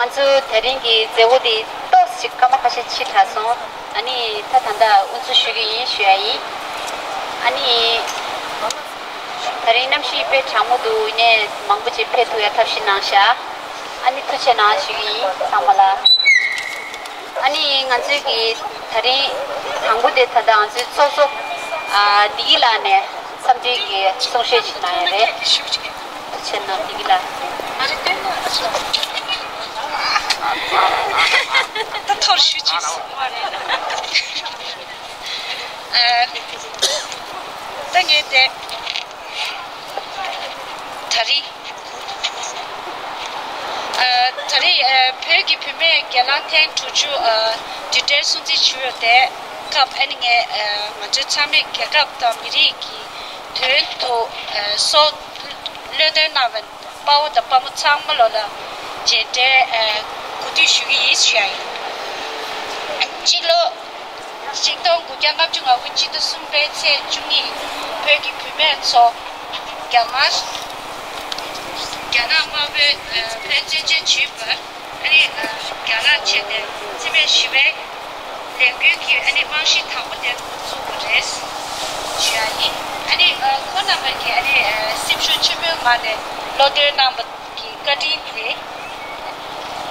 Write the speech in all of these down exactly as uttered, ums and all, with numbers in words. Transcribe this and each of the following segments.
ང་ཚོའི་དེ་རིང་གི་མཛད་སྒོ་འདི་ཏོག་ཙམ་སྐར་མ་ཁ་ཤས་ཕྱིས་དྲགས་སོང་། ཨ་ནི་ད་ད་ལྟ་དབུ་འཛུགས་ཞུ་གི་ཡིན་ཞུ་ཡ་ཡིན། ཨ་ནི་དེ་རིང་གནམ་གཤིས་དཔེ་གྲང་མོ་འདུག་ཡིན་ནའི་མང་པོ་ཅིག་ཕེབས་ཐུབ་ཡ་ཐབས་ཤེས་གནང་ཤག་ཨ་ནི་ཐུགས་རྗེ་གནང་ཞུ་གི་ཡིན་ཚང་མ་ལ། ཨ་ནི་ང་ཚོའི་གི་དེ་རིང་དང་པོ་དེ་ད་ལྟ་ང་ཚོའི་ཚོགས་གཙོ་ཨ་བདེ་སྐྱིད་ལགས་ནས་འཚམས་འདྲི་གི་གསུང་བཤད་ཅིག་གནང་ཡ་རེད། ཐུགས་རྗེ་གནང་བདེ་སྐྱིད་ལགས། ད་ཐོར་ཞུ་ཅིག་སོང་བ་རེད། ཨ། ད་ངས་དེ། ད་རེས། ཨ། ད་རེས། ཨ། བོད་ཀྱི་བུད་མེད་སྒེར་ལངས་ཐེངས་དྲུག་ཅུ། ཨ། དུས་དྲན་སྲུང་བརྩི་ཞུ་ཡོད་དེ། སྐབས་ཨ་ནི་ངས། ཨ། ང་ཚོའི་ཚང་མས་རྒྱལ་ཁབ་དང་མི་རིགས་ཀྱི་དོན་དུ། ཨ། སྲོག་བློས་གཏོང་གནང་བའི་དཔའ་བོ་དང་དཔའ་མོ་ཚང་མ་ལོ་ལ་རྗེས་དྲན། ཨ། གུས་འདུད་ཞུ་གི་ཡིན་ཞུ་ཡ་ཡིན། སྤྱི་ལོ་ཆིག་སྟོང་དགུ་བརྒྱ་ལྔ་བཅུ་ང་དགུ་སྤྱི་ཟླ་གསུམ་པའི་ཚེས་བཅུ་གཉིས། བོད་ཀྱི་བུད་མེད་ཚོ་རྒྱ་དམར། རྒྱ་ནག་དམར་པོས་བོད་བཙན་བྱོལ་བྱུང་བར་ཨ་ནི་རྒྱ་ནག་བྱས་ཏེ་འཚེ་མེད་ཞི་བའི་ལས་འགུལ་གྱི་ཨ་ནི་རྨང་གཞི་དང་པོ་དེ་འགོ་བཙུགས་པ་རེད་ཞུ་ཡ་ཡིན། ཨ་ནི་ཁོང་རྣམ་པ་གིས་ཨ་ནི་སེམས་ཤུགས་ཆེན་པོའི་ངང་ནས་བློ་གཏོང་གནང་བ་གི་བཀའ་དྲིན་དེ་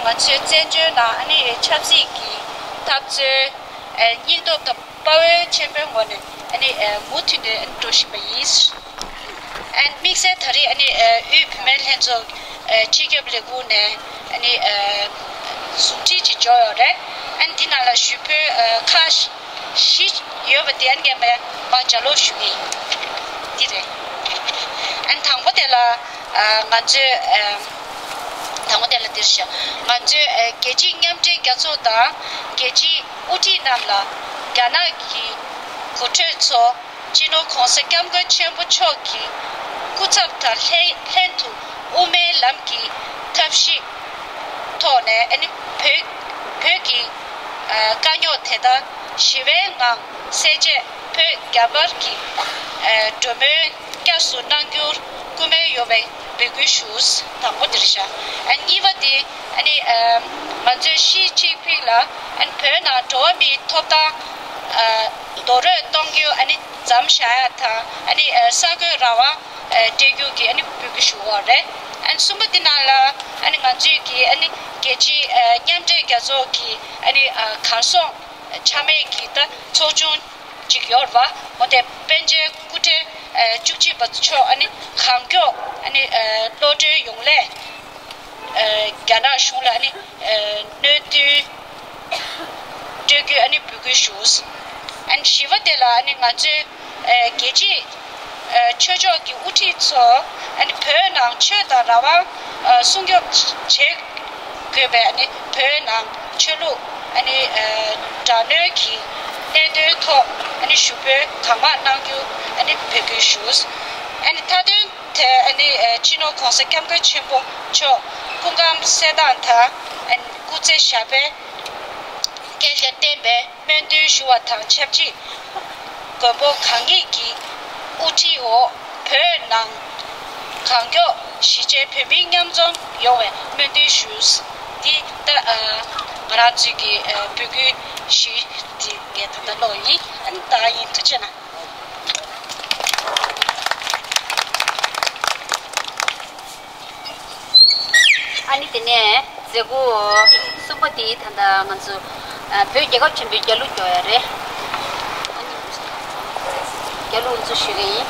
ང་ཚོའི་བཙན་བྱོལ་ནང་ཨ་ནི་ཆབ་སྲིད་ཀྱི་འཐབ་རྩོད་སྙིང་སྟོབས་དང་དཔའ་བོའི་ཆེན་པོའི་ངོས་ནས་ཨ་ནི་མུ་མཐུད་ནས་འགྲོ་བཞིན་པ་ཡིན། ཨན། དམིགས་བསལ་ད་རེས་ཨ་ནི་ཨ་དབུས་བུད་མེད་ལྷན་ཚོགས་ཨ་སྤྱི་ཁྱབ་ལས་ཁུངས་ནས་ཨ་ནི་ཨ་ཟུང་འབྲེལ་ཅིག་འབྱོར་ཡོད་རེད། ཨན། འདི་ནང་ལ་ཞུ་འབོད་ཨ་ཁག་བཞི་ཡོད་པ་དེ་ཨན་ངས་མར་མར་ལྗགས་ཀློག་ཞུ་གི་ཡིན། འདི་རེད། ཨན། དང་པོ་དེ་ལ་ཨ་ང་ཚོས་ཨ་དང་པོ་དེ་ལ་འདིར་ཞུ། ང་ཚོས་ཨ་རྒྱལ་སྤྱིའི་མཉམ་འབྲེལ་རྒྱལ་ཚོགས་དང་རྒྱལ་སྤྱིའི་དབུ་ཁྲིད་རྣམས་ལ་རྒྱ་ནག་གི་འགོ་ཁྲིད་ཚོ་སྤྱི་ནོར་༧གོང་ས་༧སྐྱབས་མགོན་ཆེན་པོ་མཆོག་གི་སྐུ་ཚབ་དང་ལྷན་ལྷན་དུ་དབུ་མའི་ལམ་གྱི་ཐབས་ཤེས་ཐོག་ནས་ཨ་ནི་བོད་བོད་ཀྱི་ཨ་དཀའ་རྙོག་དེ་དག་ཞི་བའི་ངང་སེལ་ཆེད་བོད་རྒྱ་དམར་གྱི་ཨ་གྲོས་མོལ་བསྐྱར་གསོ་གནང་རྒྱུར་སྐུལ་མ་ཡོད་པའི་འབོད་སྐུལ་ཞུ། དང་པོ་འདིར་བཞག་ཨ་གཉིས་པ་དེ་ཨ་ནི་ཨ་ང་ཚོས་ཞི་ཅིན་ཕིང་ལ་ཨ་ནི་བོད་ནང་འགྲོ་བ་མིའི་ཐོབ་ཐང་ཨ་རྡོག་རོལ་གཏོང་རྒྱུ་ཨ་ནི་མཚམས་བཞག་ཡ་དང་ཨ་ནི་ཨ་གསར་འགོད་རང་དབང་ཨ་སྤྲད་རྒྱུ་གི་ཨ་ནི་འབོད་སྐུལ་ཞུ་བ་རེད། ཨ་ནི་གསུམ་པ་འདི་ནང་ལ་ཨ་ནི་ང་ཚོས་ཀྱི་ཨ་ནི་རྒྱལ་སྤྱིའི་ཨ་མཉམ་འབྲེལ་རྒྱལ་ཚོགས་ཀྱི་ཨ་ནི་ཨ་གར་སོང་ཆ་མེད་ཀྱི་ད་ཚོགས་ཆུང་ཅིག་ཡོད་རེད་བ། འོ་དེ་པཎ་ཆེན་སྐུ་ཕྲེང་ཨ་བཅུ་གཅིག་པ་མཆོག་ཨ་ནི་གང་མགྱོགས་ཨ་ནི་ཨ་གློད་གྲོལ་ཡོང་སླད་ཨ་རྒྱ་ནག་གཞུང་ལ་ཨ་ནི་ཨ་གནོད་དོན་སྤྲོད་རྒྱུའི་ཨ་ནི་འབོད་སྐུལ་ཞུ། ཨ་ནི་བཞི་པ་དེ་ལ་ཨ་ནི་ང་ཚོའི་ཨ་རྒྱལ་སྤྱིའི་ཨ་ཆོས་ཕྱོགས་ཀྱི་དབུ་ཁྲིད་ཚོ་ཨ་ནི་བོད་ནང་ཆོས་དང་རང་དབང་ཨ་སྲུང་སྐྱོབ་བྱེད་དགོས་པའི་ཨ་ནི་བོད་ནང་ཆོས་ལུགས་ཨ་ནི་ཨ་དྲག་གནོན་གྱི་གནད་དོན་ཐོག་ཨ་ནི་ཞུ་འབོད་གང་མང་གནང་རྒྱུ་ཨ་ནི་འབོད་སྐུལ་ཞུ། ཨ་ནི་མཐའ་དོན་དེ་ཨ་ནི་ཨ་སྤྱི་ནོར་༧གོང་ས་༧སྐྱབས་མགོན་ཆེན་པོ་མཆོག་སྐུ་ཁམས་གསལ་ཐང་དང་ཨ་ནི་སྐུ་ཚེ་ཞབས་པད་བསྐལ་བརྒྱར་བརྟན་པའི་སྨོན་འདུན་ཞུ་བ་དང་ཆབས་ཅིག་མགོན་པོ་གང་ཉིད་ཀྱི་དབུ་ཁྲིད་འོག་བོད་ནང་གང་མགྱོགས་གཞིས་བྱེས་བོད་མིའི་མཉམ་འཛོམས་ཡོང་བའི་སྨོན་འདུན་ཞུ། འདི་ད་ཨ་ང་རང་ཚོའི་གི་ཨ་འབོད་སྐུལ་ཞུ་འདི་ངས་ད་ལྟ་ཀློག་ཡིན། ཨ་ནི་ད་ཡིན། ཐུགས་རྗེ་གནང་། ཨ་ནི་དེ་ནས་མཛད་སྒོ་གསུམ་པ་དེ་ད་ལྟ་ང་ཚོ་ཨ་བོད་རྒྱལ་ཁབ་ཆེན་པོའི་རྒྱལ་གླུ་སྐྱོར་ཡ་རེད། ཨ་ནི་རྒྱལ་གླུ་འཛུགས་ཞུ་གི་ཡིན།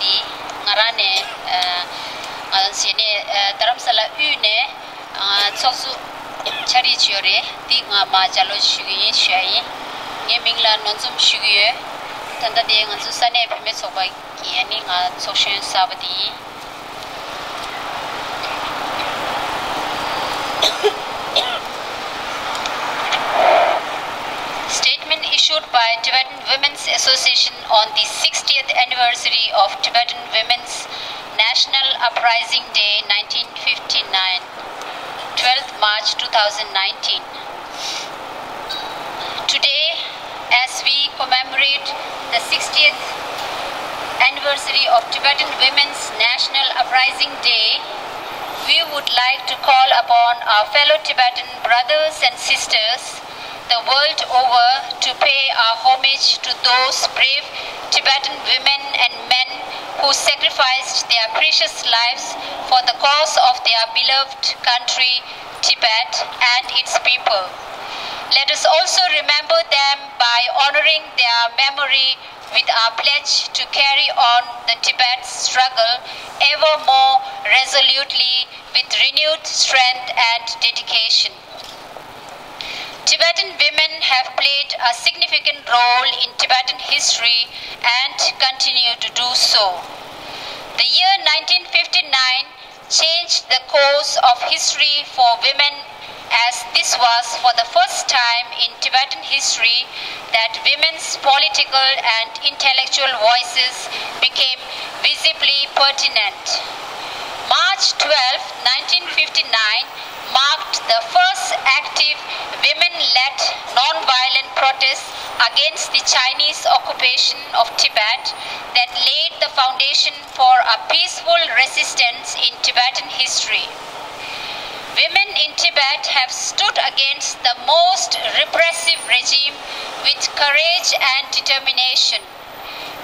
དེ་ང་རང་ནས་ཨ་ང་རང་ཟེར་ནས་ཨ་རྡ་རམ་ས་ལ་དབུས་ནས་ཨ་ཚོགས་གཙོ་ཆ་རིགས་ཅིག་ཡོད་རེད། འདི་ང་མར་ལྗགས་ཀློག་ཞུ་གི་ཡིན་ཞུ་ཡ་ཡིན། ངའི་མིང་ལ་ནོར་འཛོམས་ཞུ་གི་ཡོད། ད་ལྟ་དེ་ང་ཚོ་ས་གནས་བུད་མེད་ཚོགས་པ་གི་ཨ་ནི་ང་ཚོགས་གཞོན་གསར་པ་དེ་ཡིན། Statement issued by Tibetan Women's Association on the sixtieth anniversary of Tibetan Women's National Uprising Day nineteen fifty-nine, twelfth March two thousand nineteen. Today, as we commemorate the sixtieth anniversary of Tibetan Women's National Uprising Day, we would like to call upon our fellow Tibetan brothers and sisters the world over to pay our homage to those brave Tibetan women and men who sacrificed their precious lives for the cause of their beloved country, Tibet, and its people. Let us also remember them by honoring their memory with our pledge to carry on the Tibet struggle ever more resolutely with renewed strength and dedication. Tibetan women have played a significant role in Tibetan history and continue to do so. The year nineteen fifty-nine changed the course of history for women, as this was for the first time in Tibetan history that women's political and intellectual voices became visibly pertinent. March twelfth, nineteen fifty-nine, marked the first active women-led non-violent protest against the Chinese occupation of Tibet that laid the foundation for a peaceful resistance in Tibetan history. Women in Tibet have stood against the most repressive regime with courage and determination,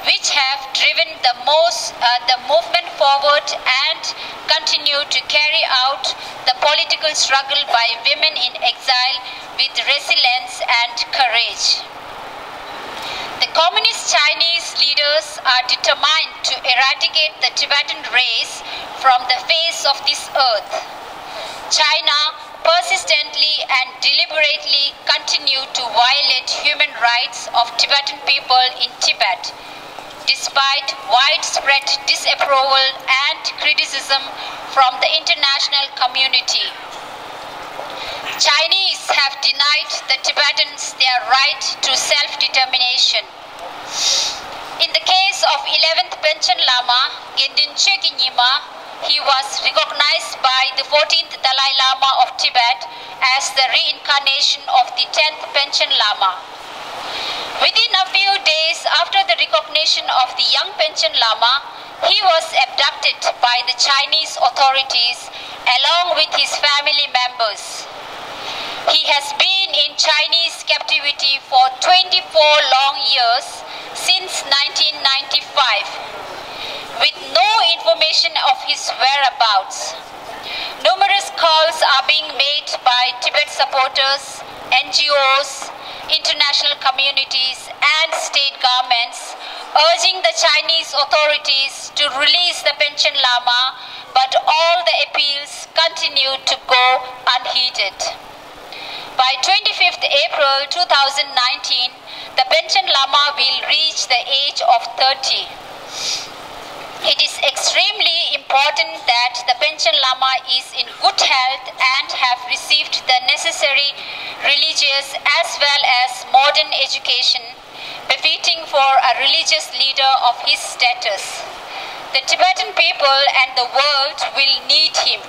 which have driven the most, uh, the movement forward and continue to carry out the political struggle by women in exile with resilience and courage. The communist Chinese leaders are determined to eradicate the Tibetan race from the face of this earth. China persistently and deliberately continue to violate human rights of Tibetan people in Tibet, despite widespread disapproval and criticism from the international community. Chinese have denied the Tibetans their right to self-determination. In the case of eleventh Panchen Lama, Ngenden Chökyi Nyima, he was recognized by the fourteenth Dalai Lama of Tibet as the reincarnation of the tenth Panchen Lama. Within a few days after the recognition of the young Panchen Lama, he was abducted by the Chinese authorities along with his family members. He has been in Chinese captivity for twenty-four long years, since nineteen ninety-five, with no information of his whereabouts. Numerous calls are being made by Tibet supporters, N G Os, international communities, and state governments, urging the Chinese authorities to release the Panchen Lama, but all the appeals continue to go unheeded. By twenty-fifth April two thousand nineteen, the Panchen Lama will reach the age of thirty. It is extremely important that the Panchen Lama is in good health and have received the necessary religious as well as modern education befitting for a religious leader of his status. The Tibetan people and the world will need him.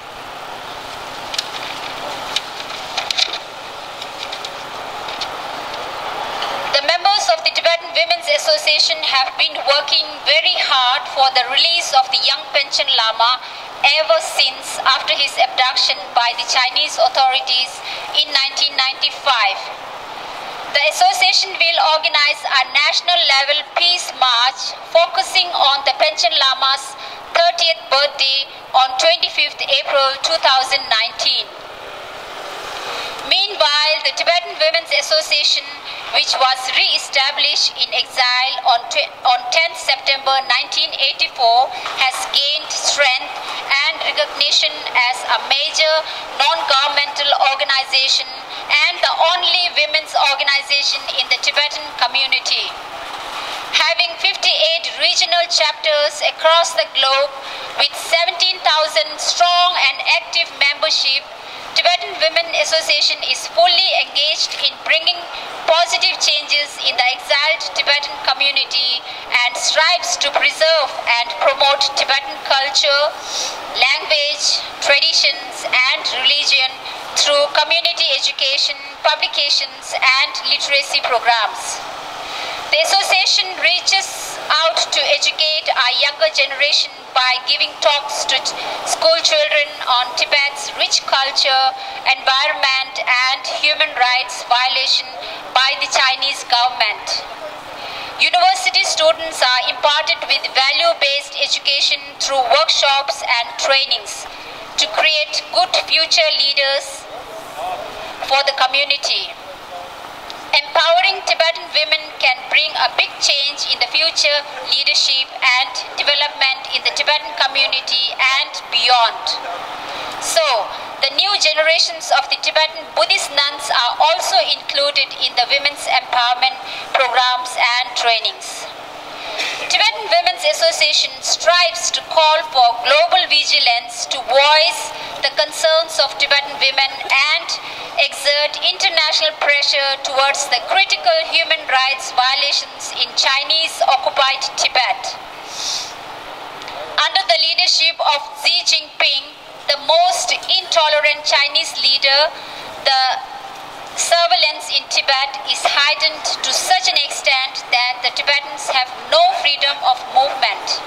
The members of the Tibetan Women's Association have been working very hard for the release of the young Panchen Lama ever since after his abduction by the Chinese authorities in nineteen ninety-five. The association will organize a national level peace march focusing on the Panchen Lama's thirtieth birthday on twenty-fifth April two thousand nineteen. Meanwhile, the Tibetan Women's Association which was re-established in exile on tw- on tenth September nineteen eighty-four, has gained strength and recognition as a major non-governmental organization and the only women's organization in the Tibetan community. Having fifty-eight regional chapters across the globe with seventeen thousand strong and active membership, Tibetan Women Association is fully engaged in bringing positive changes in the exiled Tibetan community and strives to preserve and promote Tibetan culture, language, traditions, and religion through community education, publications, and literacy programs. The association reaches out to educate our younger generation by giving talks to ch- school children on Tibet's rich culture, environment, and human rights violation by the Chinese government. University students are imparted with value based education through workshops and trainings to create good future leaders for the community. Empowering Tibetan women can bring a big change in the future leadership and development in the Tibetan community and beyond. So, the new generations of the Tibetan Buddhist nuns are also included in the women's empowerment programs and trainings. Tibetan Women's Association strives to call for global vigilance to voice the concerns of Tibetan women and exert international pressure towards the critical human rights violations in Chinese occupied Tibet. Under the leadership of Xi Jinping, the most intolerant Chinese leader, the surveillance in Tibet is heightened to such an extent that the Tibetans have no freedom of movement.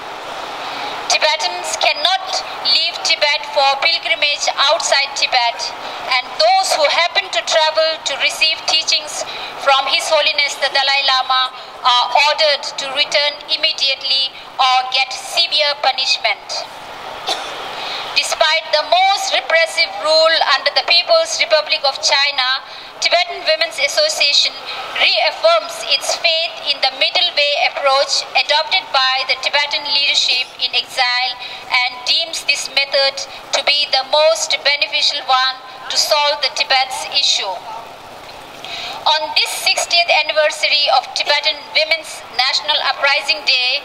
Tibetans cannot leave Tibet for pilgrimage outside Tibet, and those who happen to travel to receive teachings from His Holiness the Dalai Lama are ordered to return immediately or get severe punishment. Despite the most repressive rule under the People's Republic of China, Tibetan Women's Association reaffirms its faith in the middle way approach adopted by the Tibetan leadership in exile and deems this method to be the most beneficial one to solve the Tibet's issue. On this sixtieth anniversary of Tibetan Women's National Uprising Day,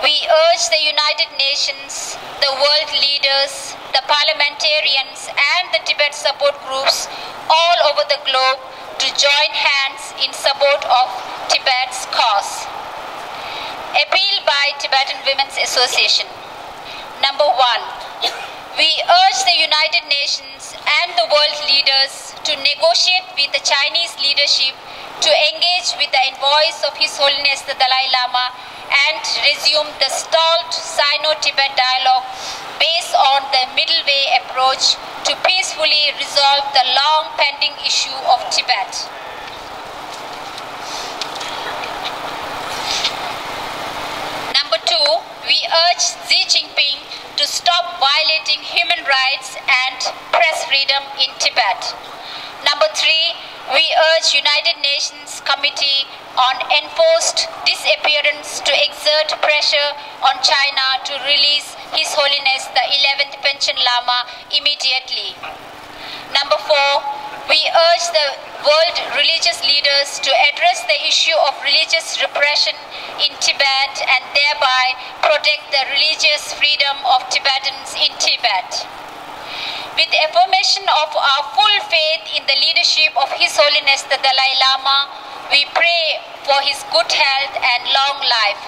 we urge the United Nations, the world leaders, the parliamentarians, and the Tibet support groups all over the globe to join hands in support of Tibet's cause. Appeal by Tibetan Women's Association. Number one, we urge the United Nations and the world leaders to negotiate with the Chinese leadership to engage with the envoys of His Holiness the Dalai Lama and resume the stalled Sino Tibet dialogue based on the middle way approach to peacefully resolve the long pending issue of Tibet. Number two, we urge Xi Jinping to stop violating human rights and press freedom in Tibet. Number three, we urge United Nations Committee on Enforced Disappearance to exert pressure on China to release His Holiness the eleventh Panchen Lama immediately. Number four, we urge the world religious leaders to address the issue of religious repression in Tibet and thereby protect the religious freedom of Tibetans in Tibet. With affirmation of our full faith in the leadership of His Holiness the Dalai Lama, we pray for his good health and long life.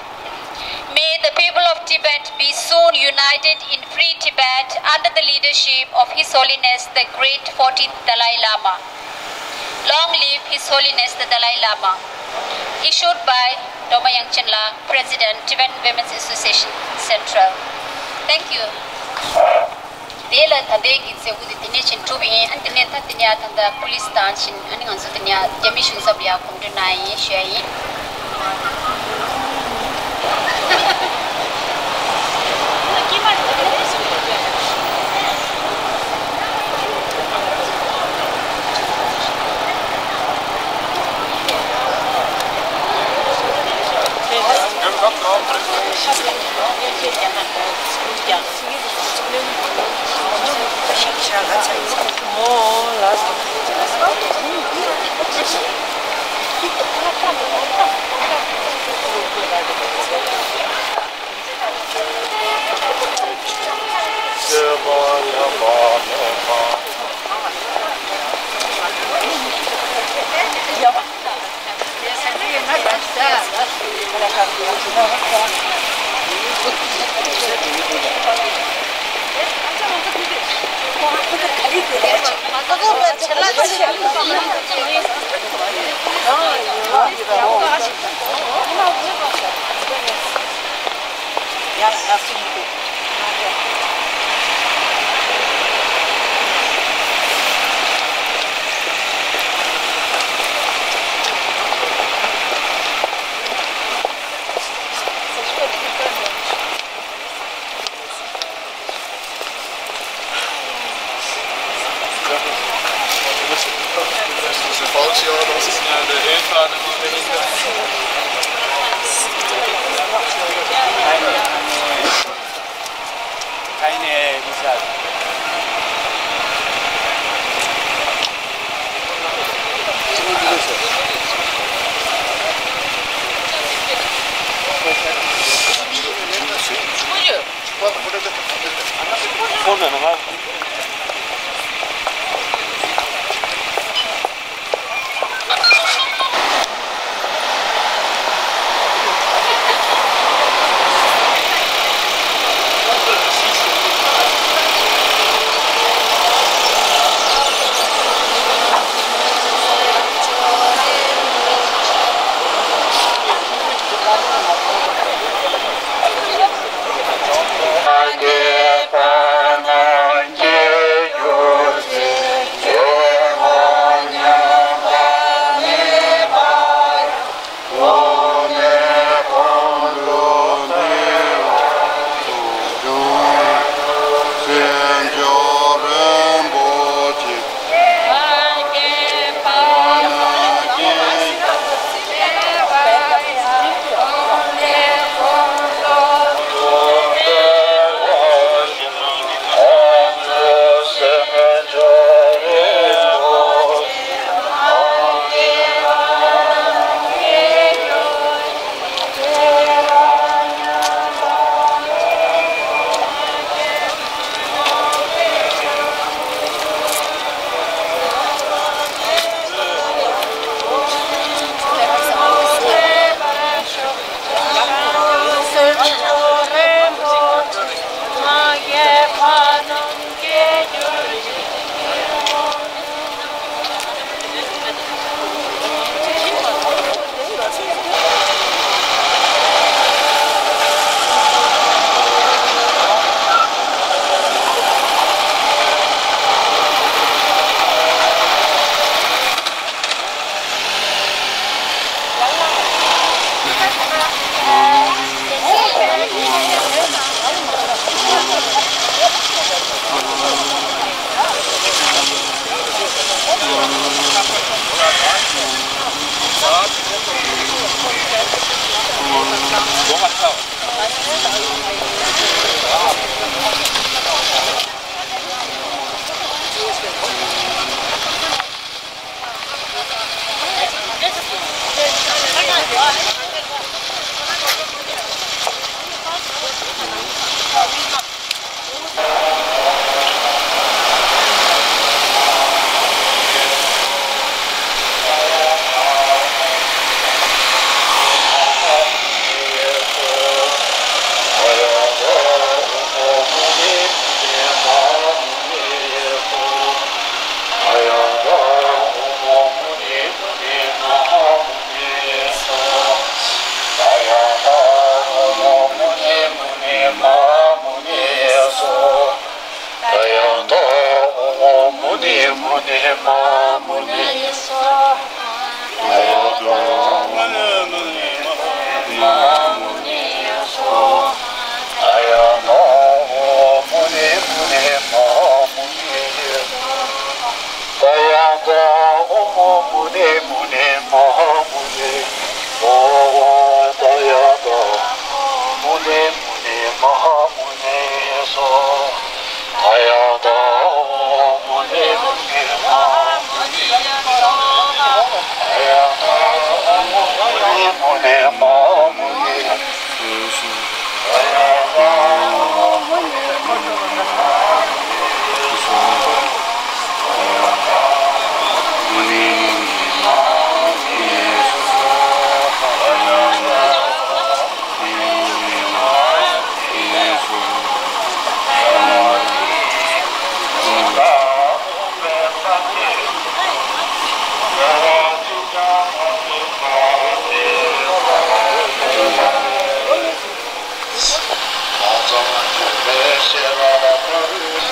May the people of Tibet be soon united in free Tibet under the leadership of His Holiness the Great fourteenth Dalai Lama. Long live His Holiness the Dalai Lama. Issued by Doma Yangchen La, President, Tibetan Women's Association, Central. Thank you. དེ་ལ་ད་ལྟའི་གི་མཛད་སྒོ་དེ་དེ་ནས་ཕྱིན་གྲུབ་ཡིན། ཨ་དེ་ནས་ད་དེ་ནས་ད་ལྟ་པུ་ལིས་བཏང་ཕྱིན། ཨ་ནི་ང་ཚོ་དེ་ནས་རྒྱ་མི་གཞུང་ཚབ་ལ་ཡ་གོམ་བགྲོད་གནང་ཡིན་ཞུ་ཡ་ཡིན།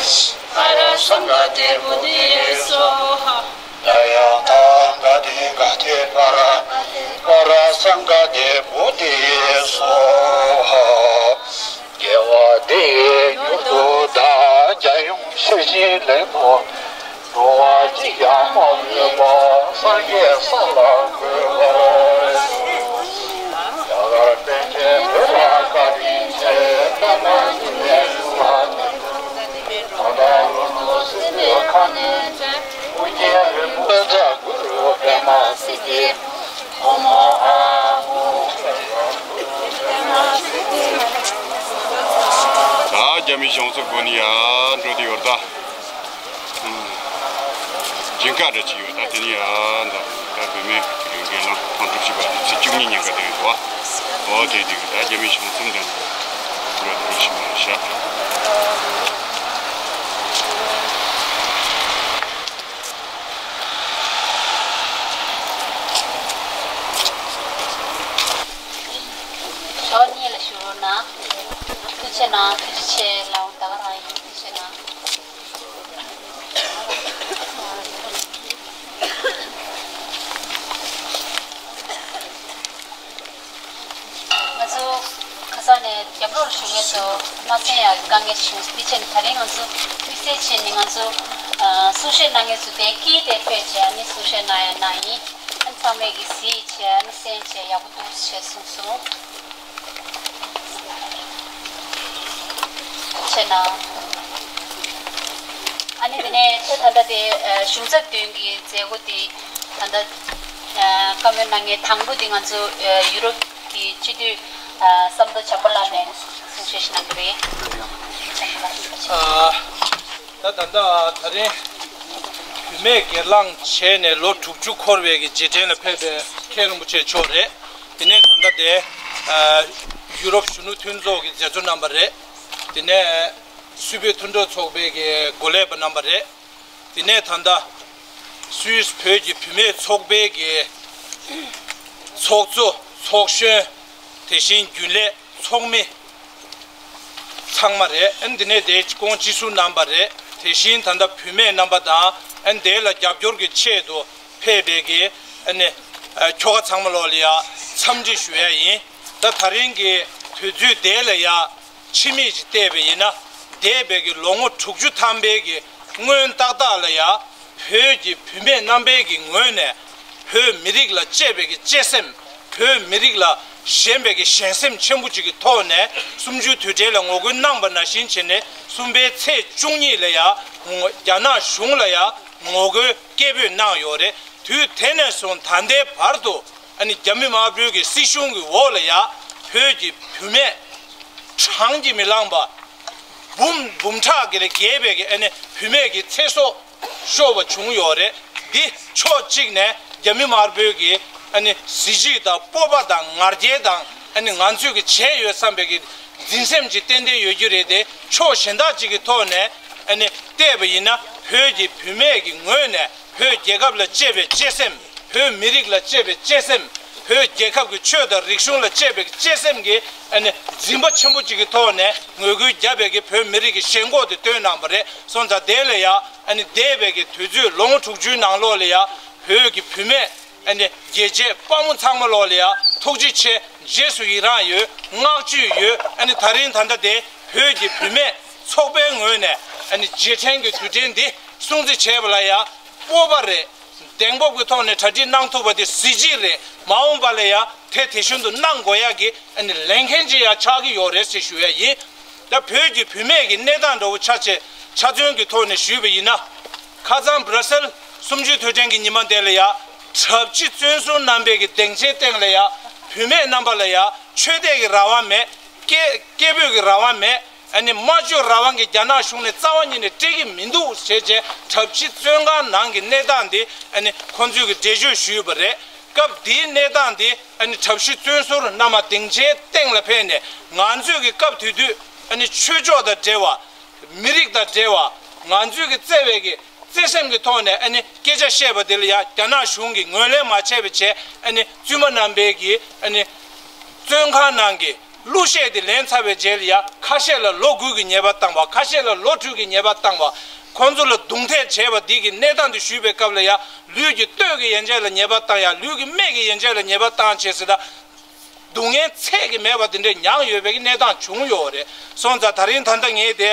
ཨ་ར་སངྒ་ཏེ་བོ་དྷི་སྭཱ་ཧཱ། ད་ཡ་ཐཱ་ག་ཏེ་ག་ཏེ་པ་ར་པ་ར་སངྒ་ཏེ་བོ་དྷི་སྭཱ་ཧཱ། དགེ་བ་འདི་ཡིས་མྱུར་དུ་བདག །རྒྱལ་ཡུམ་ཤེས་བཞིན་ལེགས་པར་འགྲུབ་པ། ཅི་ཡང་མ་ལུས་པ་སངས་རྒྱས་ས་ལ་འགོད་པར་ཤོག །རྒྱ་གར་པཎ་ཆེན་བོད་ལ་བཀའ་དྲིན་ཆེ། ན་མོ་ཙུ་ནེ་སུ་ཧ་ཏེ་ད་ལྟ་ལོ་ནོ་སི་ཏེ་ཁ་ནེ་ཨུ་རྒྱན་རིན་པོ་ཆེ་གུ་རུ་པདྨ་སིདྡྷི་ཧོ་མ་ཨ་ཧོ། ད་རྒྱ་མི་གཞུང་ཚབ་སྒོ་ནས་ཡར་འགྲོ་དུས་ཡོད་ད། སྦྱིན་བདག་འདྲ་ཅིག་ཡོད་ད། དེ་ནས་ཡར་ད་ད་བུད་མེད་དགེ་སློང་ཁོང་གྲུབ་ཞིག་པ་དེ་ཚེས་བཅུ་གཉིས་ཉིན་ཀ་དེ་རེད་བ། འོ་དེ་དེ་ད་རྒྱ་མི་གཞུང་ཚབ་འདྲ་འགྲོ་དུས་ཞིག་མ་ཤག་ཞོགས་གཉིད་ལ་ཞུ་རོགས་གནང་། ཐུགས་རྗེ་གནང་། ཐུགས་རྗེ་ཆེ་ལགས། ད་ག་རང་ཡིན། ཐུགས་རྗེ་གནང་། ང་ཚོ་ཁ་སང་ནས་རྒྱབ་ལོགས་ལ་བཞུགས་མཁན་ཚོ་སྣང་ཚན་ཡག་གི་དཀའ་ངལ་བྱུང་། དེ་བྱས་ནས་ད་རིང་ང་ཚོ་དམིགས་བསལ་བྱས་ནས་ང་ཚོ་ཨ་གསུང་བཤད་གནང་མཁན་ཚོ་དེ་ཀི་དེ་ཕེབས་བྱས་ཨ་ནི་གསུང་བཤད་གནང་ཡ་གནང་ཡིན། ཨ་ནི་ཚང་མས་ཀྱིས་གཟིགས་བྱས་ཨ་ནི་གསན་བྱས་ཡག་པོ་འདུག་བྱས་གསུངས་སོང་། བྱས་ན། ཨ་ནི་དེ་ནས་ད་ད་ལྟ་དེ་ཨ་གཞུང་ཚབ་མདུན་གྱི་མཛད་སྒོ་དེ་ད་ལྟ་ཨ་བཀའ་མོལ་གནང་མཁན་དང་པོ་དེ་ང་ཚོ་ཨ་ཡུ་རོབ་ཀྱི་སྤྱི་འཐུས་ཨ་བསམ་མདོ་བྱམས་པ་ལགས་ནས་གསུང་བཤད་ཞིག་གནང་གི་རེད། ཨ་ད་ད་ལྟ་ད་རིང་བུད་མེད་སྒེར་ལངས་བྱས་ནས་ལོ་དྲུག་ཅུ་འཁོར་བའི་གི་རྗེས་དྲན་ལ་ཕེབས་པའི་མཁན་རིན་པོ་ཆེ་མཆོག་རེད། དེ་ནས་ད་ལྟ་དེ་ཨ་ཡུ་རོབ་གཞོན་ནུ་མཐུན་ཚོགས་ཀྱི་མཛད་གཙོ་རྣམ་པ་རེད། དེ་ནས་སུད་བོད་མཐུན་གྲོགས་ཚོགས་པའི་གི་འགོ་ལས་པ་རྣམ་པ་རེད། དེ་ནས་ད་ལྟ་སུད་སི་བོད་ཀྱི་བུད་མེད་ཚོགས་པའི་གི་ཚོགས་གཙོ་ཚོགས་གཞོན། དེ་བཞིན་རྒྱུན་ལས་ཚོགས་མི་ཚང་མ་རེད། ཨ་ནི་དེ་ནས་དེ་ཁོང་སྤྱི་ཟུར་རྣམ་པ་རེད། དེ་བཞིན་ད་ལྟ་བུད་མེད་རྣམ་པ་དང་། ཨ་ནི་དེ་ལ་རྒྱབ་སྐྱོར་གྱི་ཆེད་དུ་ཕེབས་པའི་གི་ཨ་ནི་ཨ་ཁྱོ་ག་ཚང་མ་ལོག་ལ་ཡ་འཚམས་འདྲི་ཞུ་ཡ་ཡིན། ད་ད་རིང་གི་དུས་ཚོད་དེ་ལ་ཡ་ཕྱི་མིག་ཅིག་བལྟས་པ་ཡིན་ན། འདས་པའི་གི་ལོ་ངོ་དྲུག་ཅུ་ཐམ་པའི་གི་སྔོན་ཏག་ཏག་ལ་ཡ་བོད་ཀྱི་བུད་མེད་རྣམ་པའི་གི་ངོས་ནས་བོད་མི་རིགས་ལ་གཅེས་པའི་གི་གཅེས་སེམས། བོད་མི་རིགས་ལ་ཞེན་པའི་གི་ཞེན་སེམས་ཆེན་པོ་ཅིག་གི་ཐོག་ནས་གསུམ་བཅུའི་དུས་དྲན་ལ་ངོ་རྒོལ་གནང་པ་ནང་བཞིན་བྱས་ནས། གསུམ་པའི་ཚེས་བཅུ་གཉིས་ལ་ཡ་རྒྱ་ནག་གཞུང་ལ་ཡ་ངོ་རྒོལ་སྐད་འབོད་གནང་ཡོད་རེད། དུས་དེ་ནས་བཟུང་ད་ལྟའི་བར་དུ་ཨ་ནི་རྒྱ་མི་དམར་པོའི་གི་སྲིད་གཞུང་གི་འོག་ལ་ཡ་བོད་ཀྱི་བུད་མེད་གྲངས་ཀྱིས་མི་ལངས་པ་འབུམ་འབུམ་ཕྲག་གི་ལས་བརྒལ་བའི་གི་ཨ་ནི་བུད་མེད་ཀྱི་ཚེ་སྲོག་ཤོར་བ་བྱུང་ཡོད་རེད། འདི་ཕྱོགས་གཅིག་ནས་རྒྱ་མི་དམར་པོའི་གི་ཨ་ནི་གཟི་བརྗིད་དང་སྤོབས་པ་དང་ང་རྒྱལ་དང་ཨ་ནི་ང་ཚོས་གི་བྱས་ཡོད་བསམ་པའི་གི་འཛིན་སེམས་ཅིག་ཏན་ཏན་ཡོད་རྒྱུ་རེད་དེ། ཕྱོགས་གཞན་དག་ཅིག་གི་ཐོག་ནས་ཨ་ནི་བལྟས་པ་ཡིན་ན། བོད་ཀྱི་བུད་མེད་ཀྱི་ངོས་ནས་བོད་རྒྱལ་ཁབ་ལ་གཅེས་པའི་གཅེས་སེམས། བོད་མི་རིགས་ལ་གཅེས་པའི་གཅེས་སེམས། བོད་རྒྱལ་ཁབ་ཀྱི་ཆོས་དང་རིག་གཞུང་ལ་གཅེས་པའི་གཅེས་སེམས་ཀྱི་ཨ་ནི་འཛིན་པ་ཆེན་པོ་ཅིག་གི་ཐོག་ནས་ངོ་རྒོལ་བརྒྱབ་པའི་གི་བོད་མི་རིགས་ཀྱི་ཞེན་ཁོག་དེ་བཏོན་གནང་བ་རེད། སོང་ཙང་དེ་ལ་ཡ་ཨ་ནི་འདས་པའི་གི་དུས་ཚོད་ལོ་ངོ་དྲུག་ཅུའི་ནང་ལོགས་ལ་ཡ་བོད་ཀྱི་བུད་མེད་ཨ་ནི་རྒྱལ་གཅེས་དཔའ་མོ་ཚང་མ་ལོགས་ལ་ཡ་ཐུགས་རྗེ་ཆེ། རྗེས་སུ་ཡི་རང་ཡོད། བསྔགས་བརྗོད་ཡོད། ཨ་ནི་ད་རིང་ད་ལྟ་དེ་བོད་ཀྱི་བུད་མེད་ཚོགས་པའི་ངོས་ནས་ཨ་ནི་རྗེས་དྲན་གྱི་དུས་དྲན་འདི་སྲུང་བརྩི་བྱས་པ་ལ་ཡ་སྤོབས་པ་རེད། གདེང་སྤོབས་ཀྱི་ཐོག་ནས་གྲ་སྒྲིག་གནང་ཐུབ་པ་དེ་གཟི་བརྗིད་རེད། མ་འོངས་པ་ལ་ཡ་དེ་དེ་བཞིན་དུ་གནང་དགོས་ཡག་གི་ཨ་ནི་ལས་འགན་ཅིག་ཡང་ཆགས་ཀྱི་ཡོད་རེད་ཟེར་ཞུ་ཡ་ཡིན། ད་བོད་ཀྱི་བུད་མེད་ཀྱི་གནས་སྟངས་འདྲ་བོ་ཆ་ཆེ་ཆ་མཚོན་གྱི་ཐོག་ནས་ཞུས་པ་ཡིན་ན། ཁ་སང་སྦྲ་སེལ་གསུམ་བཅུའི་དུས་དྲན་གྱི་ཉི་མ་དེ་ལ་ཡ་གྲྭ་བཞི་བཙོན་ཟུར་རྣམ་པའི་གི་སྡིངས་ཆའི་སྟེང་ལ་ཡ་བུད་མེད་རྣམ་པ་ལ་ཡ་ཆོས་དད་ཀྱི་རང་དབང་མེད། སྐད་སྐད་འབོད་ཀྱི་རང་དབང་མེད། ཨ་ནི་སྨྲ་བརྗོད་རང་དབང་གི་རྒྱ་ནག་གཞུང་ནས་རྩ་བ་ཉིད་ནས་སྤྲད་ཀྱི་མི་འདུག་ཟེར་བྱས་གྲྭ་བཞི་བཙོན་ཁང་ནང་གི་གནས་སྟངས་འདི་ཨ་ནི་ཁོང་ཚོས་ཀྱི་འགྲེལ་བརྗོད་ཞུས་པ་རེད། སྐབས་འདིའི་གནས་སྟངས་འདི་ཨ་ནི་གྲྭ་བཞི་བཙོན་ཟུར་རྣམས་སྡིངས་ཆའི་སྟེང་ལ་ཕེབས་ནས་ང་ཚོས་ཀྱི་སྐབས་དེ་དུས་ཨ་ནི་ཆོས་ཕྱོགས་དང་འབྲེལ་བ། མི་རིགས་དང་འབྲེལ་བ། ང་ཚོས་ཀྱི་བརྩེ་བའི་གི་བརྩེ་སེམས་ཀྱི་ཐོག་ནས་ཨ་ནི་སྐད་ཆ་བཤད་པ་དེ་ལ་ཡ་རྒྱ་ནག་གཞུང་གིས་ངོས་ལེན་མ་བྱས་པ་བྱས། ཨ་ནི་བཙུན་མ་རྣམ་པའི་གི་ཨ་ནི་བཙོན་ཁང་ནང་གི་ གླུ་གཞས་དེ་ལེན་ཚར་བའི་རྗེས་ལ་ཡ་ཁ་ཤས་ལ་ལོ་དགུ་གི་ཉེས་པ་བཏང་བ། ཁ་ཤས་ལ་ལོ་དྲུག་གི་ཉེས་པ་བཏང་བ། ཁོང་ཚོ་ལ་རྡུང་རྡེག་བྱས་པ་འདི་གི་གནས་སྟངས་དེ་ཞུས་པའི་སྐབས་ལ་ཡ་ལུས་ཀྱི་སྟོད་ཀྱི་ཡན་ཆད་ལ་ཉེས་པ་བཏང་ཡ། ལུས་ཀྱི་སྨད་ཀྱི་ཡན་ཆད་ལ་ཉེས་པ་བཏང་བྱས་ཟེར་ད། སྡུག་བསྔལ་ཚད་ཀྱིས་མེད་པ་དེ་འདྲ་མྱངས་ཡོད་པའི་གནས་སྟངས་བྱུང་ཡོད་རེད། སོང་ཙང་ད་རིང་ད་ལྟ་ངས་དེ་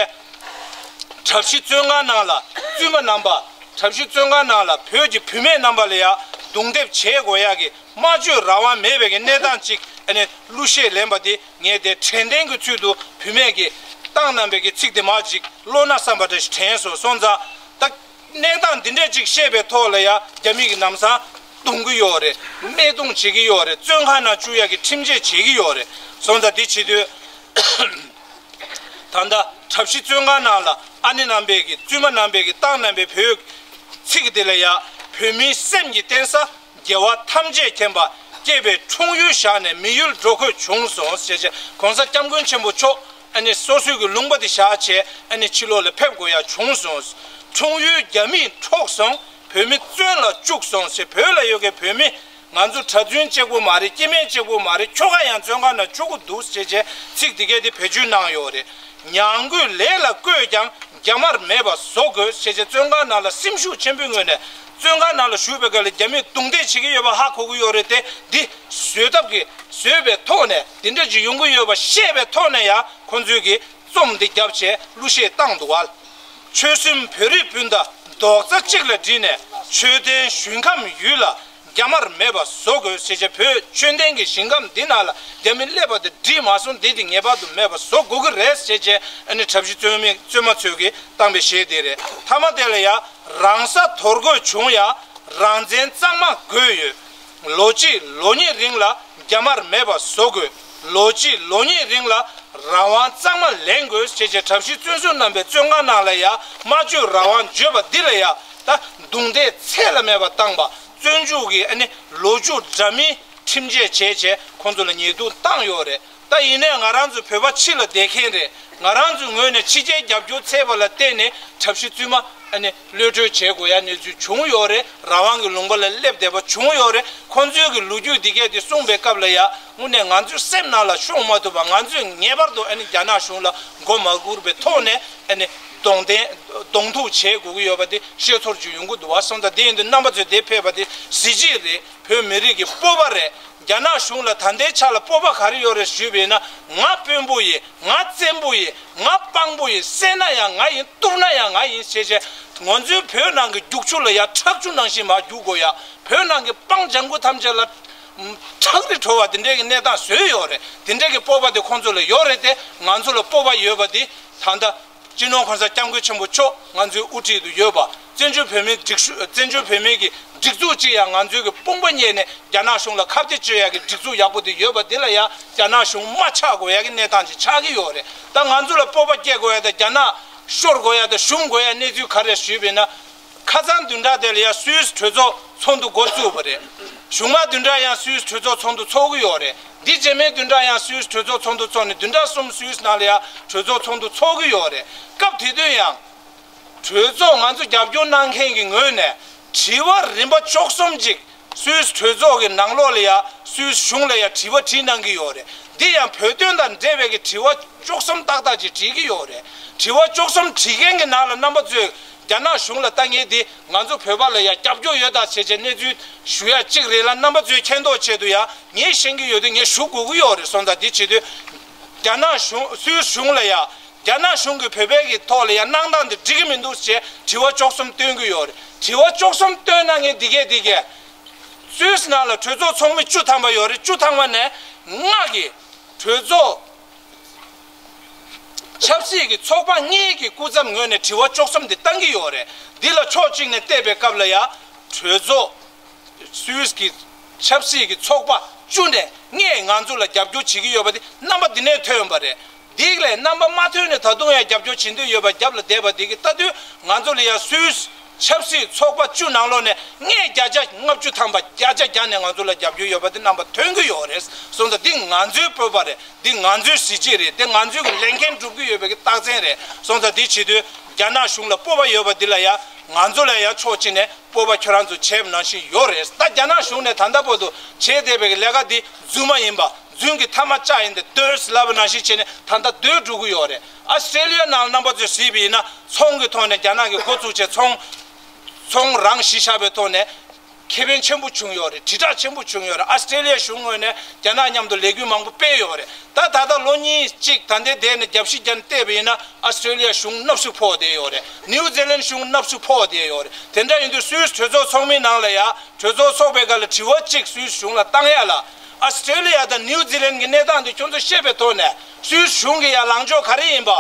གྲྭ་བཞི་བཙོན་ཁང་ནང་ལ་བཙུན་མ་རྣམ་པ། གྲྭ་བཞི་བཙོན་ཁང་ནང་ལ་བོད་ཀྱི་བུད་མེད་རྣམ་པ་ལ་ཡ་རྡུང་རྡེག་བྱེད་དགོས་ཡག་གི་སྨྲ་བརྗོད་རང་དབང་མེད་པའི་གནས་སྟངས་ཅིག་ཨ་ནི་གླུ་གཞས་ལེན་པ་འདི་ངས་དེ་དྲན་རྟེན་གྱི་ཚུལ་དུ་བུད་མེད་ཀྱི་སྟངས་རྣམ་པའི་གི་ཚིག་དེ་མ་ཅིག་ཀློག་ན་བསམ་པ་འདྲ་ཞིག་དྲན་སོང་། སོང་ཙང་ད། གནས་སྟངས་འདི་འདྲ་ཅིག་བཤད་པའི་ཐོག་ལ་ཡ་རྒྱ་མི་གི་ལམ་སང་རྡུང་གི་ཡོད་རེད། རྨས་རྡུང་བྱེད་ཀྱི་ཡོད་རེད། བཙོན་ཁང་ནང་བཅུག་ཡག་གི་ཁྲིམས་ཆད་བྱེད་ཀྱི་ཡོད་རེད། སོང་ཙང་འདི་བྱེད་དུས་ད་ལྟ་གྲྭ་བཞི་བཙོན་ཁང་ནང་ལ་ཨ་ནེ་རྣམ་པས་ཀྱི་བཙུན་མ་རྣམ་པས་ཀྱི་སྟངས་རྣམ་པའི་བོད་ཚིག་དེ་ལ་ཡ་བོད་མིའི་སེམས་ཀྱི་རྟེན་ས་རྒྱལ་བ་ཐམས་ཅད་མཁྱེན་པ་སྐྱེས་པའི་འཁྲུངས་ཡུལ་བཞག་ནས་མི་ཡུལ་འགྲོ་དགོས་བྱུང་སོང་ཞེས་བྱས། གོང་ས་སྐྱབས་མགོན་ཆེན་པོ་མཆོག་ཨ་ནི་སོ་སོའི་གི་ལུང་པ་དེ་བཞག་བྱས་ཨ་ནི་ཕྱི་ལོགས་ལ་ཕེབས་དགོས་ཡ་བྱུང་སོང་། འཁྲུངས་ཡུལ་རྒྱ་མིས་འཕྲོག་སོང་། བོད་མི་བཙོན་ལ་བཅུག་སོང་ཞེས། བོད་ལ་ཡོད་མཁན་བོད་མི་ང་ཚོ་གྲྭ་བཙུན་གཅིག་པུ་མ་རེད། སྐྱེ་དམན་གཅིག་པུ་མ་རེད། ཁྱོ་ག་ཡང་བཙོན་ཁང་ནང་བཅུག་གི་འདུག་ཞེས་བྱས་ཚིག་དེ་གས་དེ་བེད་སྤྱོད་གནང་ཡོད་རེད། ཉང་གུས་ལས་ལ་བསྐོས་ཀྱང་རྒྱ་དམར་མེད་པ་བཟོ་དགོས་ཞེས་བྱས་བཙོན་ཁང་ནང་ལ་སེམས་ཤུགས་ཆེན་པོའི་ངོས་ནས་བཙོན་ཁང་ནང་ལ་བཞུགས་པའི་སྐབས་ལ་རྒྱ་མིས་རྡུང་རྡེག་བྱེད་ཀྱི་ཡོད་པ་ཧ་གོ་གི་ཡོད་རེད་དེ། འདི་བཟོད་ཐབས་ཀྱི་བཟོད་པའི་ཐོག་ནས་འདི་འདྲ་ཅིག་ཡོང་གི་ཡོད་པ་ཤེས་པའི་ཐོག་ནས་ཡང་ཁོང་ཚོས་ཀྱི་རྩོམ་འདི་བརྒྱབ་བྱས་གླུ་གཞས་བཏང་འདུག་བ། ཆོལ་གསུམ་བོད་རིགས་སྤུན་ཟླ་རྡོག་རྩ་གཅིག་ལ་བསྒྲིལ་ནས་ཆོས་ལྡན་ཞུན་ཁམས་ཡུལ་ལ་རྒྱ་དམར་མེད་པ་བཟོ་དགོས་ཞེས་བྱས། བོད་ཆོས་ལྡན་གྱི་ཞིང་ཁམས་འདི་ནང་ལ་རྒྱ་མི་སླེབས་པ་དེ་འགྲིག་མ་སོང་། འདི་དེ་ངེས་པར་དུ་མེད་པ་བཟོ་དགོས་ཀྱི་རེད་ཞེས་བྱས་ཨ་ནི་གྲྭ་བཞི་བཙོན་མི་བཙོན་མ་ཚོས་ཀྱིས་བཏང་པའི་གཞས་དེ་རེད། མཐའ་མ་དེ་ལ་ཡང་རང་ས་དོར་དགོས་བྱུང་ཡང་རང་བཙན་གཙང་མ་དགོས་ཡོད། ལོ་གཅིག་ལོ་གཉིས་རིང་ལ་རྒྱ་དམར་མེད་པ་བཟོ་དགོས། ལོ་གཅིག་ལོ་གཉིས་རིང་ལ་རང་དབང་གཙང་མ་ལེན་དགོས་ཞེས་བྱས། གྲྭ་བཞི་བཙོན་ཟུར་རྣམ་པས་བཙོན་ཁང་ནང་ལ་ཡ་སྨྲ་བརྗོད་རང་དབང་བརྗོད་པ་འདི་ལ་ཡ་ད་རྡུང་རྡེག་ཚད་ལ་མེད་པ་བཏང་པ། བཙོན་འཇུག་གི་ཨ་ནི་ལོ་རྒྱུས་འདྲ་མིན་ཁྲིམས་ཆད་བྱས་བྱས་ཁོང་ཚོ་ལ་ཉེས་རྡུང་བཏང་ཡོད་རེད། ད་ཡིན་ནའི་ང་རང་ཚོ་བོད་པ་ཕྱི་ལ་བསྡད་མཁན་རེད། ང་རང་ཚོའི་ངོས་ནས་ཕྱི་རྒྱལ་རྒྱབ་སྐྱོར་བྱས་པ་ལ་བརྟེན་ནས་གྲྭ་བཞི་བཙུན་མ་ཨ་ནི་གློད་གྲོལ་བྱེད་དགོས་ཡ་གནས་ཚུལ་བྱུང་ཡོད་རེད། རང་དབང་གི་ལུང་པ་ལ་སླེབས་བསྡད་པ་བྱུང་ཡོད་རེད། ཁོང་ཚོའི་གི་ལོ་རྒྱུས་འདི་གས་དེ་གསུངས་པའི་སྐབས་ལ་ཡ་དངོས་གནས་ང་ཚོའི་སེམས་ནང་ལ་ཤོང་མ་ཐུབ་པ། ང་ཚོས་ངེས་པར་དུ་ཨ་ནི་རྒྱ་ནག་གཞུང་ལ་མགོ་མ་སྒུར་བའི་ཐོག་ནས་ཨ་ནི་གདོང་ལེན་གདོང་ཐུག་བྱེད་དགོས་ཀྱི་ཡོད་པ་དེ་ཤེས་ཚོར་ཅིག་ཡོང་གི་འདུག་བ། སོང་ཙང་དེ་ཡིན་དུས་རྣམ་པ་ཚོས་དེ་ཕེབས་པ་དེ་གཟི་བརྗིད་རེད། བོད་མི་རིགས་ཀྱི་སྤོབས་པ་རེད། རྒྱ་ནག་གཞུང་ལ་ད་ལྟའི་ཆ་ལ་སྤོབས་པ་ག་རེ་ཡོད་རེད་ཞུས་པ་ཡིན་ན། ང་དཔོན་པོ་ཡིན། ང་བཙན་པོ་ཡིན། ང་དཔང་པོ་ཡིན། བསད་ན་ཡང་ང་ཡིན། གཏུབ་ན་ཡང་ང་ཡིན་ཞེས་བྱས། ང་ཚོའི་བོད་ནང་གི་རྒྱུག་ཆུ་ལ་ཡང་ཁྲག་ཆུ་ནང་བཞིན་མར་རྒྱུག་དགོས་ཡ། བོད་ནང་གི་སྤང་ལྗང་ཁུ་ཐམས་ཅད་ལ་ཁྲག་རེ་བྲོ་བ་དེ་འདྲའི་གི་གནས་སྟངས་བཟོས་ཡོད་རེད། དེ་འདྲའི་གི་སྤོབས་པ་དེ་ཁོང་ཚོ་ལ་ཡོད་རེད་དེ། ང་ཚོ་ལ་སྤོབས་པ་ཡོད་པ་དེ་ད་ལྟ་སྤྱི་ནོར་གོང་ས་སྐྱབས་མགོན་ཆེན་པོ་མཆོག་ང་ཚོའི་དབུ་ཁྲིད་དུ་ཡོད་པ། བཙན་བྱོལ་བོད་མིའི་སྒྲིག་སྲོལ། བཙན་བྱོལ་བོད་མིའི་གི་སྒྲིག་འཛུགས་གཅིག་ཡང་ང་ཚོའི་གི་དཔུང་པ་གཉེར་ནས་རྒྱ་ནག་གཞུང་ལ་ཁ་གཏད་གཅོག་ཡག་གི་སྒྲིག་འཛུགས་ཡག་པོ་དེ་ཡོད་པ་དེ་ལ་ཡང་རྒྱ་ནག་གཞུང་མ་ཆགས་དགོས་ཡག་གི་གནས་སྟངས་ཅིག་ཆགས་ཀྱི་ཡོད་རེད། ད་ང་ཚོ་ལ་སྤོབས་པ་སྐྱེ་དགོས་ཡ་དང་རྒྱ་ནག་ཤོར་དགོས་ཡ་དང་ཞུམ་དགོས་ཡ་གནས་ཚུལ་ག་རེ་ཞུས་པ་ཡིན་ན། ཁ་སང་བདུན་ཕྲག་དེ་ལ་ཡང་སུད་སི་གྲོས་ཚོགས་ཚོགས་འདུ་འགོ་བཙུགས་པ་རེད། གཞུག་མ་བདུན་ཕྲག་ཡང་སུད་སི་གྲོས་ཚོགས་ཚོགས་འདུ་ཚོགས་ཀྱི་ཡོད་རེད། འདི་རྗེས་མའི་བདུན་ཕྲག་ཡང་སུད་སི་གྲོས་ཚོགས་ཚོགས་འདུ་ཚོགས་ནས་བདུན་ཕྲག་གསུམ་སུད་སི་ནང་ལ་ཡང་གྲོས་ཚོགས་ཚོགས་འདུ་ཚོགས་ཀྱི་ཡོད་རེད། སྐབས་དེ་དུས་ཡང་གྲོས་ཚོགས་ང་ཚོ་རྒྱབ་སྐྱོར་གནང་མཁན་གྱི་ངོས་ནས་དྲི་བ་རིམ་པ་བཅུ་གསུམ་ཅིག་སུད་སི་གྲོས་ཚོགས་ཀྱི་ནང་ལོགས་ལ་ཡང་སུད་སི་གཞུང་ལ་ཡང་དྲི་བ་དྲིས་གནང་གི་ཡོད་རེད། འདི་ཡང་བོད་དོན་དང་འབྲེལ་བའི་གི་དྲི་བ་བཅུ་གསུམ་ཏག་ཏག་ཅིག་དྲིས་ཀྱི་ཡོད་རེད། དྲི་བ་བཅུ་གསུམ་དྲིས་མཁན་གྱི་ནང་ལ་རྣམ་པ་ཚོས་རྒྱ་ནག་གཞུང་ལ་ལྟ་ངེས་འདི་ང་ཚོ་བོད་པ་ལ་ཡང་རྒྱབ་སྐྱོར་ཡོད་ད་བྱས་བྱས་གནས་ཚུལ་ཞུ་ཡ་གཅིག་རེད་ལ། རྣམ་པ་ཚོའི་མཁྱེན་རྟོགས་ཆེད་དུ་ཡང་ངས་ཤེས་ཀྱི་ཡོད་དུས་ངས་ཞུ་དགོས་ཀྱི་ཡོད་རེད། སོང་ཙང་འདི་བྱེད་དུས་རྒྱ་ནག་གཞུང་སུད་སི་གཞུང་ལ་ཡང་རྒྱ་ནག་གཞུང་གིས་བོད་པའི་གི་ཐོག་ལ་ཡང་གནང་སྟངས་འདི་འགྲིག་གི་མི་འདུག་ཅེས་དྲི་བ་བཅུ་གསུམ་བཏོན་གྱི་ཡོད་རེད། དྲི་བ་བཅུ་གསུམ་བཏོན་ན་ངས་འདི་གས་འདི་གས་སུད་སི་ནང་ལ་གྲོས་ཚོགས་ཚོགས་མི་བཅུ་ཐམ་པ་ཡོད་རེད། བཅུ་ཐམ་པ་ནས་ལྔ་གིས་གྲོས་ཚོགས་ཆབ་སྲིད་ཀྱི་ཚོགས་པ་ལྔའི་གི་སྐུ་ཚབ་ངོས་ནས་དྲི་བ་བཅུ་གསུམ་འདི་བཏང་གི་ཡོད་རེད། འདི་ལ་ཕྱོགས་གཅིག་ནས་བལྟས་པའི་སྐབས་ལ་ཡང་གྲོས་ཚོགས་སུད་སི་གི་ཆབ་སྲིད་ཀྱི་ཚོགས་པ་བཅུ་ནས་ལྔས་ང་ཚོ་ལ་རྒྱབ་སྐྱོར་བྱེད་ཀྱི་ཡོད་པ་དེ་རྣམ་པ་འདི་ནས་ཐོན་པ་རེད། འདི་ལས་རྣམ་པ་མ་ཐོན་ནས་ད་དུང་ཡང་རྒྱབ་སྐྱོར་བྱེད་འདོད་ཡོད་པ་རྒྱབ་ལ་བསྡད་པ་འདི་གི་ལྟ་དུས་ང་ཚོ་ལ་ཡང་སུད་སི་ཆབ་སྲིད་ཚོགས་པ་བཅུ་ནང་ལོགས་ནས་ལྔས་བརྒྱ་ཆ་ལྔ་བཅུ་ཐམ་པ་བརྒྱ་ཆ་བརྒྱ་ནས་ང་ཚོ་ལ་རྒྱབ་སྐྱོར་ཡོད་པ་དེ་རྣམ་པ་ཐོན་གྱི་ཡོད་རེད། སོང་ཙང་འདི་ང་ཚོའི་སྤོབས་པ་རེད། འདི་ང་ཚོའི་གཟི་བརྗིད་རེད། འདི་ང་ཚོའི་གི་ལས་འགན་སྒྲུབ་ཀྱི་ཡོད་པའི་གི་རྟགས་མཚན་རེད། སོང་ཙང་འདི་བྱེད་དུས་རྒྱ་ནག་གཞུང་ལ་སྤོབས་པ་ཡོད་པ་འདི་ལ་ཡང་ང་ཚོ་ལ་ཡང་ཕྱོགས་གཅིག་ནས་སྤོབས་པ་ཁྱོད་རང་ཚོ་བྱས་པ་ནང་བཞིན་ཡོད་རེད། ད་རྒྱ་ནག་གཞུང་ནས་ད་ལྟ་བར་དུ་བྱས་བསྡད་པའི་གི་ལས་ཀ་འདི་རྫུན་མ་ཡིན་པ། རྫུན་གྱི་ཐ་མ་ལྕགས་ཡིན་ཏེ་སྡོད་ལབ་པ་ནང་བཞིན་བྱས་ནས་ད་ལྟ་སྡོད་འགྲོ་གི་ཡོད་རེད། ཨ་སི་ཏྲེ་ལི་ཡ་ནང་རྣམ་པ་ཚོས་གཟིགས་པ་ཡིན་ན་ཚོང་གི་ཐོག་ནས་རྒྱ་ནག་གིས་འགོ་བཙུགས་བྱས་ཚོང་ཚོང་རང་གཞི་བཞག་པའི་ཐོག་ནས་ཁེ་ཕན་ཆེན་པོ་བྱུང་ཡོད་རེད། དྲིལ་བསྒྲགས་ཆེན་པོ་བྱུང་ཡོད་རེད། ཨ་སི་ཏྲེ་ལི་ཡ་གཞུང་ངོས་ནས་རྒྱ་ནག་མཉམ་དུ་ལས་འགུལ་མང་པོ་སྤེལ་ཡོད་རེད། ད་ད་ལྟ་ལོ་གཉིས་གཅིག་ད་ལྟའི་དེ་ནས་རྒྱབ་བཤིག་རྒྱབ་བལྟས་པ་ཡིན་ན་ཨ་སི་ཏྲེ་ལི་ཡ་གཞུང་གནག་སུ་ཕོག་བསྡད་ཡོད་རེད། ནིའུ་ཛི་ལན་གཞུང་གནག་སུ་ཕོག་བསྡད་ཡོད་རེད། དེ་འདྲ་ཡིན་དུས་སུད་སི་གྲོས་ཚོགས་ཚོགས་མི་ནང་ལ་ཡ་གྲོས་ཚོགས་ཚོགས་པའི་སྒང་ལ་དྲི་བ་གཅིག་སུད་སི་གཞུང་ལ་བཏང་ཡ་ལ། ཨ་སི་ཏྲེ་ལི་ཡ་དང་ནིའུ་ཛི་ལན་གྱི་གནས་སྟངས་འདི་ཁྱོད་ཚོ་ཤེས་པའི་ཐོག་ནས་སུད་སི་གཞུང་གི་ཡ་ལངས་ཕྱོགས་ག་རེ་ཡིན་པ།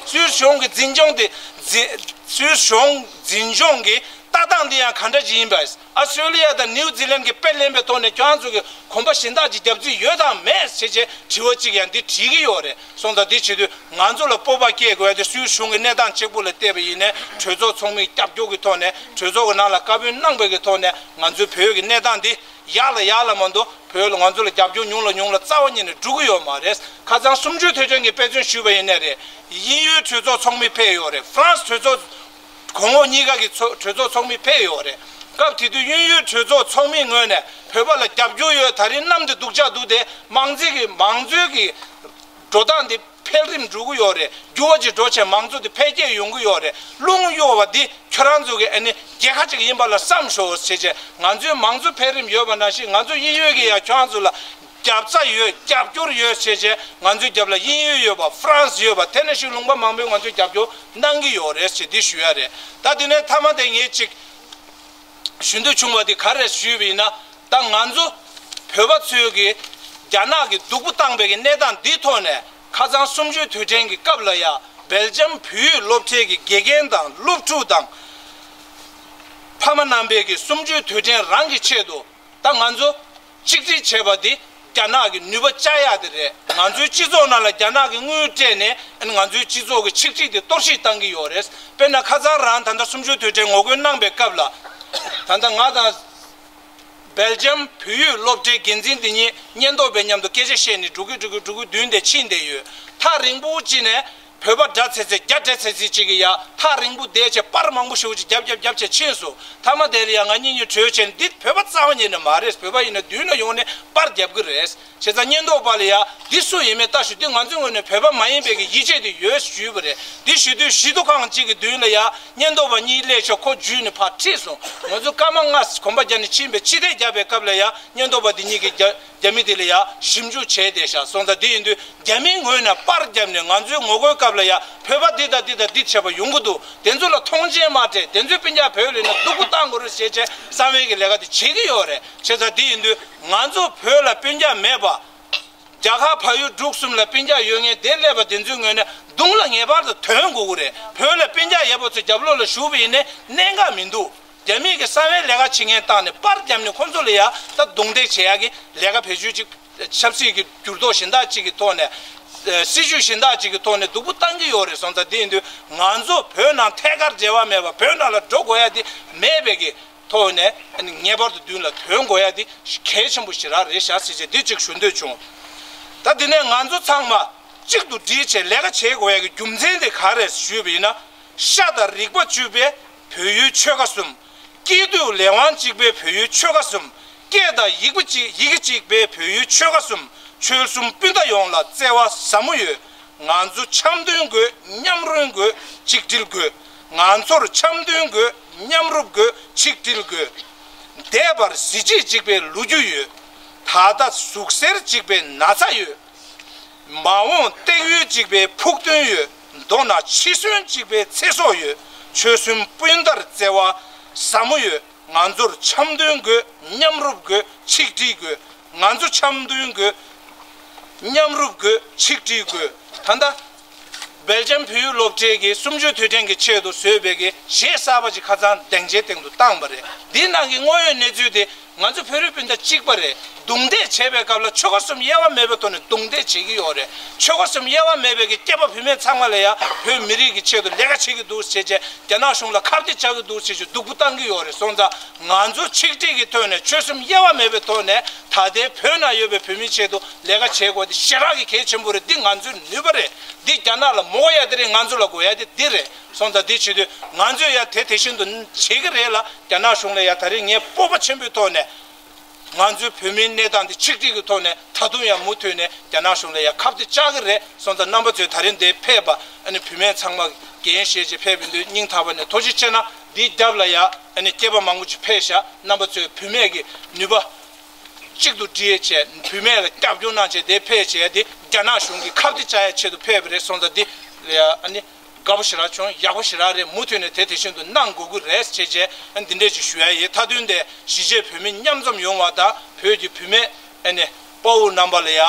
སུད་སི་གཞུང་གི་འཛིན་སྐྱོང་འདི་འཛིན་སུད་སི་གཞུང་འཛིན་སྐྱོང་གི་ལྟ་སྟངས་འདི་ཡང་ག་འདྲ་ཅིག་ཡིན་པ། ཨ་སི་ཏྲེ་ལི་ཡ་དང་ནིའུ་ཛི་ལན་གྱིས་དཔེ་ལེན་པའི་ཐོག་ནས་ཁྱོད་རང་ཚོ་གི་གོམ་པ་གཞན་དག་ཅིག་རྒྱབ་རྩིས་ཡོད་དམ་མེད་ཟེར་བྱས་དྲི་བ་གཅིག་ཡང་འདི་དྲིས་ཀྱི་ཡོད་རེད། སོང་ཙང་འདི་བྱེད་དུས་ང་ཚོ་ལ་སྤོབས་པ་སྐྱེ་དགོས་ཡ་དེ་སུད་སི་གཞུང་གི་གནས་སྟངས་གཅིག་པུ་ལ་བལྟས་པ་ཡིན་ནའི་གྲོས་ཚོགས་ཚོགས་མིའི་རྒྱབ་སྐྱོར་གྱི་ཐོག་ནས་གྲོས་ཚོགས་ཀྱི་ནང་ལ་བཀའ་མོལ་གནང་པའི་གི་ཐོག་ནས་ང་ཚོའི་བོད་ཀྱི་གནས་སྟངས་འདི་ཡག་ལ་ཡག་ལ་མ་གཏོགས་བོད་ལ་ང་ཚོ་ལ་རྒྱབ་སྐྱོར་ཉུང་ལ་ཉུང་ལ་རྩ་བ་ཉིད་ནས་འགྲོ་གི་ཡོད་མ་རེད། ཁ་སང་གསུམ་བཅུའི་དུས་དྲན་གྱི་དཔེ་མཚོན་ཞུས་པ་ཡིན་ནའི་རེད། དབྱིན་ཡུལ་གྲོས་ཚོགས་ཚོགས་མི་ཕེབས་ཡོད་རེད། ཧྥ་རན་སི་གྲོས་ཚོགས་གོང་འོག་གཉིས་ཀ་གི་ཚོ་གྲོས་ཚོགས་ཚོགས་མི་ཕེབས་ཡོད་རེད། སྐབས་དེ་དུས་དབྱིན་ཡུལ་གྲོས་ཚོགས་ཚོགས་མིའི་ངོས་ནས་བོད་པ་ལ་རྒྱབ་སྐྱོར་ཡོད། ད་རིང་གནམ་དེ་སྡུག་ཅག་འདུག་སྟེ་མང་ཚོགས་ཀྱི་མང་གཙོའི་གི་འགྲོ་སྟངས་དེ་འཕེལ་རིམ་འགྲོ་གི་ཡོད་རེད། འགྱུར་བ་ཅིག་འགྲོ་བྱས་མང་གཙོ་དེ་འཕེལ་རྒྱས་ཡོང་གི་ཡོད་རེད། རླུང་གཡོ་བ་འདི་ཁྱོད་རང་ཚོ་གི་ཨ་ནི་རྒྱལ་ཁ་ཅིག་ཡིན་པ་ལ་བསམ་ཤོག་ཟེར་བྱས་ང་ཚོའི་མང་གཙོ་འཕེལ་རིམ་ཡོད་པ་ནང་བཞིན་ང་ཚོ་དབྱིན་ཡུལ་གྱི་ཡ་ཁྱོད་རང་ཚོ་ལ་རྒྱབ་རྩ་ཡོད། རྒྱབ་སྐྱོར་ཡོད་ཟེར་བྱས་ང་ཚོའི་རྒྱབ་ལ་དབྱིན་ཡུལ་ཡོད་པ། ཧྥ་རན་སི་ཡོད་པ། དེ་ནང་བཞིན་ལུང་པ་མང་པོས་ང་ཚོའི་རྒྱབ་སྐྱོར་གནང་གི་ཡོད་རེད་ཟེར་འདི་ཞུ་ཡ་རེད། ད་དེ་ནས་མཐའ་མ་དེ་ངས་ཅིག་ཞུ་འདོད་བྱུང་བ་དེ་ག་རེ་ཞུས་པ་ཡིན་ན། ད་ང་ཚོ་བོད་པ་ཚོས་ཀྱི་རྒྱ་ནག་གི་སྡུག་པོ་བཏང་པའི་གི་གནས་སྟངས་འདིའི་ཐོག་ནས་ཁ་སང་གསུམ་བཅུའི་དུས་དྲན་གྱི་སྐབས་ལ་ཡ་སྦེལ་ཇམ་བོད་ཡིག་སློབ་གྲྭའི་གི་དགེ་རྒན་དང་སློབ་ཕྲུག་དང་ཕ་མ་རྣམ་པས་ཀྱི་གསུམ་བཅུའི་དུས་དྲན་རང་གི་ཆེད་དུ་ད་ང་ཚོ་ཆིག་སྒྲིལ་བྱས་པ་འདི་རྒྱ་ནག་གི་ནུས་པ་བཅག་ཡག་དེ་རེད། ང་ཚོའི་སྤྱི་ཚོགས་ནང་ལ་རྒྱ་ནག་གི་དངུལ་སྤྲད་ནས་ང་ཚོའི་སྤྱི་ཚོགས་ཀྱི་ཆིག་སྒྲིལ་དེ་གཏོར་བཤིག་བཏང་གི་ཡོད་རེད། དཔེར་ན་ཁ་སང་རང་ད་ལྟ་གསུམ་བཅུའི་དུས་དྲན་ངོ་རྒོལ་གནང་པའི་སྐབས་ལ་ད་ལྟ་ང་དང་སྦེལ་ཇམ་བོད་ཡིག་སློབ་གྲྭའི་འགན་འཛིན་འདི་གཉིས་ཉེན་རྟོག་པའི་མཉམ་དུ་སྐད་ཆ་བཤད་ནས་འགྲོ་གི་འགྲོ་གི་འགྲོ་གི་མདུན་དེ་ཕྱིན་བསྡད་ཡོད། ཐག་རིང་པོ་ཅིག་ནས་བོད་པ་འདྲ་ཚེ་ཚེ་རྒྱ་འདྲ་ཚེ་ཚེ་གཅིག་གིས་ཡ་ཐག་རིང་པོ་བསྡད་བྱས་པར་མང་པོ་ཞེ་པོ་ཅིག་རྒྱབ་རྒྱབ་རྒྱབ་བྱས་ཕྱིན་སོང་། མཐའ་མ་དེ་ལ་ཡ་ང་གཉིས་གཉིས་གྲོས་བྱས་ནས་འདི་བོད་པ་རྩ་བ་ཉིད་ནས་མ་རེད། བོད་པ་ཡིན་ན་མདུན་ལ་ཡོང་ནས་པར་རྒྱབ་གི་རེད། བྱས་ཙང་ཉེན་རྟོག་པ་ལ་ཡ་འདི་སུ་ཡིན་མིན་ལྟ་ཞུ་དུས་ང་ཚོའི་ངོས་ནས་བོད་པ་མ་ཡིན་པའི་གི་ཡིད་ཆེས་དེ་ཡོད་ཞུས་པ་རེད། འདི་ཞུ་དུས་ཞི་ཏོ་ཁང་གཅིག་གི་མདུན་ལ་ཡ་ཉེན་རྟོག་པ་གཉིས་སླེབས་བྱས་ཁོ་འཇུས་ནས་ཕར་ཁྲིད་སོང་། ང་ཚོ་སྐར་མ་ལྔ་གོམ་པ་རྒྱག་ནས་ཕྱིན་པའི་ཕྱི་བལྟས་རྒྱབ་པའི་སྐབས་ལ་ཡ་ཉེན་རྟོག་པ་འདི་གཉིས་ཀྱིས་རྒྱ་རྒྱ་མི་དེ་ལ་ཡ་ཞིབ་འཇུག་བྱས་བསྡད་ཤག་སོང་ཙང་དེ་ཡིན་དུས་རྒྱ་མིའི་ངོས་ནས་པར་བརྒྱབ་ནས་ང་ཚོའི་ངོ་རྒོལ་སྐབས་ལ་ཡ་བོད་པ་འདི་དང་འདི་དང་འདི་བྱས་པ་ཡོང་གི་འདུག་དེ་ཚོ་ལ་མཐོང་ཆེན་མ་སྤྲད། དེ་ཚོའི་སྤུན་ཀྱག་བོད་ལ་ཡིན་ན་སྡུག་པོ་བཏང་དགོས་རེད་ཟེར་བྱས་གསང་བའི་གི་ལས་ཀ་དེ་བྱེད་ཀྱི་ཡོད་རེད། བྱས་ཙང་དེ་ཡིན་དུས་ང་ཚོ་བོད་ལ་སྤུན་ཀྱག་མེད་པ། རྒྱ་གར་བལ་ཡུལ་འབྲུག་གསུམ་ལ་སྤུན་ཀྱག་ཡོད་མཁན་དེ་སླེབས་པ་དེ་ཚོའི་ངོས་ནས་མདུན་ལ་ངེས་པར་དུ་ཐོན་དགོས་ཀྱི་རེད། བོད་ལ་སྤུན་ཀྱག་ཡོད་པ་ཚོ་རྒྱབ་ལོགས་ལ་བཞུགས་པ་ཡིན་ནའི་གནད་འགག་མི་འདུག་རྒྱ་མིས་ཀྱི་གསང་བའི་ལས་ཀ་བྱེད་མཁན་བཏང་ནས་པར་བརྒྱབ་ནས་ཁོང་ཚོ་ལ་ཡ་ད་རྡུང་རྡེག་བྱེད་ཡག་གི་ལས་ཀ་བེད་སྤྱོད་ཅིག་ཆབ་སྲིད་ཀྱི་འགྱུར་ལྡོག་གཞན་དག་ཅིག་གི་ཐོག་ནས་ཨ་སྲིད་ཇུས་གཞན་དག་ཅིག་གི་ཐོག་ནས་སྡུག་པོ་བཏང་གི་ཡོད་རེད། སོང་ཙང་དེ་ཡིན་དུས་ང་ཚོ་བོད་ནང་ཐད་ཀར་འབྲེལ་བ་མེད་པ་བོད་ནང་ལ་འགྲོ་དགོས་ཡ་དེ་མེད་པའི་གི་ཐོག་ནས་ངེས་པར་དུ་མདུན་ལ་ཐོན་དགོས་ཡ་དེ་གལ་ཆེན་པོ་ཞེ་དྲག་རེད་ཤག་ཟེར་བྱས་འདི་གཅིག་ཞུ་འདོད་བྱུང་། ད་དེ་ནས་ང་ཚོ་ཚང་མ་གཅིག་ཏུ་སྒྲིལ་བྱས་ལས་ཀ་བྱེད་དགོས་ཡ་གི་རྒྱུ་མཚན་དེ་ག་རེ་ཞུས་པ་ཡིན་ན། ཤ་དང་རིག་པ་གཅིག་པའི་བོད་ཡུལ་ཆོལ་ཁ་གསུམ། སྐྱིད་སྡུག་ལས་དབང་གཅིག་པའི་བོད་ཡུལ་ཆོལ་ཁ་གསུམ། སྐད་དང་ཡིག་པ་གཅིག་ཡི་གེ་གཅིག་པའི་བོད་ཡུལ་ཆོལ་ཁ་གསུམ། ཆོལ་གསུམ་སྤུན་ཟླ་ཡོངས་ལ་བརྩེ་བ་ཟབ་མོ་ཡོད། ང་ཚོ་འཆམ་མཐུན་དགོས། མཉམ་རུབ་དགོས། ཆིག་སྒྲིལ་དགོས། ང་ཚོར་འཆམ་མཐུན་དགོས། མཉམ་རུབ་དགོས། ཆིག་སྒྲིལ་དགོས། འདས་པར་གཟི་བརྗིད་གཅིག་པའི་ལོ་རྒྱུས་ཡོད། ད་ལྟ་ཟུག་གཟེར་གཅིག་པའི་ན་ཚ་ཡོད། མ་འོངས་སྟེགས་ཡོལ་གཅིག་པའི་ཕུགས་འདུན་ཡོད། མདོར་ན་འཆི་གསོན་གཅིག་པའི་ཚེ་སྲོག་ཡོད། ཆོལ་གསུམ་སྤུན་ཟླར་བརྩེ་བ་ཟབ་མོ་ཡོད། ང་ཚོར་འཆམ་མཐུན་དགོས། མཉམ་རུབ་དགོས། ཆིག་སྒྲིལ་དགོས། ང་ཚོ་འཆམ་མཐུན་དགོས། མཉམ་རུབ་དགོས། ཆིག་སྒྲིལ་དགོས། ད་ལྟ་སྦེལ་ཇམ་བོད་ཡིག་སློབ་གྲྭའི་གི་གསུམ་བཅུའི་དུས་དྲན་གྱི་ཆེད་དུ་བཟོས་པའི་གི་གཞས་གསར་པ་ཅིག་ཁ་སང་སྡིངས་ཆའི་སྟེང་དུ་བཏང་པ་རེད། འདིའི་ནང་གི་དངོས་ཡོད་གནས་ཚུལ་དེ་ང་ཚོ་བོད་རིགས་སྤུན་ཟླ་གཅིག་པ་རེད། རྡུང་རྡེག་བྱས་པའི་སྐབས་ལ་ཆོལ་ཁ་གསུམ་དབྱེ་བ་མེད་པའི་ཐོག་ནས་རྡུང་རྡེག་བྱེད་ཀྱི་ཡོད་རེད། ཆོལ་ཁ་གསུམ་དབྱེ་བ་མེད་པའི་གི་སྐྱེས་པ་བུད་མེད་ཚང་མ་ལ་ཡང་བོད་མི་རིགས་ཀྱི་ཆེད་དུ་ལས་ཀ་བྱེད་ཀྱི་འདུག་ཟེར་བྱས་རྒྱ་ནག་གཞུང་ལ་ཁ་གཏད་བཅག་གི་འདུག་ཟེར་བྱས་སྡུག་པོ་བཏང་གི་ཡོད་རེད། སོང་ཙང་ང་ཚོ་ཆིག་སྒྲིལ་གྱི་ཐོག་ནས་ཆོལ་གསུམ་དབྱེ་བ་མེད་པའི་ཐོག་ནས་ད་ལྟའི་བོད་ནང་ཡོད་པའི་བོད་མིའི་ཆེད་དུ་ལས་ཀ་བྱེད་དགོས་དེ་ཞེ་དྲག་གི་གལ་ཆེན་པོ་རེད། འདི་ང་ཚོའི་ནུས་པ་རེད། འདི་རྒྱ་ནག་ལ་མོ་དགོས་ཡ་དེ་རེད། ང་ཚོ་ལ་དགོས་ཡ་དེ་འདི་རེད། སོང་ཙང་འདི་བྱེད་དུས་ང་ཚོས་ཡ་དེ་དེ་བཞིན་དུ་བྱེད་ཀྱི་རེད་ལ། རྒྱ་ནག་གཞུང་ལ་ཡ་ད་རེས་ངས་སྤོབས་པ་ཆེན་པོའི་ཐོག་ནས་ ང་ཚོའི་བོད་མིའི་གནས་སྟངས་འདི་ཆིག་སྒྲིལ་གྱི་ཐོག་ནས་ད་དུང་ཡང་མུ་མཐུད་ནས་རྒྱ་ནག་གཞུང་ལ་ཡང་ཁ་གཏད་བཅག་གི་རེད། སོང་ཙང་རྣམ་པ་ཚོས་ད་རིང་འདིར་ཕེབས་པ་ཨ་ནི་བུད་མེད་ཚང་མ་འགན་བཞེས་བྱས་ཕེབས་པའི་དུས་སྙིང་ཐག་པ་ནས་ཐུགས་རྗེ་ཆེ་གནང་། འདིའི་རྒྱབ་ལ་ཡང་ཨ་ནི་སྐྱེས་པ་མང་པོ་ཅིག་ཕེབས་ཤག་རྣམ་པ་ཚོས་བུད་མེད་ཀྱི་ནུས་པ་གཅིག་ཏུ་སྒྲིལ་བྱས་བུད་མེད་ལ་རྒྱབ་སྐྱོར་གནང་བྱས་འདིར་ཕེབས་བྱས་འདི་རྒྱ་ནག་གཞུང་གི་ཁ་གཏད་བཅག་ཡའི་ཆེད་དུ་ཕེབས་པ་རེད། སོང་ཙང་འདི་ལ་ཡང་ཨ་ནི། དགའ་པོ་ཞེ་དྲག་བྱུང་། ཡག་པོ་ཞེ་དྲག་རེད། མུ་མཐུད་ནས་དེ་དེ་བཞིན་དུ་གནང་དགོས་ཀྱི་རེད་ཅེས་བྱས་འདི་འདྲས་ཅིག་ཞུ་ཡ་ཡིན། མཐའ་དོན་དེ་གཞིས་བྱེས་བོད་མི་མཉམ་འཛོམས་ཡོང་བ་དང་བོད་ཀྱི་བུད་མེད་ཨ་ནི་དཔའ་བོ་རྣམ་པ་ལ་ཡ་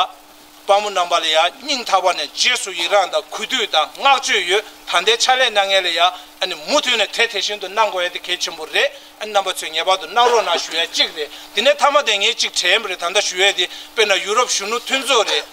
དཔའ་མོ་རྣམ་པ་ལ་ཡ་སྙིང་ཐག་པ་ནས་རྗེས་སུ་ཡི་རང་དང་གུས་འདུད་དང་བསྔགས་བརྗོད་ཡོད། ད་ལྟའི་ཕྱག་ལས་གནང་མཁན་ལ་ཡ་ཨ་ནི་མུ་མཐུད་ནས་དེ་དེ་བཞིན་དུ་གནང་དགོས་ཡ་དེ་གལ་ཆེན་པོ་རེད། ཨ་ནི་རྣམ་པ་ཚོས་ངེས་པར་དུ་གནང་རོགས་གནང་ཞུ་ཡ་གཅིག་རེད། དེ་ནས་མཐའ་མ་དེ་ངས་གཅིག་དྲན་པ་རེད། ད་ལྟ་ཞུ་ཡ་དེ་དཔེར་ན་ཡུ་རོབ་གཞོན་ནུ་མཐུན་ཚོགས་རེད།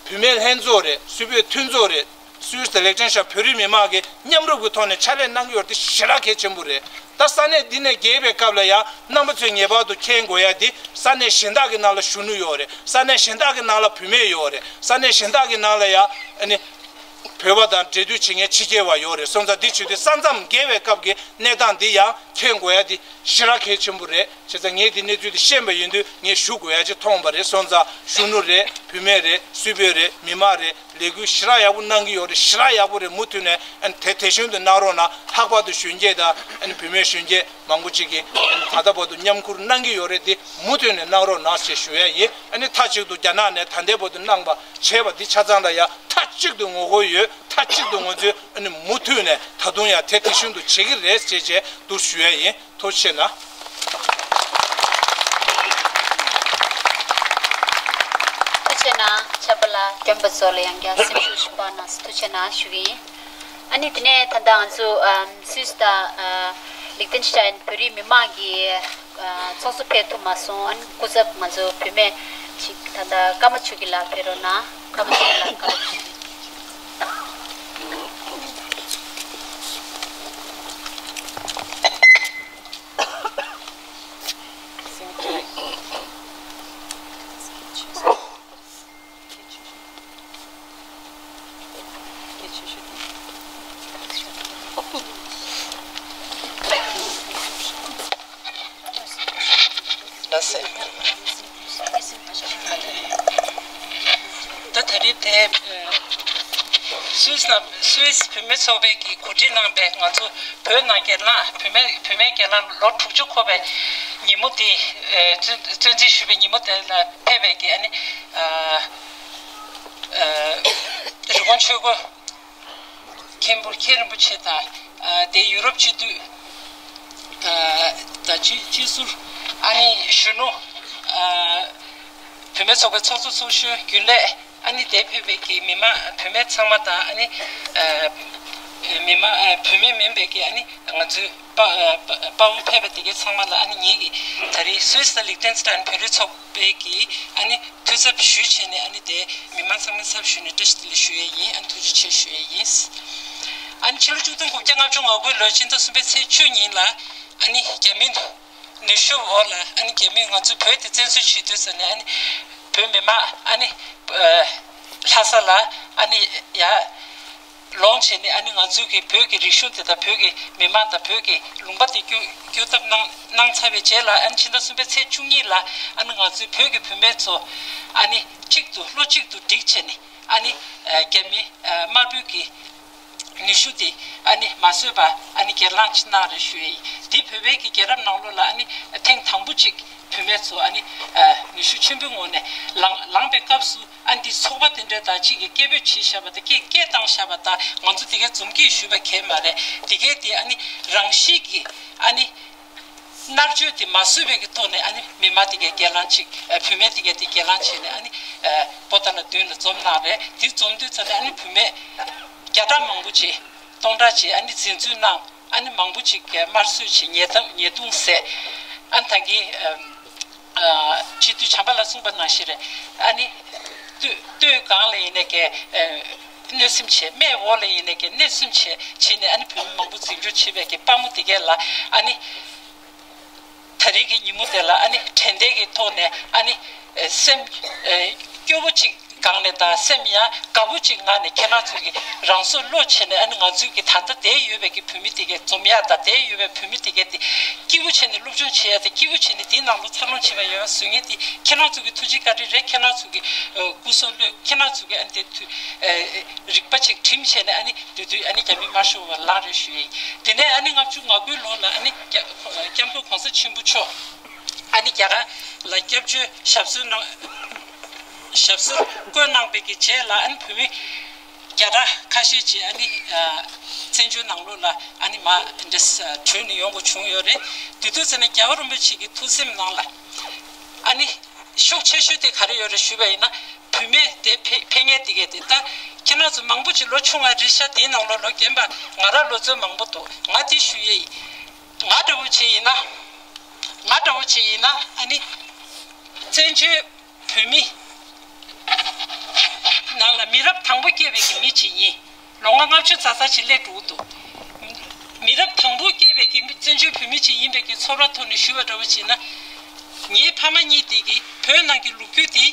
བུད་མེད་ལྷན་ཚོགས་རེད། སུད་བོད་མཐུན་ཚོགས་རེད། སུད་སི་དང་ལིག་ཏེན་ཤ་ཡན་བོད་རིགས་མི་མང་གིས་མཉམ་རུབ་ཀྱི་ཐོག་ནས་ཕྱག་ལས་གནང་གི་ཡོད་རེད། དེ་ཞེ་དྲག་གལ་ཆེན་པོ་རེད། ད་ས་གནས་འདི་ནས་རྒྱལ་བའི་སྐབས་ལ་ཡང་རྣམ་པ་ཚོས་ངེས་པར་དུ་མཁྱེན་དགོས་ཡ་འདི་ས་གནས་གཞན་དག་གི་ནང་ལ་གཞོན་ནུ་ཡོད་རེད། ས་གནས་གཞན་དག་གི་ནང་ལ་བུད་མེད་ཡོད་རེད། ས་གནས་གཞན་དག་གི་ནང་ལ་ཡང་ཨ་ནི་བོད་པ་དང་འབྲེལ་མཐུད་བྱེད་མཁན་ཕྱི་རྒྱལ་བ་ཡོད་རེད། སོང་ཙང་འདི་བྱེད་དུས་ས་མཚམས་རྒྱལ་བའི་སྐབས་ཀྱི་གནས་སྟངས་འདི་ཡང་མཁྱེན་དགོས་ཡ་འདི་ཞེ་དྲག་གལ་ཆེན་པོ་རེད། བྱས་ཙང་ངས་འདི་གནས་ཚུལ་འདི་ཤེས་པ་ཡིན་དུས་ངས་ཞུ་དགོས་ཡ་ཅིག་མཐོང་བ་རེད། སོང་ཙང་གཞོན་ནུ་རེད། བུད་མེད་རེད། སུད་བོད་རེད། མི་མང་རེད། ལས་འགུལ་ཞེ་དྲག་ཡག་པོ་གནང་གི་ཡོད་རེད། ཞེ་དྲག་ཡག་པོ་རེད། མུ་མཐུད་ནས་ཨ་ནི་དེ་དེ་བཞིན་དུ་གནང་རོགས་གནང་། ལྷག་པར་དུ་གཞོན་སྐྱེས་དང་ཨ་ནི་བུད་མེད་གཞོན་སྐྱེས་མང་པོ་ཅིག་གིས་ཨ་ནི་ད་ལྟ་བར་དུ་མཉམ་ཁུར་གནང་གི་ཡོད་རེད། དེ་མུ་མཐུད་ནས་གནང་རོགས་གནང་ཞེས་ཞུ་ཡ་ཡིན། ཨ་ནི་མཐའ་གཅིག་ཏུ་རྒྱ་ནག་ནས་ད་ལྟའི་བར་དུ་གནང་བ་བྱས་པ་འདི་ཆ་ཚང་ལ་ཡང་མཐའ་གཅིག་ཏུ་ངོ་རྒོལ་ཡོད། མཐའ་གཅིག་ཏུ་ང་ཚོས་ཨ་ནི་མུ་མཐུད་ནས་ད་དུང་ཡང་དེ་དེ་བཞིན་དུ་བྱེད་ཀྱི་རེད་ཅེས་བྱས་འདུག་ཞུ་ཡ་ཡིན། ཐུགས་རྗེ་ཆེ་གནང་། ཐུགས་རྗེ་ཆེ་གནང་། ཆབ་པ་ལ་སྐྱོན་པ་ཚོ་ལ་ཡང་བསྐྱར་སེམས་ཤུགས་ཤིག་སྤར་གནང་། ཐུགས་རྗེ་ཆེ་གནང་ཞུ་གི་ཡིན། ཨ་ནི་དེ་ནས་ད་ལྟ་ང་ཚོ་ཨམ་སུད་སི་དང་ཨ་ལིག་ཏེན་ཤ་ཡན་བོད་རིགས་མི་མང་གི་ཨ་ཚོགས་གཙོ་ཕེབས་ཐུབ་མ་སོང་། ཨ་ནི་སྐུ་ཚབ་ང་ཚོ་བུད་མེད་ཅིག་ད་ལྟ་ཀརྨ་ཆོས་སྐྱིད་ལགས་ཕེབས་རོགས་གནང་། ཀརྨ་ཆོས་སྐྱིད་ལགས་བཀའ་སློབ་ཞུ། ལགས་སེ། ད་ད་རེས་དེ་སུད་སི་ནང་སུད་སི་བུད་མེད་ཚོགས་པའི་གི་གོ་སྒྲིག་གནང་པའི་ང་ཚོ་བོད་ནང་སྒེར་ལངས་བུད་མེད་བུད་མེད་སྒེར་ལངས་ལོ་དྲུག་ཅུ་འཁོར་བའི་ཉིན་མོ་དེ་ཨ་བཙོན་བཙོན་འཛུལ་ཞུས་པའི་ཉིན་མོ་དེ་ལ་ཕེབས་པའི་གི་ཨ་ནི་ཨ་རི་ཀོན་ཆོས་འཁོར་མཁན་པོ་མཁན་རིན་པོ་ཆེ་དང་ཨ་དེ་ཡུ་རོབ་སྤྱི་འཐུས་ཨ་དང་སྤྱི་སྤྱི་ཟུར་ཨ་ནི་གཞོན་ནུ་ཨ་བུད་མེད་ཚོགས་པའི་ཚོགས་གཙོ་ཚོགས་གཞོན་རྒྱུན་ལས། ཨ་ནི་དེར་ཕེབས་པའི་གི་མི་མང་བུད་མེད་ཚང་མ་དང་ཨ་ནི་ཨ་མི་མང་ཨ་བུད་མེད་མིན་པའི་གི་ཨ་ནི་ང་ཚོའི་དཔའ་ཨ་དཔའ་དཔའ་བོ་ཕེབས་པ་དེ་གའི་ཚང་མ་ལ་ཨ་ནི་ངེད་ཀྱི་ད་རེས་སུད་སི་དང་ལིག་ཏེན་སི་ཏན་བོད་རིགས་ཚོགས་པའི་གི་ཨ་ནི་འཐུས་ཚབ་ཞུས་བྱས་ནས་ཨ་ནི་དེ་མི་མང་ཚང་མའི་ཚབ་ཞུས་ནས་བཀྲ་ཤིས་བདེ་ལེགས་ཞུ་ཡས་ཡིན། ཨ་ནི་ཐུགས་རྗེ་ཆེ་ཞུ་ཡས་ཡིན། ཨ་ནི་ཕྱི་ལོ་ཆིག་སྟོང་དགུ་བརྒྱ་ལྔ་བཅུ་ང་དགུའི་ལོའི་ཕྱི་ཟླ་གསུམ་པའི་ཚེས་བཅུ་ཉིན་ལ་ཨ་ནི་རྒྱ་མི་ནུས་ཤུགས་འོག་ལ་ཨ་ནི་རྒྱ་མིས་ང་ཚོའི་བོད་དེ་བཙན་འཛུལ་བྱེད་དུས་ཙམ་ནས་ཨ་ནི་བོད་མི་མང་ཨ་ནི་ཨ་ལྷ་ས་ལ་ཨ་ནི་ཡར་ལོང་བྱས་ནས་ཨ་ནི་ང་ཚོའི་གི་བོད་ཀྱི་རིག་གཞུང་དེ་དང་བོད་ཀྱི་མི་མང་དང་བོད་ཀྱི་ལུང་པ་དེ་སྐྱོ་སྐྱོབ་ཐབས་གནང་གནང་ཚར་བའི་རྗེས་ལ་ཨ་ནི་ཕྱི་ཟླ་གསུམ་པའི་ཚེས་བཅུ་གཉིས་ལ་ཨ་ནི་ང་ཚོའི་བོད་ཀྱི་བུད་མེད་ཚོ་ཨ་ནི་གཅིག་ཏུ་བློ་གཅིག་ཏུ་བསྒྲིགས་བྱས་ནས། ཨ་ནི་ཨ་རྒྱ་མི་ཨ་དམར་པོའི་གི་ནུས་ཤུགས་དེ་ཨ་ནི་མ་བཟོད་པ་ཨ་ནི་སྒེར་ལངས་ཅིག་གནང་རེད་ཞུ་ཡས་ཡིན། དེ་བོད་པའི་གི་རྒྱལ་རབས་ནང་ལོགས་ལ་ཨ་ནི་ཐེངས་དང་པོ་གཅིག་བུད་མེད་ཚོ་ཨ་ནི་ཨ་ནུས་ཤུགས་ཆེན་པོའི་ངོས་ནས་ལངས་ལངས་པའི་སྐབས་སུ་ཨ་ནི་འདི་ཚོགས་པ་དེ་འདྲ་དང་གཅིག་གི་སྐད་འབོད་བྱས་བཞག་པ་དང་སྐད་སྐད་བཏང་བཞག་པ་དང་ང་ཚོ་དེ་གའི་འཛོམས་སྐད་ཞུས་པ་གས་མ་རེད། དེ་གའི་དེ་ཨ་ནི་རང་བཞིན་གྱི་ཨ་ནི། མནར་གཅོད་དེ་མ་བཟོད་པའི་གི་ཐོག་ནས་ཨ་ནི་མི་མང་དེ་གའི་སྒེར་ལངས་ཅིག་ཨ་བུད་མེད་དེ་གའི་དེ་སྒེར་ལངས་བྱས་ནས་ཨ་ནི་ཨ་པོ་ཏཱ་ལ་མདུན་ལ་འཛོམས་གནང་རེད། དེ་འཛོམས་དུས་ཙམ་ནས་ཨ་ནི་བུད་མེད་བརྒྱ་ཕྲག་མང་པོ་ཅིག་སྟོང་ཕྲག་ཅིག་ཨ་ནི་འཛིན་བཟུང་གནང་ཨ་ནི་མང་པོ་ཅིག་གི་དམར་གསོད་བྱས་ཉེས་རྡུང་ཉེས་རྡུང་བཟས་ཨ་ནི་ད་གིན་ཨ། ཨ་སྤྱི་འཐུས་བྱམས་པ་ལགས་གསུངས་པ་ནང་བཞིན་རེད། ཨ་ནི་སྟོད་སྟོད་སྒང་ལ་ཡིན་ནའི་གི་ཨ་གནོན་སེམས་བྱས་སྨད་འོག་ལ་ཡིན་ནའི་གི་གནོན་སེམས་བྱས་བྱས་ནས་ཨ་ནི་བོད་མི་མང་པོ་འཛིན་སྐྱོང་བྱེད་པའི་གི་དཔའ་མོ་དེ་གས་ལ་ཨ་ནི་ད་རེས་ཀྱི་ཉིན་མོ་དེ་ལ་ཨ་ནི་དྲན་རྟེན་གྱི་ཐོག་ནས་ཨ་ནི་ཨ་སེམས་ཨ་སྐྱོ་བོ་ཅིག་ སྒང་ནས་ད་སེམས་ཡ་དགའ་པོ་ཅིག་ངང་ནས་ཁྱེད་རང་ཚོས་ཀྱི་རང་སྲོག་བློས་བྱས་ནས། ཨ་ནི་ང་ཚོས་ཀྱི་ད་ལྟ་བསྡད་ཡོད་པའི་གི་བོད་མི་དེ་གས་འཛོམས་ཡ་དང་། བསྡད་ཡོད་པའི་བོད་མི་དེ་གས་དེ་སྐྱིད་པོ་བྱས་ནས་སློབ་སྦྱོང་བྱེད་ཡ་དང་། སྐྱིད་པོ་བྱས་ནས་དེའི་ནང་ལོགས་འཚར་ལོངས་བྱེད་པ་ཡོང་བཟོ་མཁན་དེ་ཁྱེད་རང་ཚོ་གི་ཐུགས་རྗེ་བཀའ་དྲིན་རེད། ཁྱེད་རང་ཚོ་གི་ཨ་སྐུ་གཟུགས་བློས། ཁྱེད་རང་ཚོ་གི་ཨ་ནི་དེ་དུས་ཨ་རིག་པ་ཅིག་བསྒྲིམས་བྱས་ནས། ཨ་ནི་དེ་དུས་ཨ་ནི་རྒྱ་མི་དམར་ཤོག་པ་ལངས་རེད་ཞུ་ཡ་ཡིན། དེ་ནས་ཨ་ནི་ལྔ་བཅུ་ང་དགུའི་ལོ་ལ་ཨ་ནི་སྐྱབས་སྐྱབས་མགོན་གོང་ས་ཆེན་པོ་མཆོག་ཨ་ནི་རྒྱ་གར་ལ་སྐྱབས་བཅོལ་ཞབས་སོར་གནང་། ཞབས་སོར་བསྐོས་གནང་བའི་གི་རྗེས་ལ། ཨ་ནི་བོད་མི་བརྒྱ་ཕྲག་ཁ་ཤས་ཅིག་ཨ་ནི་ཨ་བཙན་བྱོལ་ནང་ལོགས་ལ་ཨ་ནི་མར་འདི་འདྲ་བྲོས་ནས་ཡོང་དགོས་བྱུང་ཡོད་རེད། དེ་དུས་ཙམ་ནས་རྒྱལ་བ་རིན་པོ་ཆེ་གི་ཐུགས་སེམས་ནང་ལ་ཨ་ནི་ཤུགས་ཆེ་ཤོས་དེ་ག་རེ་ཡོད་རེད་ཞུས་པ་ཡིན་ན། བུད་མེད་དེ་ཕེ་ཕེབས་མཁན་དེ་གས་དེ། ད་ཁྱེད་རང་ཚོ་མང་པོ་ཅིག་ལོ་ཆུང་བ་རེད་ཤག་དེའི་ནང་ལོགས་ལོ་རྒན་པ་ང་རང་ལོ་ཚོད་མང་པོ་འདུག་ང་དེ་ཞུ་ཡས་ཡིན། ང་འདྲ་བོ་ཅིག་ཡིན་ན། ང་འདྲ་བོ་ཅིག་ཡིན་ན་ཨ་ནི་བཙན་བྱོལ་བོད་མི་ནང་ལ་མི་རབས་དང་པོ་སྐྱེས་པའི་གི་མི་ཅིག་ཡིན། ལོ་ངོ་ལྔ་བཅུ་ཙམ་ཙམ་ཅིག་སླེབས་འགྲོ་གི་འདུག་མི་རབས་དང་པོ་སྐྱེས་པའི་གི་མི། བཙན་བྱོལ་བོད་མི་ཅིག་ཡིན་པའི་གི་ཚོར་བ་ཐོག་ནས་ཞུས་པ་འདྲ་བོ་བྱས་ན། ངའི་ཕ་མ་གཉིས་དེ་གི་བོད་ནང་གི་ལོ་རྒྱུས་དེ་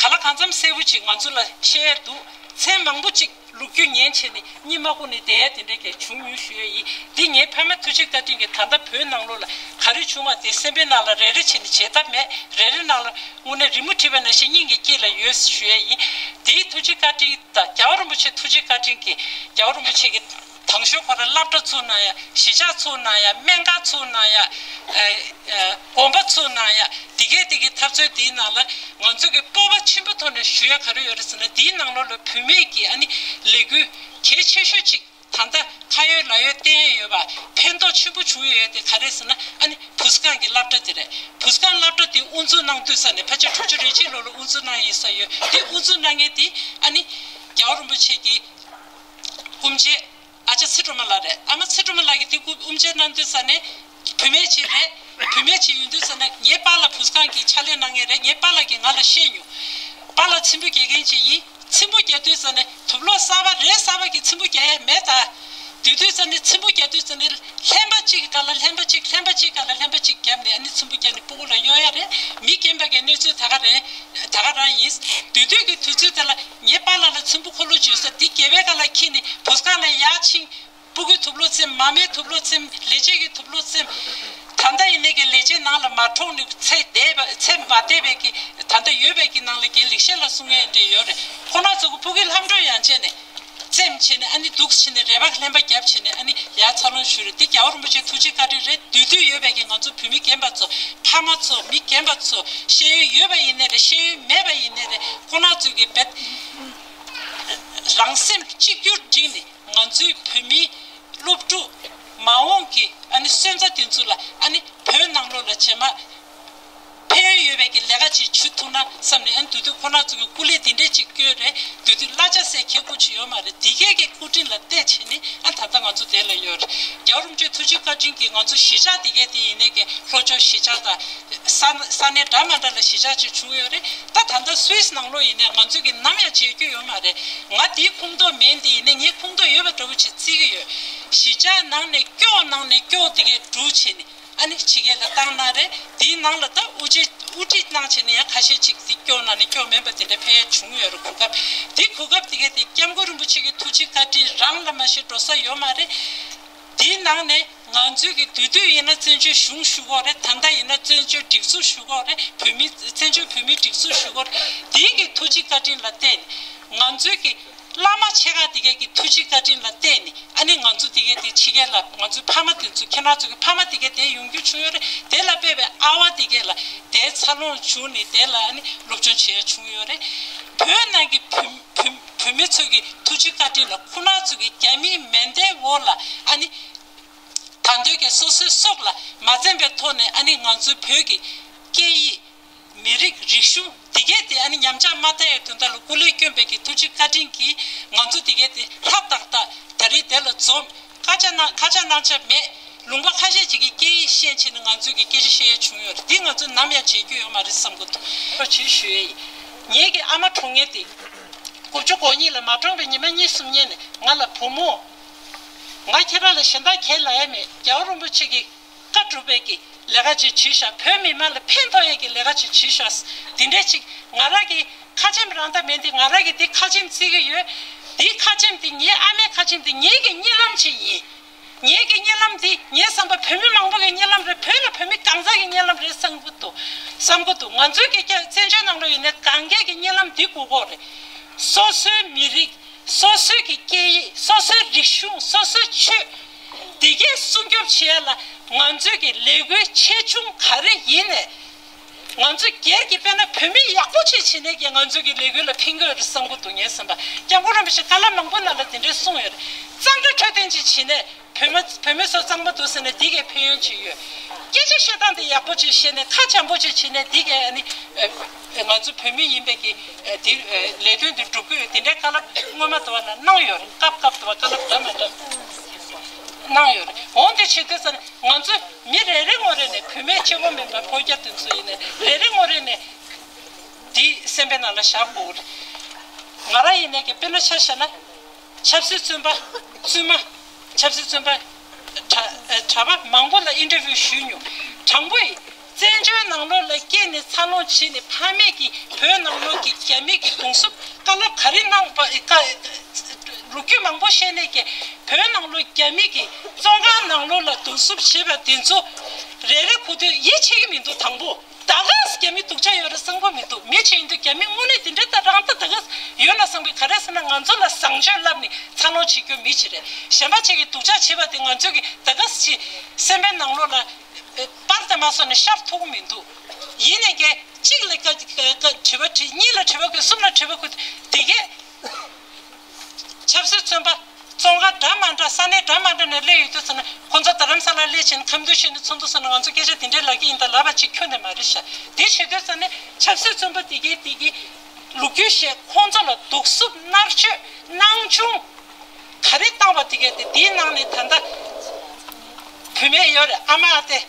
ག་ལ་གང་འཚམ་གསལ་པོ་ཅིག་ང་ཚོ་ལ་བཤད་ཡས་འདུག་མཚན་མང་པོ་ཅིག་ལོ་རྒྱུས་ཉན་བྱས་ནས་གཉིད་མ་ཁུག་ནས་བསྡད་ཡ་དེ་འདྲ་གས་བྱུང་མྱོང་ཞུ་ཡ་ཡིན། འདི་ངའི་ཕ་མ་ཐུགས་རྗེ་བཀའ་དྲིན་གྱིས་ད་ལྟ་བོད་ནང་ལོགས་ལ་ག་རེ་བྱུང་བ་དེ་སེམས་པའི་ནང་ལ་རེ་རེ་བྱས་ནས་བརྗེད་ཐབས་མེད། རེ་རེ་ནང་ལ་དངོས་གནས་རི་མོ་བྲིས་པ་ནང་བཞིན་སྙིང་གི་དཀྱིལ་ལ་ཡོད་ཞུ་ཡ་ཡིན། དེའི་ཐུགས་རྗེ་བཀའ་དྲིན་དང་། རྒྱལ་བ་རིན་པོ་ཆེ་ཐུགས་རྗེ་བཀའ་དྲིན་གྱིས། རྒྱལ་བ་རིན་པོ་ཆེ་གིས་དང་ཤོས་ཁོ་རང་སློབ་གྲྭ་ཚུགས་གནང་ཡ། གཞིས་ཆགས་ཚུགས་གནང་ཡ། སྨན་ཁང་ཚུགས་གནང་ཡ། ཨ་ཨ་དགོན་པ་ཚུགས་གནང་ཡ། དེ་གས་དེ་གི་འཐབ་རྩོད་དེའི་ནང་ལ་ང་ཚོ་གི་སྤོབས་པ་ཆེན་པོ་ཐོག་ནས་ཞུ་ཡ་ག་རེ་ཡོད་རེད་ཟེར་ན། དེའི་ནང་ལོགས་ལ་བུད་མེད་ཀྱི་ཨ་ནི་ལས་འགུལ་གལ་ཆེ་ཤོས་ཅིག་ད་ལྟ་ཁ་ཡོད་ལག་ཡོད་བསྟན་ཡོད་པ། ཕན་ཐོགས་ཆེན་པོ་བྱུང་ཡོད་དེ་ག་རེ་ཟེར་ན། ཨ་ནི་བུ་སྒང་གི་སློབ་གྲྭ་དེ་རེད། བུ་སྒང་སློབ་གྲྭ་དེ་དབུ་འཛུགས་གནང་དུས་ཙམ་ནས། ཕལ་ཆེར་དྲུག་ཅུ་རེ་གཅིག་ལོ་ལ་དབུ་འཛུགས་གནང་ཡིན་ས་ཡོད། དེ་དབུ་འཛུགས་གནང་མཁན་དེ་ཨ་ནི་རྒྱལ་བ་རིན་པོ་ཆེ་གི་སྐུ་མཆེད་ཨ་ཅག་ཚེ་སྒྲོལ་མ་ལགས་རེད། ཨ་མ་ཚེ་སྒྲོལ་མ་ལགས་ཀྱིས་དེ་སྐུ་དབུ་མཆེད་གནང་དུས་ཙམ་ནས། བུད་མེད་ཅིག་རེད། བུད་མེད་ཅིག་ཡིན་དུས་ཙམ་ནས་ངའི་པཱ་ལགས་བུ་སྒང་གི་ཕྱག་ལས་གནང་མཁན་རེད། ངའི་པཱ་ལགས་ཀྱིས་ང་ལ་བཤད་མྱོང་། པཱ་ལགས་ཚེམ་བུ་རྒྱག་མཁན་ཅིག་ཡིན། ཚེམ་བུ་རྒྱག་དུས་ཙམ་ནས་དུག་སློག་གསར་པ་རེད། གསར་པ་གི་ཚེམ་བུ་རྒྱག་ཡ་མེད་ད། དེ་དུས་ཙམ་ནས་ཚེམ་བུ་རྒྱག་དུས་ཙམ་ནས་ལྷན་པ་གཅིག་གི་སྒང་ལ་ལྷན་པ་གཅིག་ལྷན་པ་གཅིག་སྒང་ལ་ལྷན་པ་གཅིག་བརྒྱབ་ནས། ཨ་ནི་ཚེམ་བུ་བརྒྱབ་ནས་སྤུ་གུ་ལ་གཡོག་ཡ་རེད། མི་རྒན་པ་གི་གནས་ཚུལ་ད་ག་རེད། ད་ག་རང་ཡིན། དེ་དུས་ཀྱི་དུས་ཚོད་དེ་ལ་ངའི་པཱ་ལགས་ལ་ཚེམ་བུ་འཁོར་ལོ་བརྗོད་ས་དེ་སྒལ་པའི་སྒང་ལ་འཁྱེར་ནས་བུ་སྒང་ལ་ཡར་ཕྱིན། སྤུ་གུའི་དུག་སློག་ཚེམ། མ་རྨོས་དུག་སློག་ཚེམ། ལས་བྱེད་ཀྱི་དུག་སློག་ཚེམ། ད་ལྟ་ཡིན་ནའི་གི་ལས་བྱེད་ནང་ལ་མ་འཁྲུངས་ནས་ཚེ་འདས་པ། ཚེ་མ་འདས་པའི་གི་ད་ལྟ་ཡོད་པའི་གི་ནང་ལ་གི་ལེགས་བཤད་ལ་གསུང་མཁན་འདྲ་ཡོད་རེད། ཁོ་རང་ཚོ་གི་ཕ་གི་ལྷམ་སྒྲོན་ཡང་བྱས་ནས། རྩེད་མོ་བྱས་ནས། ཨ་ནི་འདུག་སེ་བྱས་ནས་རལ་པ་ལྷན་པ་བརྒྱབ་བྱས་ནས། ཨ་ནི་ཡར་འཚར་ལོངས་ཞུས་རེད། འདི་རྒྱལ་བ་རིན་པོ་ཆེ་ཐུགས་རྗེ་བཀའ་དྲིན་རེད། འདུས་སྡོད་ཡོད་པའི་གི་ང་ཚོ་བུད་མེད་རྒན་པ་ཚོ། ཕ་མ་ཚོ། མི་རྒན་པ་ཚོ། ཤེས་ཡོན་ཡོད་པ་ཡིན་ནའི་རེད། ཤེས་ཡོན་མེད་པ་ཡིན་ནའི་རེད། ཁོ་རང་ཚོ་གི་བེད་རང་སེམས་གཅིག་གྱུར་བསྒྲིགས་ནས། ང་ཚོའི་བོད་མིའི་སློབ་ཕྲུག་མ་འོངས་ཀྱི་ཨ་ནི་སོན་རྩ་དེ་ཚོ་ལ། ཨ་ནི་བོད་ནང་ལོགས་ལ་རྗེས་མ་ཕན་ཡོན་ཡོད་པའི་གི་ལས་ཀ་ཅིག་བྱེད་ཐུབ་ན་བསམ་ནས། ཨ་ནི་དེ་དུས་ཁོ་རང་ཚོ་གི་སྐུ་ལས་དེ་འདྲས་ཅིག་བསྐྱོན་རེད། དེ་དུས་གླ་ཆ་ཟེར་ཁྱད་པར་ཅིག་ཡོད་མ་རེད། དེ་གས་ཀྱི་སྐུ་དྲིན་ལ་བརྟེན་བྱས་ནས། ཨ་ད་ལྟ་ང་ཚོ་དེ་ལ་ཡོད་རེད། རྒྱལ་བ་རིན་པོ་ཆེ་ཐུགས་རྗེ་བཀའ་དྲིན་གྱིས་ང་ཚོ་གཞིས་ཆགས་དེ་གས་དེ་ཡིན་ནའི་གི་ལྷོ་ཕྱོགས་གཞིས་ཆགས་དང་། ས་ས་གནས་འདྲ་མ་འདྲ་ལ་གཞིས་ཆགས་ཅིག་བྱུང་ཡོད་རེད། ད་ད་ལྟ་སུད་སི་ནང་ལོགས་ཡིན་ནའི་ང་ཚོས་ཀྱི་ནམ་ཡང་བརྗེད་རྒྱུ་ཡོད་མ་རེད། ང་དེའི་ཁོངས་གཏོགས་མིན། དེ་ཡིན་ནའི་ངའི་ཁོངས་གཏོགས་ཡོད་པ་འདྲ་བོ་ཅིག་བརྩི་གི་ཡོད། གཞིས་ཆགས་ནང་ནས་སྐྱོ་ནང་ནས་སྐྱོ་དེ་གས་སྒྲུག་བྱས་ནས། ཨ་ནི་ཕྱི་རྒྱལ་ལ་བཏང་གནང་རེད། དེའི་ནང་ལ་ད་དབུ་ཁྲིད་དབུ་ཁྲིད་གནང་བྱས་ནས་ཡང་ཁ་ཤས་ཅིག་དེ་སྐྱོ་ནང་ནས་སྐྱོ་མིན་པ་དེ་འདྲ་ཕེབས་ཡ་བྱུང་ཡོད་རེད། གོ་སྐབས་དེ། གོ་སྐབས་དེ་གས་དེ་སྐྱབས་མགོན་རིན་པོ་ཆེ་གི་ཐུགས་རྗེ་བཀའ་དྲིན་རང་ལ་མ་གཞི་འགྲོ་ས་ཡོད་མ་རེད། དེའི་ནང་ནས་ང་ཚོས་ཀྱི་དུས་དུས་ཡིན་ན་བཙན་བྱོལ་གཞུང་ཞུ་གི་ཡོད་རེད། ད་ལྟ་ཡིན་ན་བཙན་བྱོལ་སྒྲིག་འཛུགས་ཞུ་གི་ཡོད་རེད། བོད་མི། བཙན་བྱོལ་བོད་མིའི་སྒྲིག་འཛུགས་ཞུ་གི་ཡོད་རེད། དེའི་གི་ཐུགས་རྗེ་བཀའ་དྲིན་ལ་བརྟེན་ནས། ང་ཚོའི་གི་བླ་མ་ཆེ་ཁག་དེ་གས་ཀྱི་ཐུགས་རྗེ་བཀའ་དྲིན་ལ་བརྟེན་ནས། ཨ་ནི་ང་ཚོ་དེ་གས་དེ་ཕྱི་རྒྱལ་ལ། ང་ཚོའི་ཕ་མ་དེ་ཚོ། ཁྱེད་རང་ཚོ་གི་ཕ་མ་དེ་གས་དེ་ཡོང་རྒྱུ་བྱུང་ཡོད་རེད། དེ་ལ་དཔེ་བའི་ཨ་བ་དེ་གས་ལ་དེ་འཚར་ལོངས་བྱུང་ནས་དེ་ལ་ཨ་ནི་སློབ་སྦྱོང་བྱེད་ཡ་བྱུང་ཡོད་རེད། བོད་ནང་གི་བོད་བོད་བོད་མི་ཚོ་གི་ཐུགས་རྗེ་བཀའ་དྲིན་ལ། ཁོ་རང་ཚོ་གི་རྒྱ་མིའི་མེ་མདའི་འོག་ལ། ཨ་ནི་ད་འདོད་ཀྱི་སོ་སོའི་སྲོག་ལ་མ་འཛེམ་པའི་ཐོག་ནས། ཨ་ནི་ང་ཚོའི་བོད་ཀྱི་སྐད་ཡིག། མི་རིགས། རིག་གཞུང་འདི་གས་དེ་ཨ་ནི་ཉམས་ཆག་མ་ཐལ་ཡའི་དོན་དག་ལ་སྐུ་ལས་བསྐྱོན་པའི་གི་ཐུགས་རྗེ་བཀའ་དྲིན་གྱིས། ང་ཚོ་འདི་གས་དེ་ལྷ་ཏག་ཏག་ད་རེས་དེ་ལ་འཛོམས། ཁ་ཆ་གནང་། ཁ་ཆ་གནང་ཆ་མེད། ལུང་པ་ཁ་ཤས་ཅིག་གི་སྐད་ཡིག་ཤེས་བྱས་ནས་ང་ཚོས་ཀྱི་སྐད་ཆ་བཤད་ཡས་བྱུང་ཡོད་རེད། འདི་ང་ཚོས་ནམ་ཡང་བརྗེད་རྒྱུ་ཡོད་མ་རེད་བསམ་གི་འདུག་ཁོ་ཅིག་ཞུ་ཡས་ཡིན། ངེད་ཀྱི་ཨ་མ་གྲོངས་མཁན་དེ། དགུ་བཅུ་གོ་གཉིས་ལ་མ་གྲོངས་པའི་ཉི་མ་གཉིས་གསུམ་སྔོན་ནས་ང་ལ། བུ་མོ། ང་ཁྱེད་རང་ལ་གཞན་དག་གང་ལབ་ཡ་མེད། རྒྱལ་བ་རིན་པོ་ཆེ་གི་བཀའ་སྒྲུབ་པའི་གི་ལས་ཀ་ཅིག་བྱེད་ཤག་བོད་མི་མང་ལ་ཕན་ཐོགས་ཡས་ཀྱི་ལས་ཀ་ཅིག་བྱེད་ཤག་དེ་འདྲས་ཅིག་ང་རང་གི་ ཁ་ཆེམས་རང་ད་མེད་འདི་ང་རང་གིས་འདི་ཁ་ཆེམས་བརྩི་གི་ཡོད། འདི་ཁ་ཆེམས་འདི་ངའི་ཨ་མའི་ཁ་ཆེམས་འདི་ངེད་ཀྱི་གཉིད་ལམ་ཅིག་ཡིན། ངེད་ཀྱི་གཉིད་ལམ་འདི་ངའི་བསམ་པ་བོད་མི་མང་པོ་གི་གཉིད་ལམ་རེད། བོད་ལ་བོད་མི་གང་ཟག་གི་གཉིད་ལམ་རེད་བསམ་གི་འདུག་བསམ་གི་འདུག་ང་ཚོའི་གི་སྐྱ་བཙན་བྱོལ་ནང་ལ་ཡོད་ནས་གང་གས་ཀྱི་གཉིད་ལམ་འདི་སྒུག་གོ་རེད། སོ་སོའི་མི་རིགས། སོ་སོའི་གི་སྐད་ཡིག་སོ་སོའི་རིག་གཞུང་སོ་སོའི་ཆོས། འདི་གས་སྲུང་སྐྱོབ་བྱེད་ཡ་ལ་ང་ཚོའི་གི་ལས་འགུལ་ཆེ་ཆུང་ག་རེ་ཡིན་ནས། ང་ཚོ་སྒེར་གྱི་དཔེར་ན་བོད་མི་ཡག་པོ་ཅིག་བྱེད་ནས་ཀྱི་ང་ཚོ་གི་ལས་འགུལ་ལ་ཕན་གྱི་ཡོད་རེད་བསམ་གྱི་འདུག་ངས་བསམ་པ། སྐྱབས་མགོན་རིན་པོ་ཆེ་བཀའ་སློབ་མང་པོ་ནང་ལ་དེ་འདྲའི་གསུངས་ཡོད་རེད། གཙང་སྦྲ་འཕྲོད་བསྟེན་ཅིག་བྱེད་ནས་བོད་མི་བོད་མི་ཚོ་གཙང་མ་འདུག་ཟེར་ནས་འདི་གའི་ཕན་ཡོན་ཅིག་ཡོད། སྐད་ཆ་བཤད་སྟངས་དེ་ཡག་པོ་ཅིག་བཤད་ནས་ཁ་འཇམ་པོ་ཅིག་བྱེད་ནས་འདི་གའི་ཨ་ནི་ཨ་ང་ཚོ་བོད་མི་ཡིན་པའི་གི་ཨ་དེ་ཨ་ལས་དོན་དེ་སྒྲུབ་ཀྱི་ཡོད། དེ་འདྲའི་བཀའ་སློབ་སྔོན་མ་དུ་བ་ན་གནང་ཡོད་རེད། སྐབས་སྐབས་དུ་བ་བཀའ་སློབ་འདྲ་མི་འདྲ་གནང་ཡོད་རེད། འོང་དེ་བྱེད་དུས་ཙམ་ནས་ང་ཚོ་མི་རེ་རེ་ངོ་རེ་ནས་བུད་མེད་གཅིག་པོ་མིན་པར་ཕོ་རྒྱ་དེ་ཚོ་ཡིན་ནའི་རེ་རེ་ངོ་རེ་ནས་འདི་སེམས་པའི་ནང་ལ་བཞག་དགོས་རེད། ང་རང་ཡིན་ནའི་གི་དཔེར་ན་ཆ་བཞག་ན་ཆབ་སྲིད་བཙོན་པ་བཙུན་མ་ཆབ་སྲིད་བཙོན་པ་གྲྭ་གྲྭ་པ་མང་པོ་ལ་ཨིན་ཊར་བིའུ་ཞུས་མྱོང་། དྲང་པོ་ཡིན། བཙན་བྱོལ་ནང་ལོགས་ལ་སྐྱེས་ནས་འཚར་ལོངས་བྱས་ནས་ཕ་མེས་ཀྱིས་བོད་ནང་ལོགས་ཀྱི་རྒྱ་མི་གི་གདུང་སེམས་བཀའ་སློབ་ག་རེ་གནང་པ་བཀའ་ལོ་རྒྱུས་མང་པོ་བཤད་ནས་ཀྱི་བོད་ནང་ལོགས་རྒྱ་མི་གི་བཙོན་ཁང་ནང་ལོགས་ལ་གདུང་སེམས་བྱེད་པ་དེ་ཚོ་རེ་རེ་གོ་དུས་ཡིད་ཆེས་ཀྱི་མི་འདུག་དང་པོ། ད་ག་རྒྱ་མི་སྡུག་ཅག་ཡོད་རེད་བསམ་གྱི་མི་འདུག་མི་ཅིག་ཡིན་དུས་རྒྱ་མི་དངོས་གནས་དེ་འདྲའི་ད་རང་ད་ད་ག་ཡོད་ན་བསམ་གྱི། ག་རེ་ཟེར་ན་ང་ཚོ་ལ་བཟང་སྤྱོད་བསླབས་ནས་འཚར་ལོངས་བྱེད་རྒྱུ་མི་ཅིག་རེད། གཞན་པ་ཅིག་གིས་སྡུག་ཅག་བྱེད་པ་དེ་ང་ཚོ་གི་ད་ག་ཅིག་སེམས་པའི་ནང་ལོགས་ལ་པར་དེ་མ་སོང་ནས་ཤར་ཐུབ་ཀྱི་མི་འདུག་ཡིན་ནའི་ཀྱེ་གཅིག་ལ་ཀ་ཀ་དྲི་བ་དྲིས། གཉིས་ལ་དྲི་བ་དགོས། གསུམ་ལ་དྲི་བ་དགོས། དེ་གས་ཆབ་སྲིད་བཙོན་པ་བཙོན་ཁང་འདྲ་མ་འདྲ་ས་གནས་འདྲ་མ་འདྲ་ནས་སླེབས་ཡོད་དུས་ཙམ་ནས་ཁོང་ཚོ་རྡ་རམ་ས་ལར་སླེབས་བྱས་ནས་ཁ་འདོན་བྱས་ནས་ཚོགས་འདུ་ཚོགས་ནས་ང་ཚོ་སྐད་ཆ་དེ་འདྲའི་ལབ་ཀྱི་ཡིན་ད་ལབ་པ་ཅིག་ཁྱོན་ནས་མ་རེད་ཤག་དེ་བྱེད་དུས་ཙམ་ནས་ཆབ་སྲིད་བཙོན་པ་དེ་གས་དེ་གས་ལོ་རྒྱུས་བཤད། ཁོང་ཚོ་ལ་གདུག་རྩུབ་མནར་གཅོད་སྣང་ཆུང་ག་རེ་བཏང་བ་དེ་གས་དེ་དེའི་ནང་ནས་ད་ལྟ་བུད་མེད་ཡོད་རེད། ཨ་མ་ཨ་ཏེ།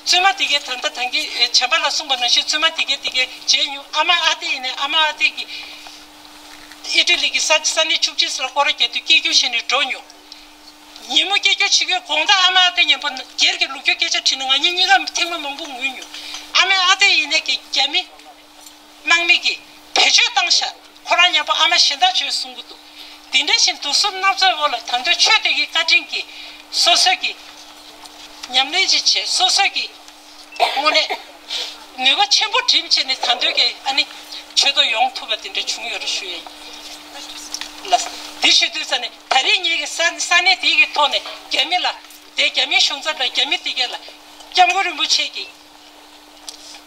བཙུན་མ་དེ་གས་ད་ལྟ་ད་གིན་བྱམས་པ་ལགས་གསུངས་པ་ནང་བཞིན་བཙུན་མ་དེ་གས་དེ་གས་མཇལ་མྱོང་། ཨ་མ་ཨ་ཏེ་ཡིན་ནའི་ཨ་མ་ཨ་ཏེ་གིས་ཨི་ཊ་ལི་གི་ས་ས་གནས་བཅུ་གཅིག་ལ་སྐོར་ར་རྒྱག་དུས་སྐད་སྒྱུར་བྱས་ནས་འགྲོ་མྱོང་། ཉིན་མོ་སྐད་སྒྱུར་བྱེད་དུས་དགོང་དག་ཨ་མ་ཨ་ཏེ་མཉམ་པོ་སྒེར་གྱི་ལོ་རྒྱུས་སྐད་ཆ་དྲིས་ནས་ང་གཉིས་གཉིས་ཀ་ཐེངས་མ་མང་པོ་ངུས་མྱོང་། ཨ་མ་ཨ་ཏེ་ཡིན་ནའི་གི་རྒྱ་མི་དམག་མི་གིས་བེད་སྤྱོད་བཏང་ཤག་ཁོ་རང་མཉམ་པོ་ཨ་མ་གཞན་དག་བྱོས་གསུང་གི་འདུག་དེ་འདྲ་བཞིན་གདུག་རྩུབ་མནར་གཅོད་འོག་ལ་ད་དུང་ཆོས་དད་ཀྱི་བཀའ་དྲིན་གྱིས་སོ་སོ་གི་ཉམས་ལེན་ཅིག་བྱས། སོ་སོ་གི་དངོས་གནས་ནུས་པ་ཆེན་པོ་བསྒྲིམས་བྱས་ནས་ད་དུང་གི་ཨ་ནི་ཆོས་ཐོག་ཡོང་ཐུབ་པ་དེ་འདྲ་བྱུང་ཡོད་རེད་ཞུ་ཡས་ཡིན། ལགས། དེ་བྱེད་དུས་ཙ་ནས་ད་རེས་ངེད་ཀྱི་ས་ས་གནས་དེ་གི་ཐོག་ནས་རྒྱ་མི་ལ་དེ་རྒྱ་མིའི་གཞུང་ཚབ་ལ་རྒྱ་མི་དེ་གས་ལ་སྐྱབས་མགོན་རིན་པོ་ཆེ་གི་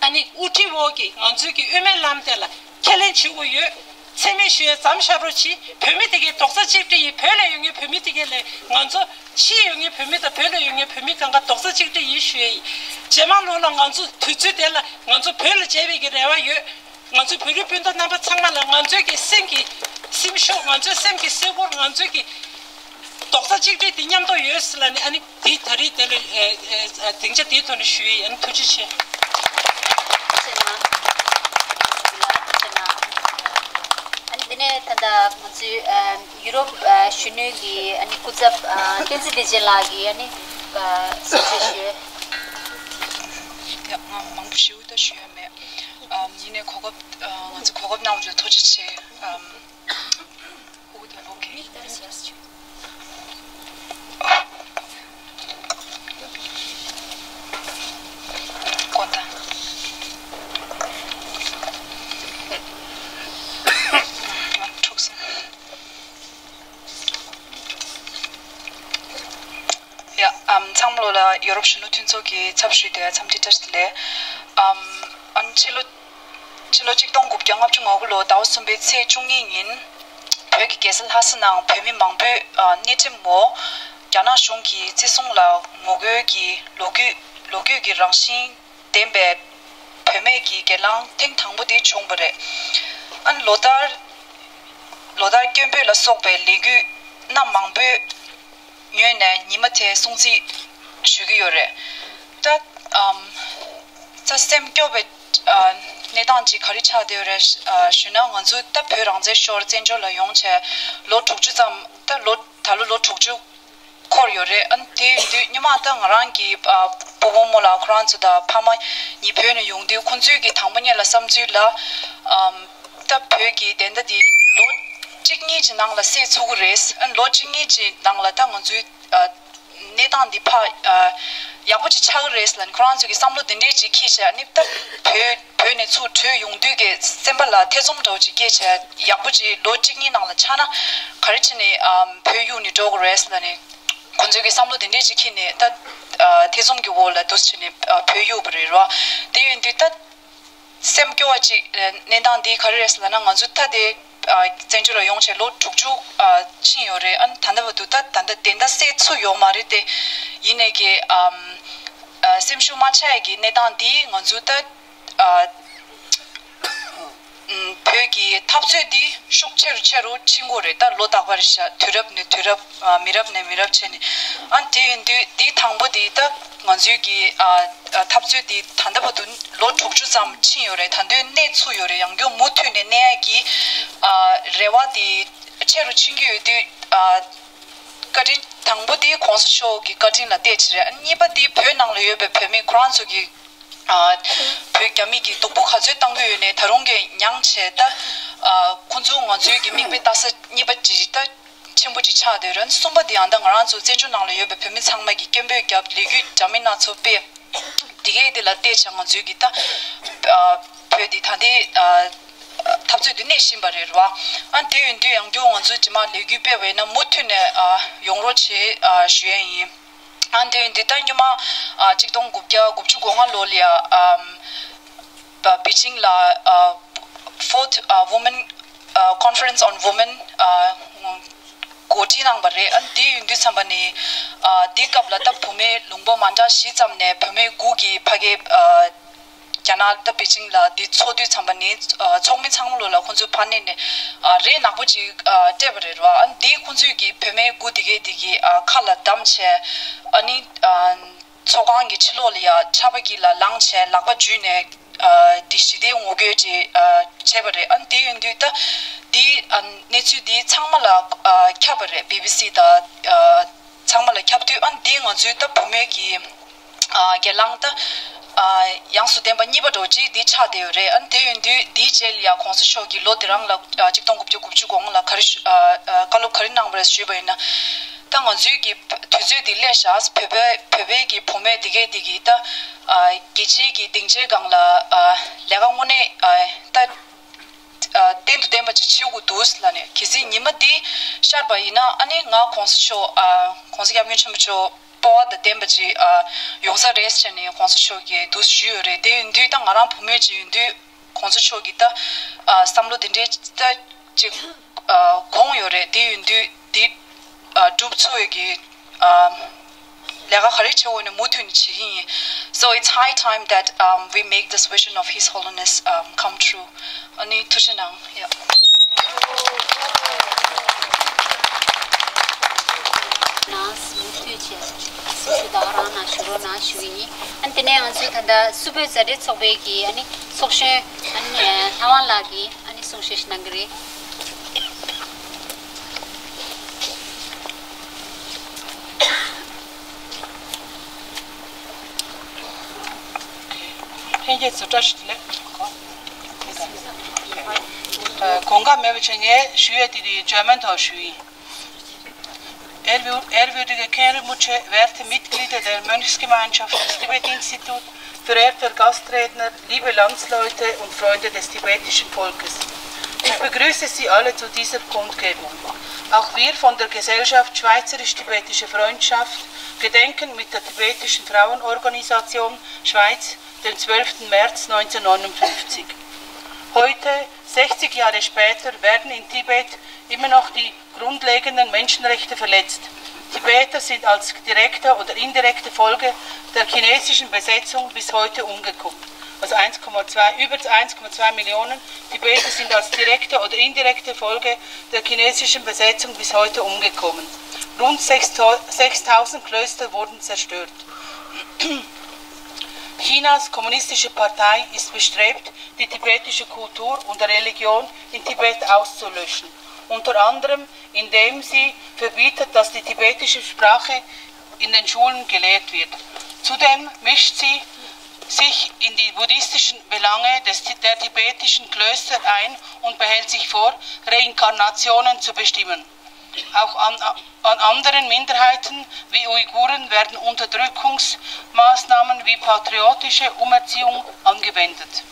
ཨ་ནི་དབུ་ཁྲིད་འོག་གི་ང་ཚོའི་གི་དབུ་མའི་ལམ་དེ་ལ་ཁས་ལེན་བྱེད་དགོས་ཡོད། མཚན་སྨད་ཞུ་ཡས་མཚམས་བཞག་རོགས་གྱིས། བོད་མི་དེ་གའི་རྡོག་རྩ་གཅིག་སྒྲིལ་ཡིན། བོད་ལ་ཡོད་མཁན་བོད་མི་དེ་གའི་ལས་ང་ཚོ་ཕྱི་ཡོད་མཁན་བོད་མི་དང་བོད་ལ་ཡོད་མཁན་བོད་མི་གང་ག་རྡོག་རྩ་གཅིག་སྒྲིལ་ཡིན་ཞུ་ཡས་ཡིན། རྗེས་མ་ལོ་ལ་ང་ཚོ་དུས་ཚོད་དེ་ལ་ང་ཚོ་བོད་ལ་མཇལ་བའི་གི་རེ་བ་ཡོད། ང་ཚོའི་བོད་རིགས་སྤུན་ཟླ་རྣམ་པ་ཚང་མ་ལ་ང་ཚོའི་གི་སེམས་ཀྱི་སེམས་ཤུགས། ང་ཚོའི་སེམས་ཀྱི་སེམས་ཁུར། ང་ཚོའི་གི་རྡོག་རྩ་གཅིག་སྒྲིལ་དེ་མཉམ་དུ་ཡོད་ཟེར་ལབ་ནས་ཨ་ནི་དེ་ད་རེས་དེ་ལ་ཨེ་ཨེ་སྡིངས་ཆ་དེའི་ཐོག་ནས་ཞུ་ཡས་ཡིན། ཐུགས་རྗེ་ཆེ། ཐུགས་རྗེ་གནང་། ཐུགས་རྗེ་གནང་། ཨ་ནི་དེ་ནས་ད་ལྟ་ང་ཚོའི་ཨ་ཡུ་རོབ་ཨ་གཞོན་ནུ་གི་ཨ་ནི་སྐུ་ཚབ་ཨ་བསྟན་འཛིན་བདེ་ཆེན་ལགས་ཀྱིས་ཨ་ནི་ཨ་གསུང་བཤད་ཞུ་ཡས། ཡ། ང་མང་པོ་ཞུ་ད་ཞུ་ཡ་མེད། ཨམ་ཡིན་ནའི་གོ་སྐབས་ཨ་ང་ཚོ་གོ་སྐབས་གནང་བ་ཐུགས་རྗེ་ཆེ། ཨམ། Okay. ཡ། ཨམ་ཚང་མ་ལོ་ལ་ཡོ་རོབ་གཞོན་ནུ་མཐུན་ཚོགས་ཀྱི་ཚབ་ཞུས་ཏེ་འཚམས་འདྲི་བཀྲ་ཤིས་བདེ་ལེགས། ཨམ་ཨ་ནི་ཕྱི་ལོ་ཕྱི་ལོ་གཅིག་སྟོང་དགུ་བརྒྱ་ལྔ་བཅུ་ང་དགུ་ལོ་ཟླ་བ་གསུམ་པའི་ཚེས་བཅུ་གཉིས་ཉིན་བོད་ཀྱི་རྒྱལ་ས་ལྷ་ས་ནང་བོད་མི་མང་པོས་ཨ་སྣེ་ཁྲིད་འོག་རྒྱ་ནག་གཞུང་གིས་བརྩི་སྲུང་ལ་ངོ་རྒོལ་གྱིས་ལོ་རྒྱུས་ལོ་རྒྱུས་ཀྱི་རང་བཞིན་ལྡན་པའི་བུད་མེད་ཀྱི་སྒེར་ལངས་ཐེངས་དང་པོ་དེ་བྱུང་བ་རེད། ཨ་ནི་ལོ་ལྟར་ལོ་ལྟར་སྐྱོན་འབོད་ལ་སོགས་པའི་ལས་འགུལ་སྣ་མང་པོའི་ངོས་ནས་ཉི་མ་དེ་སྲུང་བརྩི་ཞུ་གི་ཡོད་རེད། ད་ཨམ་ད་སེམས་སྐྱོ་བའི་ཨ་གནས་སྟངས་ཅིག་ག་རེ་ཆགས་བསྡད་ཡོད་རེད་ཨ་ཞུས་ན། ང་ཚོ་ད་བོད་རང་བཙན་ཤོར་བཙན་བྱོལ་ལ་ཡོང་བྱས་ལོ་དྲུག་ཅུ་ཙམ། ད་ལོ་ད་ལོ་ལོ་དྲུག་ཅུ་འཁོར་ཡོད་རེད། ཨ་ནི་དེ་ཡིན་དུས་སྔོན་མ་ད་ང་རང་གི་ཨ་སྤོ་བོ་རྨོ་ལགས་ཁོ་རང་ཚོ་དང་ཕ་མ་གཉིས་བོད་ནས་ཡོང་དུས་ཁོང་ཚོའི་གི་དང་པོ་ཉིད་ལ་བསམ་ཚུལ་ལ་ཨམ་ད་ ད་བོད་ཀྱི་བདེན་མཐའ་འདི་ལོ་གཅིག་གཉིས་ཀྱི་ནང་ལ་སེལ་ཚུགས་ཀྱི་རེད། ཨ་ལོ་གཅིག་གཉིས་ཀྱི་ནང་ལ་ད་ང་ཚོའི་ཨ་གནས་སྟངས་འདི་ཕར་ཨ་ཡག་པོ་ཅིག་ཆགས་ཀྱི་རེད་ལབ་ནས་ཁོ་རང་ཚོ་གི་བསམ་བློ་འདི་འདྲས་ཅིག་འཁྱེར་བྱས། ཨ་ནི་ད་བོད་བོད་ནས་ཚུར་བྲོས་ཡོང་དུས་ཀྱི་སེམས་པ་ལ་ཐེ་ཚོམ་འདྲ་བོ་ཅིག་སྐྱེས་བྱས། ཡག་པོ་ཅིག་ལོ་གཅིག་གཉིས་ནང་ལ་ཆགས་ན་ག་རེ་བྱས་ནས་ཨམ་བོད་གཡུགས་ནས་འགྲོ་དགོས་རེད་ལབ་ནས་ཁོ་ཚོ་གི་བསམ་བློ་འདི་འདྲས་ཅིག་འཁྱེར་ནས། ད་ཨ་ཐེ་ཚོམ་གྱི་འོག་ལ་འདུག་སེ་བྱས་ནས་ཨ་བོད་གཡུགས་པ་རེད་རོ། དེ་ཡིན་དུས་ད། སེམས་སྐྱོ་བ་ཅིག་གནས་སྟངས་འདི་ག་རེ་རེད་ཟེར་ལབ་ན། ང་ཚོ་ད་དེ་ཨ་བཙན་བྱོལ་ལ་ཡོང་བྱས་ལོ་དྲུག་ཅུ་ཨ་ཕྱིན་ཡོད་རེད། ཨ་ནི་ད་ལྟ་བར་དུ་ད་ད་ལྟ་བདེན་མཐའ་གསལ་ཚུགས་ཡོད་མ་རེད་དེ། ཡིན་ནའི་གི་ཨམ་ཨ་སེམས་ཤུགས་མ་ཆག་ཡ་གི་གནས་སྟངས་འདིས་ང་ཚོ་ད་ཨ་ཨམ་བོད་ཀྱི་འཐབ་རྩོད་འདི་ཤུགས་ཆེ་རུ་ཆེ་རུ་ཕྱིན་དགོས་རེད། ད་ལོ་རྟག་པར་བཞག་དུས་རབས་ནས་དུས་རབས། ཨ་མི་རབས་ནས་མི་རབས་བྱས་ནས། ཨ་དེ་ཡིན་དུས་འདི་དང་པོ་འདི་ད་ང་ཚོའི་གི་ཨ་ཨ་འཐབ་རྩོད་འདི་ད་ལྟ་བར་དུ་ལོ་དྲུག་ཅུ་ཙམ་ཕྱིན་ཡོད་རེད། ད་དུང་གནས་ཚུགས་ཡོད་རེད། ཡང་སྐྱར་མུ་མཐུད་ནས་གནས་ཡ་གི་ཨ་རེ་བ་འདི་ཆེ་རུ་ཕྱིན་གྱི་ཡོད་དུས། ཨ་བཀའ་དྲིན་དང་པོ་འདི་གོང་ས་མཆོག་གི་བཀའ་དྲིན་ལ་བལྟས་ཀྱི་རེད། ཨ་གཉིས་པ་འདི་བོད་ནང་ལ་ཡོད་པའི་བོད་མི་ཁོ་རང་ཚོ་གི་ཨ་བོད་རྒྱ་མི་གི་སྡུག་པོ་ག་ཚོད་བཏང་གི་ཡོད་ནའི་ད་རུང་གི་མྱངས་བྱས། ད་ཨ་ཁོ་ཚོ་ང་ཚོའི་གི་མིག་དཔེ་ལྟ་ས་གཉིས་པ་ཅིག་ད་ཆེན་པོ་ཅིག་ཆགས་བསྡད་རེད། གསུམ་པ་དེ་ཡང་ད་ང་རང་ཚོ་བཙན་བྱོལ་ནང་ལ་ཡོད་པའི་བོད་མི་ཚང་མ་གིས་སྐད་འབོད་བརྒྱབ། ལས་འགུལ་འདྲ་མིན་སྣ་ཚོགས་སྤེལ། དེ་གའི་དེ་ལ་བལྟས་བྱས་ང་ཚོའི་གི་ད་ཨ་བོད་འདི་ད་ལྟའི་ཨ་འཐབ་རྩོད་དུ་གནས་བཞིན་པ་རེད་རོ། ཨ་དེ་ཡིན་དུས་ཡང་སྐྱར་ང་ཚོ་རྗེས་མ་ལས་འགུལ་སྤེལ་བ་ཡིན་ན་མུ་མཐུད་ནས་ཨ་ཡོང་རོགས་བྱེད་ཨ་ཞུ་ཡས་ཡིན། ཨ་དེ་ཡིན་དུས་ད་སྔོན་མ་ཨ་གཅིག་སྟོང་དགུ་བརྒྱ་དགུ་བཅུ་གོ་ལྔ་ལོ་ལ་ཡ་ཨམ་པ་པེ་ཅིང་ལ་ཨ་Fourth ཨ་Women ཨ་Conference on Women ཨ་འགོ་ཁྲིད་གནང་བ་རེད། ཨ་དེ་ཡིན་དུས་ཙམ་པ་ནས་ཨ་དེའི་སྐབས་ལ་ད་བུད་མེད་ལུང་པ་མ་འདྲ་བཞི་ཙམ་ནས་བུད་མེད་དགུ་གིས་ཕ་གི་ཨ་རྒྱ་ནག་ད་པེ་ཅིང་ལ་འདི་ཚོགས་དུས་ཙམ་པ་ནས་ཨ་ཚོགས་མི་ཚང་མ་ལོ་ལ་ཁོང་ཚོས་ཕར་སྣེ་ནས་ཨ་རས་ནག་པོ་ཅིག་ཨ་སྤྲད་པ་རེད་རོ། ཨ་འདི་ཁོང་ཚོས་ཀྱི་བུད་མེད་དགུ་དེ་གས་དེ་གི་ཨ་ཁ་ལ་བསྡམས་བྱས། ཨ་ནི་ཨ་ཚོགས་ཁང་གི་ཕྱི་ལོགས་ལ་ཡ་ཆར་པ་དཀྱིལ་ལ་ལངས་བྱས་ལག་པ་འཇུས་ནས་ཨ་འདི་ཞི་བདེའི་ངོ་རྒོལ་ཅིག་ཨ་བྱས་པ་རེད། ཨ་འདི་ཡིན་དུས་ད་འདི་ཨ་གནས་ཚུལ་འདི་ཚང་མ་ལ་ཨ་ཁྱབ་པ་རེད། བི་བི་སི་དང་ཨ་ཚང་མ་ལ་ཁྱབ་དུས། ཨ་འདི་ང་ཚོའི་ད་བུད་མེད་ཀྱི་ཨ་སྒེར་ལངས་ད་ཨ་ཡོངས་སུ་ལྡན་པ་གཉིས་པ་འདྲ་བོ་ཅིག་འདི་ཆགས་བསྡད་ཡོད་རེད། ཨ་དེ་ཡིན་དུས་འདིའི་རྗེས་ལ་ཡ་གོང་ས་མཆོག་གིས་ལོ་དེ་རང་ལ་ཨ་གཅིག་སྟོང་དགུ་བརྒྱ་དགུ་བཅུ་གོ་ལྔ་ལ་ག་རེ་ཞུ་ཨ་ཨ་བཀའ་སློབ་ག་རེ་གནང་བ་རེད་ཞུས་པ་ཡིན་ན། ད་ང་ཚོའི་གི་དུས་ཚོད་འདི་སླེབས་ཤག་བོད་པའི་བོད་པའི་གི་བུད་མེད་དེ་གས་དེ་གི་ད་ཨ་རྒྱལ་སྤྱིའི་གི་སྡིངས་ཆའི་སྒང་ལ་ཨ་ལས་ཀ་དངོས་གནས་ཨ་ད་ཨ་བརྟན་དུ་བརྟན་པ་ཅིག་བྱེད་དགོས་འདུག་ལབ་ནས། གལ་སྲིད་ཉི་མ་འདི་ཤར་བ་ཡིན་ན་ཨ་ནི་ང་གོང་ས་མཆོག་ཨ་གོང་ས་སྐྱབས་མགོན་ཆེན་པོ་མཆོག་སྤོབས་པ་དང་ལྡན་པ་ཅིག་ཨ་ཡོང་ས་རེད་ཟེར་ནས་གོང་ས་མཆོག་གིས་འདུག་ཞུས་ཡོད་རེད། དེ་ཡིན་དུས་ད་ང་རང་བུད་མེད་ཅིག་ཡིན་དུས་གོང་ས་མཆོག་གིས་ད་ཨ་བསམ་བློ་འདི་འདྲའི་ད་ཅིག་ཨ་དགོངས་ཡོད་རེད། དེ་ཡིན་དུས་འདི་ཨ་སྒྲུབ་ཚུགས་ཡོད་ཀྱི་ཨ་ལས་ཀ་ག་རེ་བྱེད་དགོས་ནས་མུ་མཐུད་ནས་བྱེད་ཀྱི་ཡིན། So it's high time that um, we make this vision of His Holiness um, come true. ཨ་ནི་ཐུགས་རྗེ་གནང་། ཡ། ནས་མུ་མཐུད་བྱས་སུ་ཞུ་ད་ག་རང་ན་ཞུ་རོགས་གནང་ཞུ་གི་ཡིན། ཨ་ནི་དེ་ནས་ང་ཚོའི་ད་ལྟ་སུ་བོད་མཛའ་འབྲེལ་ཚོགས་པའི་གི་ཨ་ནི་ཚོགས་གཞོན་ཨ་ནི་ལྷ་དབང་ལགས་ཀྱིས་ཨ་ནི་གསུང་བཤད་ཞིག་གནང་གི་རེད། ལྷན་རྒྱས་ཚོ་བཀྲ་ཤིས་བདེ་ལེགས། ཨ་དགོངས་འགལ་མེད་པ་བྱས་ངས་ཞུ་ཡས་དེ་དེ་འཇར་མན་ཐོག་ཞུ་ཡིན། Ehrwür- Ehrwürdige Kenrimutsche, werte Mitglieder der Mönchsgemeinschaft des Tibet-Institut, verehrter Gastredner, liebe Landsleute und Freunde des tibetischen Volkes. Ich begrüße Sie alle zu dieser Kundgebung. Auch wir von der Gesellschaft Schweizerisch-Tibetische Freundschaft gedenken mit der Tibetischen Frauenorganisation Schweiz den zwölften März neunzehnhundertneunundfünfzig. Heute, sechzig Jahre später, werden in Tibet immer noch die grundlegenden Menschenrechte verletzt. Tibeter sind als direkte oder indirekte Folge der chinesischen Besetzung bis heute umgekommen. Also eins Komma zwei, über eins Komma zwei Millionen Tibeter sind als direkte oder indirekte Folge der chinesischen Besetzung bis heute umgekommen. Rund sechstausend Klöster wurden zerstört. Chinas Kommunistische Partei ist bestrebt, die tibetische Kultur und Religion in Tibet auszulöschen, unter anderem indem sie verbietet, dass die tibetische Sprache in den Schulen gelehrt wird. Zudem mischt sie sich in die buddhistischen Belange des, der tibetischen Klöster ein und behält sich vor, Reinkarnationen zu bestimmen. Auch an, an anderen Minderheiten wie Uiguren werden Unterdrückungsmaßnahmen wie patriotische Umerziehung angewendet.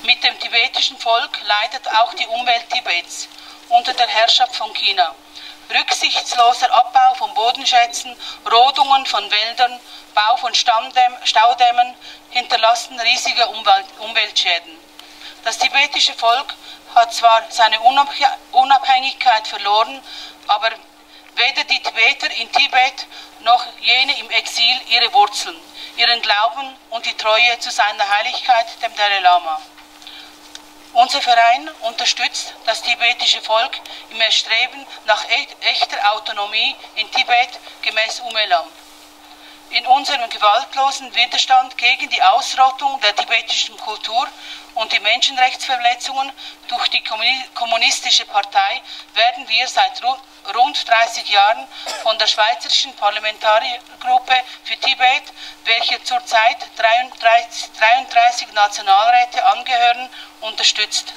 Mit dem tibetischen Volk leidet auch die Umwelt Tibets unter der Herrschaft von China. Rücksichtsloser Abbau von Bodenschätzen, Rodungen von Wäldern, Bau von Staudämmen hinterlassen riesige Umweltschäden. Das tibetische Volk hat zwar seine Unabhängigkeit verloren, aber weder die Tibeter in Tibet noch jene im Exil ihre Wurzeln, ihren Glauben und die Treue zu seiner Heiligkeit, dem Dalai Lama. Unser Verein unterstützt das tibetische Volk im Erstreben nach echter Autonomie in Tibet gemäß Umwelam. In unserem gewaltlosen Widerstand gegen die Ausrottung der tibetischen Kultur und die Menschenrechtsverletzungen durch die Kommunistische Partei werden wir seit rund dreißig Jahren von der Schweizerischen Parlamentariergruppe für Tibet, welche zurzeit dreiunddreißig Nationalräte angehören, unterstützt.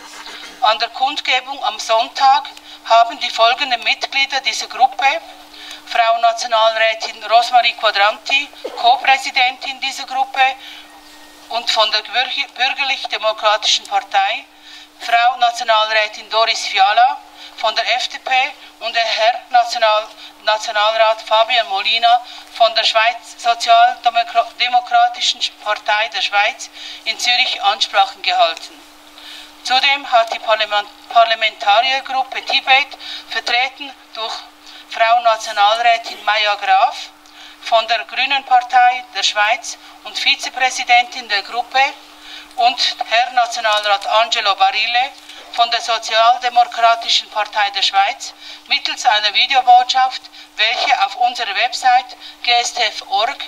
An der Kundgebung am Sonntag haben die folgenden Mitglieder dieser Gruppe: Frau Nationalrätin Rosmarie Quadranti, Co-Präsidentin dieser Gruppe und von der Bürgerlich-Demokratischen Partei, Frau Nationalrätin Doris Fiala von der F D P und der Herr National-, Nationalrat Fabian Molina von der Schweiz Sozialdemokratischen Partei der Schweiz in Zürich Ansprachen gehalten. Zudem hat die Parlamentariergruppe Tibet, vertreten durch Frau Nationalrätin Maya Graf von der Grünen Partei der Schweiz und Vizepräsidentin der Gruppe, und Herr Nationalrat Angelo Barile von der Sozialdemokratischen Partei der Schweiz, mittels einer Videobotschaft, welche auf unserer Website G S T F Punkt org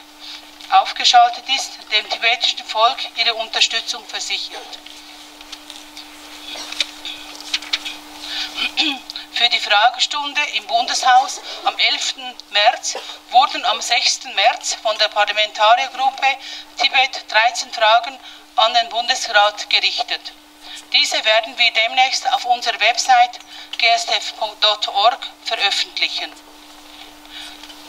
aufgeschaltet ist, dem tibetischen Volk ihre Unterstützung versichert. Für die Fragestunde im Bundeshaus am elften März wurden am sechsten März von der Parlamentariergruppe Tibet dreizehn Fragen an den Bundesrat gerichtet. Diese werden wir demnächst auf unserer Website G S T F Punkt org veröffentlichen.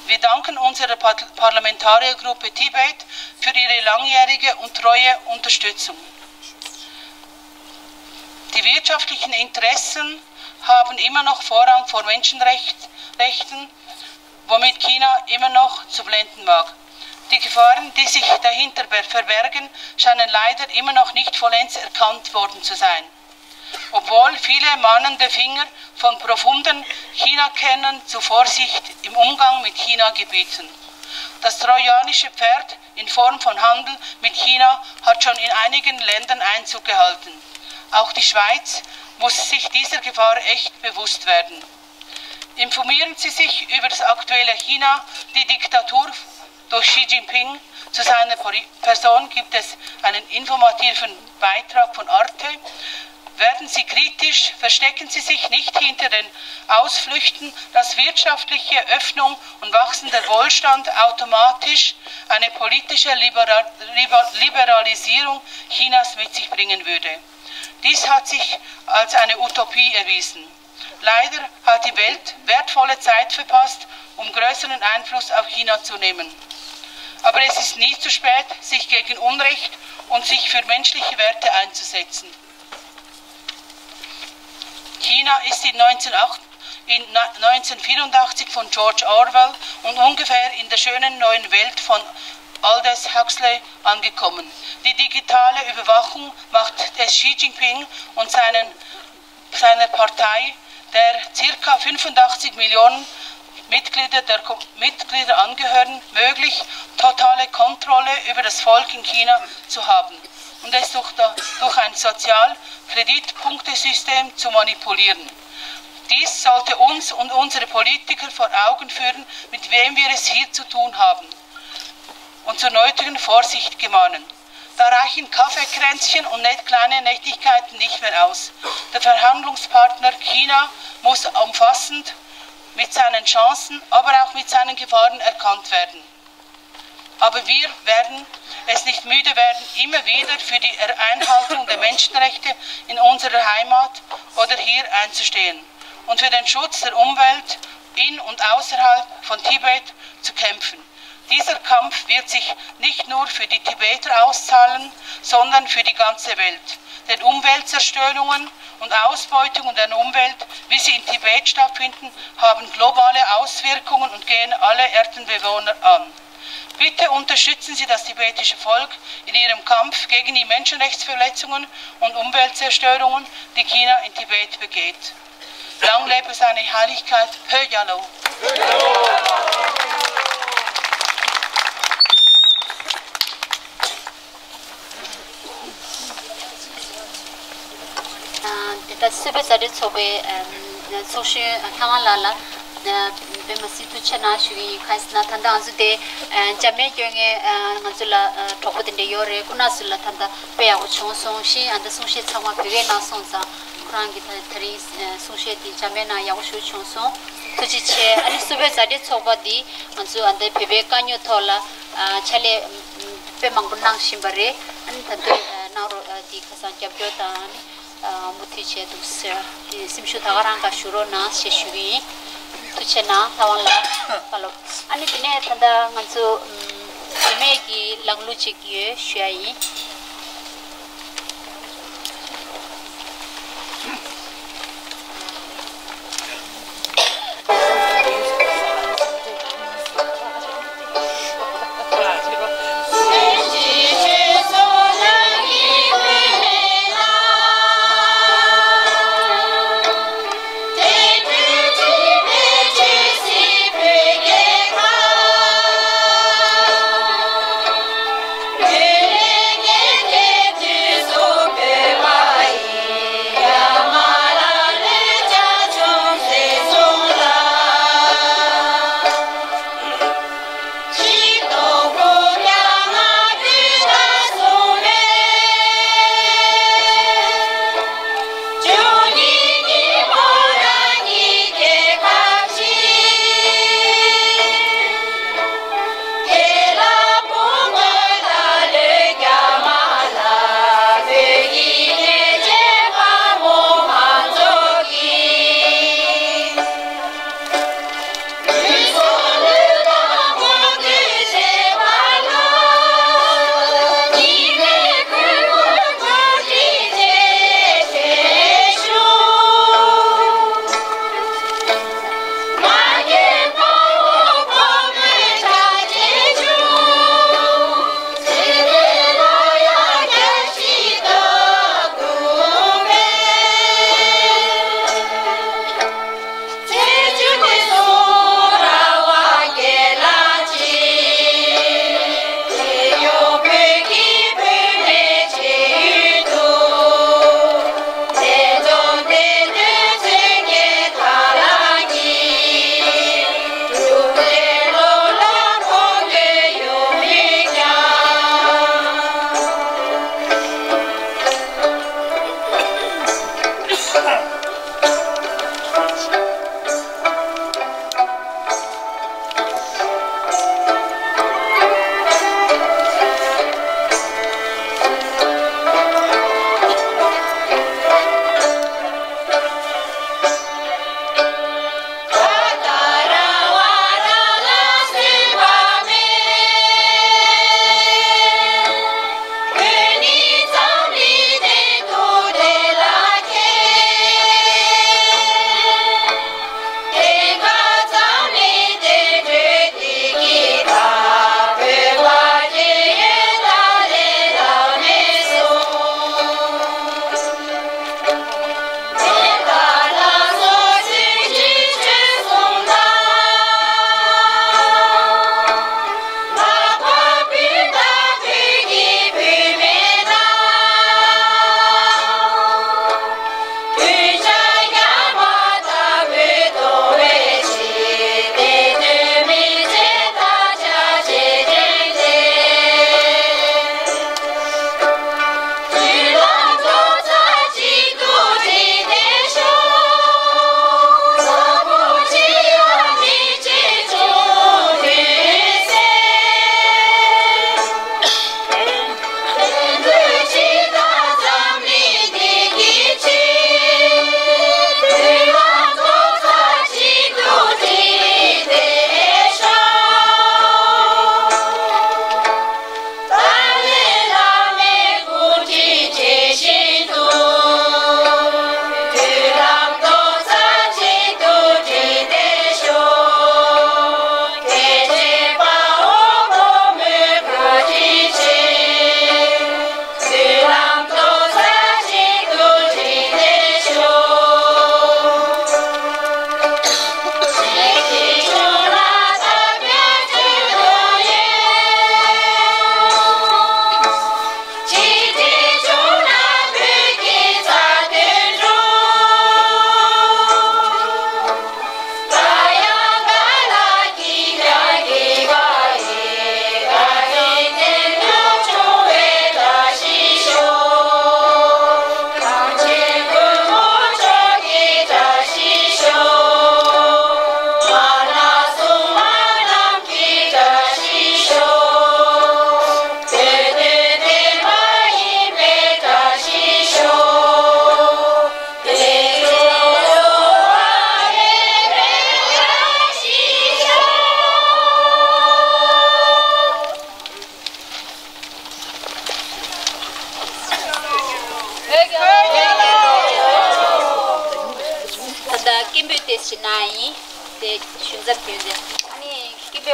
Wir danken unserer Parlamentariergruppe Tibet für ihre langjährige und treue Unterstützung. Die wirtschaftlichen Interessen haben immer noch Vorrang vor Menschenrechten, womit China immer noch zu blenden mag. Die Gefahren, die sich dahinter verbergen, scheinen leider immer noch nicht vollends erkannt worden zu sein. Obwohl viele mahnende Finger von profunden China-Kennern zu Vorsicht im Umgang mit China gebieten. Das trojanische Pferd in Form von Handel mit China hat schon in einigen Ländern Einzug gehalten. Auch die Schweiz muss sich dieser Gefahr echt bewusst werden. Informieren Sie sich über das aktuelle China, die Diktatur durch Xi Jinping. Zu seiner Person gibt es einen informativen Beitrag von Arte. Werden Sie kritisch, verstecken Sie sich nicht hinter den Ausflüchten, dass wirtschaftliche Öffnung und wachsender Wohlstand automatisch eine politische Liberalisierung Chinas mit sich bringen würde. Dies hat sich als eine Utopie erwiesen. Leider hat die Welt wertvolle Zeit verpasst, um größeren Einfluss auf China zu nehmen. Aber es ist nie zu spät, sich gegen Unrecht und sich für menschliche Werte einzusetzen. China ist in neunzehnhundert in neunzehnhundertvierundachtzig von George Orwell und ungefähr in der schönen neuen Welt von Aldous Huxley angekommen. Die digitale Überwachung macht es Xi Jinping und seinen, seiner Partei, der circa fünfundachtzig Millionen Mitglieder, der Mitglieder angehören, möglich, totale Kontrolle über das Volk in China zu haben und es durch, durch ein Sozialkreditpunktesystem zu manipulieren. Dies sollte uns und unsere Politiker vor Augen führen, mit wem wir es hier zu tun haben, und zur nötigen Vorsicht gemahnen. Da reichen Kaffeekränzchen und kleine Nettigkeiten nicht mehr aus. Der Verhandlungspartner China muss umfassend mit seinen Chancen, aber auch mit seinen Gefahren erkannt werden. Aber wir werden es nicht müde werden, immer wieder für die Er-, Einhaltung der Menschenrechte in unserer Heimat oder hier einzustehen und für den Schutz der Umwelt in und außerhalb von Tibet zu kämpfen. Dieser Kampf wird sich nicht nur für die Tibeter auszahlen, sondern für die ganze Welt. Denn Umweltzerstörungen und Ausbeutung der Umwelt, wie sie in Tibet stattfinden, haben globale Auswirkungen und gehen alle Erdenbewohner an. Bitte unterstützen Sie das tibetische Volk in ihrem Kampf gegen die Menschenrechtsverletzungen und Umweltzerstörungen, die China in Tibet begeht. Lang lebe seine Heiligkeit Phögyalo! ཨ། དེ་ལྟར་སུད་བོད་མཛའ་འབྲེལ་ཚོགས་པའི་ཨ་ཚོགས་གཞོན་ལྷ་དབང་ལགས་ལ་ཨ་དཔེ་མ་སྲིད་ཐུགས་རྗེ་ཆེ་གནང་ཞུ་གི་ཡིན། གང་ཡིན་ཟེར་ན་ད་ལྟ་ང་ཚོ་དེ་ཨ་འཇར་མན་སྐྱོད་མཁན་ཨ་ང་ཚོ་ལ་ཨ་གྲོགས་པོ་དེ་འདྲ་ཡོད་རེད། ཁོང་རྣམ་ཚོ་ལ་ད་ལྟ་དཔེ་ཡག་པོ་བྱུང་སོང་ཞེས། ཨ་ད་གསུང་བཤད་ཚང་མ་བོད་སྐད་གནང་སོང་ཙང་ཁོ་རང་གི་ད་ད་རིང་ཨ་གསུང་བཤད་དེ་འཇར་མན་ནང་ཡག་པོ་ཞེ་པོ་བྱུང་སོང་། ཐུགས་རྗེ་ཆེ། ཨ་ནི་སུད་བོད་མཛའ་འབྲེལ་ཚོགས་པ་འདི་ང་ཚོ་ཨ་འདི་བོད་པའི་དཀའ་རྙོག་ཐོག་ལ་ཨ་ཕྱག་ལས་དཔེ་མང་པོ་གནང་བཞིན་པ་རེད། ཨ་ནི་ད་དུང་ཨ་གནང་རོགས། ཨ་འདི་ཁ་སང་རྒྱབ་སྐྱོར་དང་ཨ་ནི་ཨ་མུ་མཐུད་བྱས་འདུག་ཟེར། དེ་སེམས་ཤུགས་ད་ག་རང་ག་ཞུ་རོགས་གནང་ཞེས་ཞུ་གི་ཡིན། ཐུགས་རྗེ་ཆེ་གནང་། ལྷ་དབང་ལགས་བཀའ་སློབ། ཨ་ནི་དེ་ནས་ད་ལྟ་ང་ཚོ་ཨམ་བུད་མེད་ཀྱི་ལམ་ལུགས་ཅིག་ཡོད་ཞུ་ཡ་ཡིན།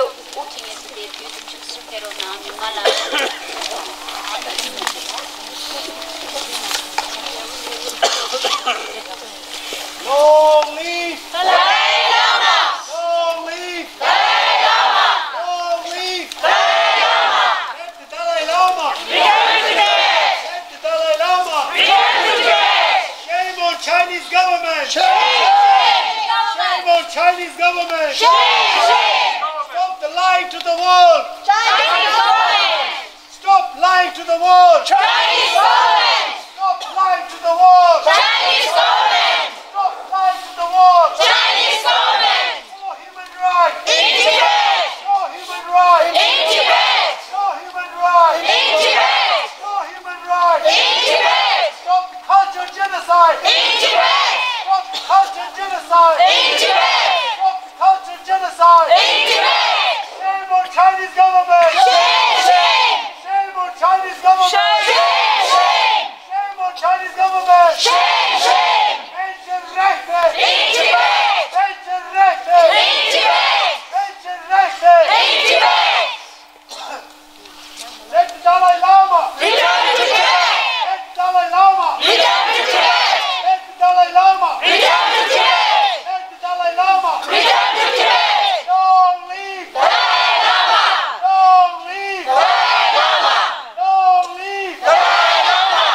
དབུ་ཁྲིད་ངེས་སུ་དེ་དུས་ཚོད་བཅུ་གཅིག་ཕེབས་རོགས་གནང་། ཉུང་མ་ལགས། Long live Dalai Lama! Long live Dalai Lama! Long live Dalai Lama! Let the Dalai Lama! Return to Tibet! Let the Dalai Lama! Return to Tibet! Shame on Chinese government! Shame! Shame on Chinese government! Shame! Shame! Stop the lie to the world! Chinese government! Stop lying to the world! Chinese government! Stop lying to the world! Chinese government! Stop lying to the world! Chinese government! No human rights! In Tibet! No human rights! In Tibet! No human rights! In Tibet! No human rights! In Tibet! Stop the cultural genocide! In Tibet! Stop the cultural genocide! In Tibet! Stop the cultural genocide! In Tibet! Shame on Chinese government! Shame, shame! Shame on Chinese government! Shame, shame! Shame on Chinese government! Shame, shame! Menschenrechte! In Tibet! Menschenrechte! In Tibet! Menschenrechte! In Tibet! Let the Dalai Lama! Return to Tibet! Let the Dalai Lama! Return to Tibet! Let the Dalai Lama! Return to Tibet! Let the Dalai Lama! Return to Tibet! Long live Dalai Lama! Long live Dalai Lama! Long live Dalai Lama!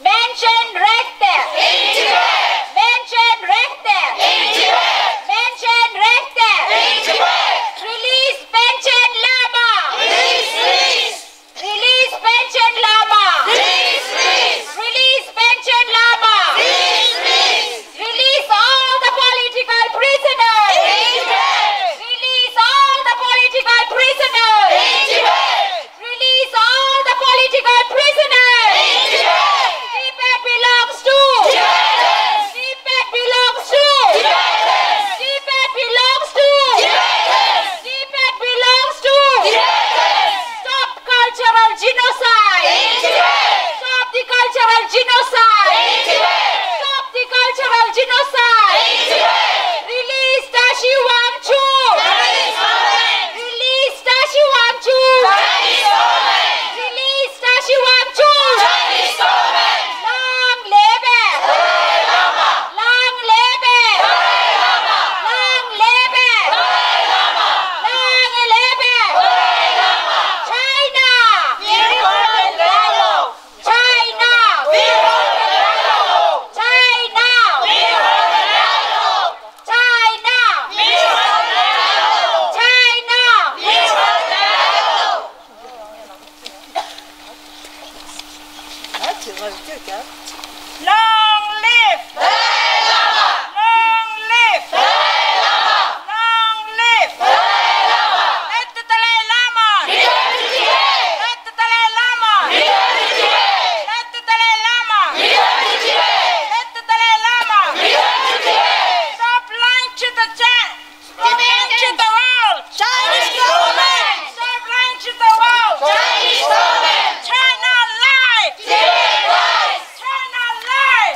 Menschenrechte! In Tibet! Menschenrechte! In Tibet! Menschenrechte! In Tibet! Release Panchen Lama! Release, release! Release Panchen Lama! Release, release! Release Panchen Lama! Release, release! Release all the political prisoners! In Tibet! Release all the political prisoners! In Tibet! Release all the political prisoners! In Tibet! Tibet belongs to Tibetans! Tibet belongs to Tibetans! Tibet belongs to Tibetans! Tibet belongs to Tibetans! Stop cultural genocide! In Tibet! Stop the cultural genocide! In Tibet! Stop the cultural genocide! In Tibet! Release Tashi Wangchuk! Chinese government! Release Tashi Wangchuk! Chinese government! Release Tashi Wangchuk! Chinese government! Long live! Dalai Lama! Long live! Dalai Lama! Long live! Dalai Lama! Long live! Dalai Lama! China! China! China! China! Long live! Long live! Long live! Let the Dalai Lama! Return to Tibet! Let the Dalai Lama! Return to Tibet! Let the Dalai Lama! Return to Tibet! Let the Dalai Lama! Return to Tibet! Stop lying to the Chin! Stop lying to the world! Chinese government! Stop lying to the world! Chinese government! China lies! Tibet lies! China lies!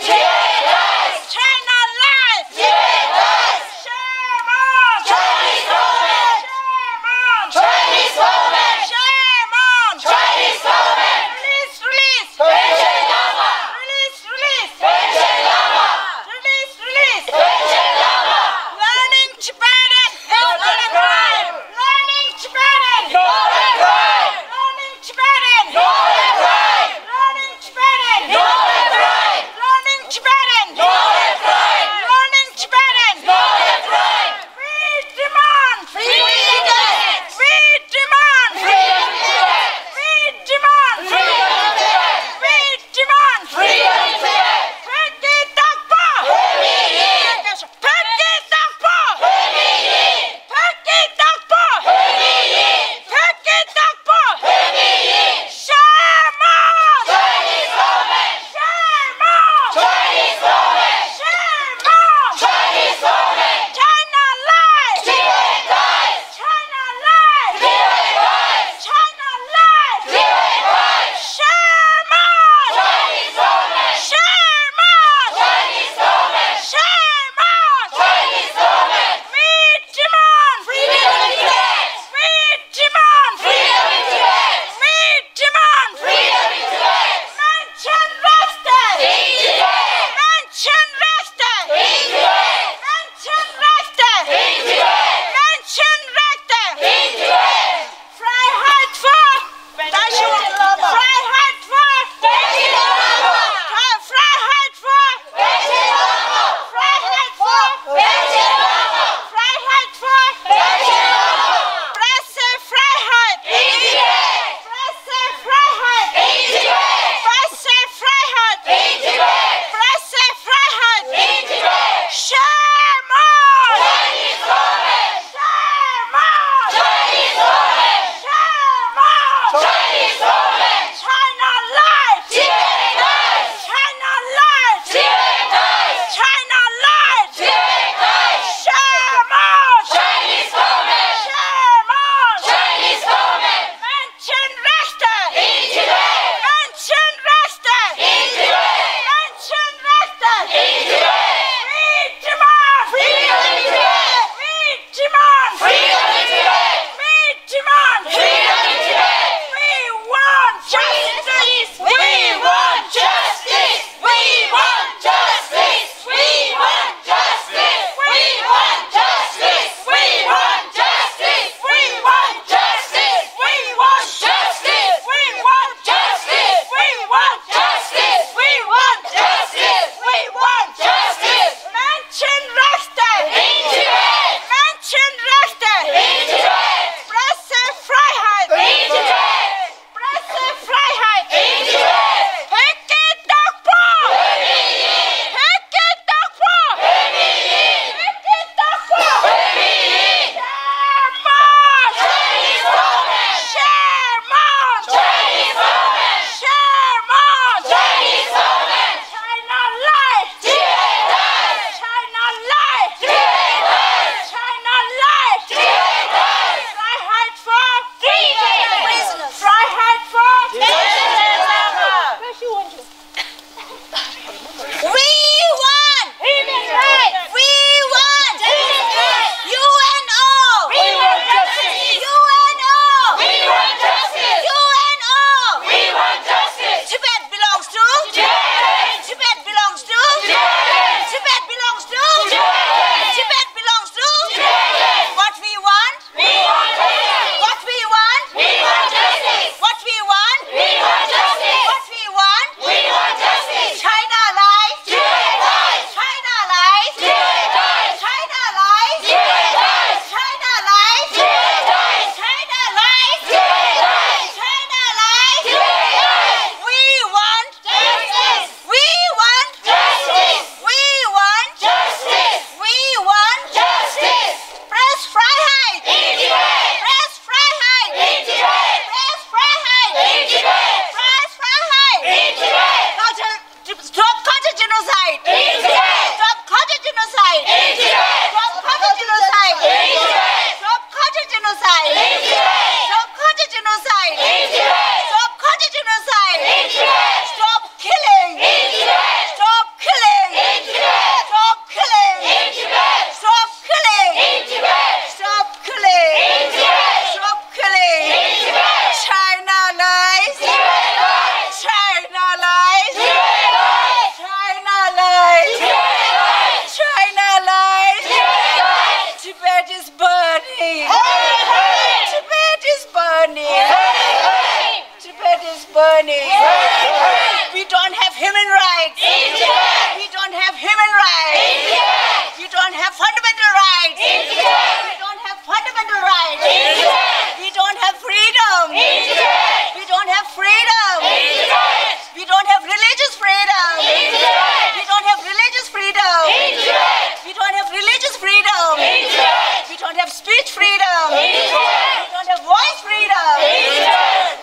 We don't have human rights. We don't have human rights. We don't have fundamental rights. We don't have fundamental rights. We don't have freedom. We don't have freedom. We don't have religious freedom. We don't have religious freedom. We don't have religious freedom. We don't have speech freedom. We don't have voice freedom.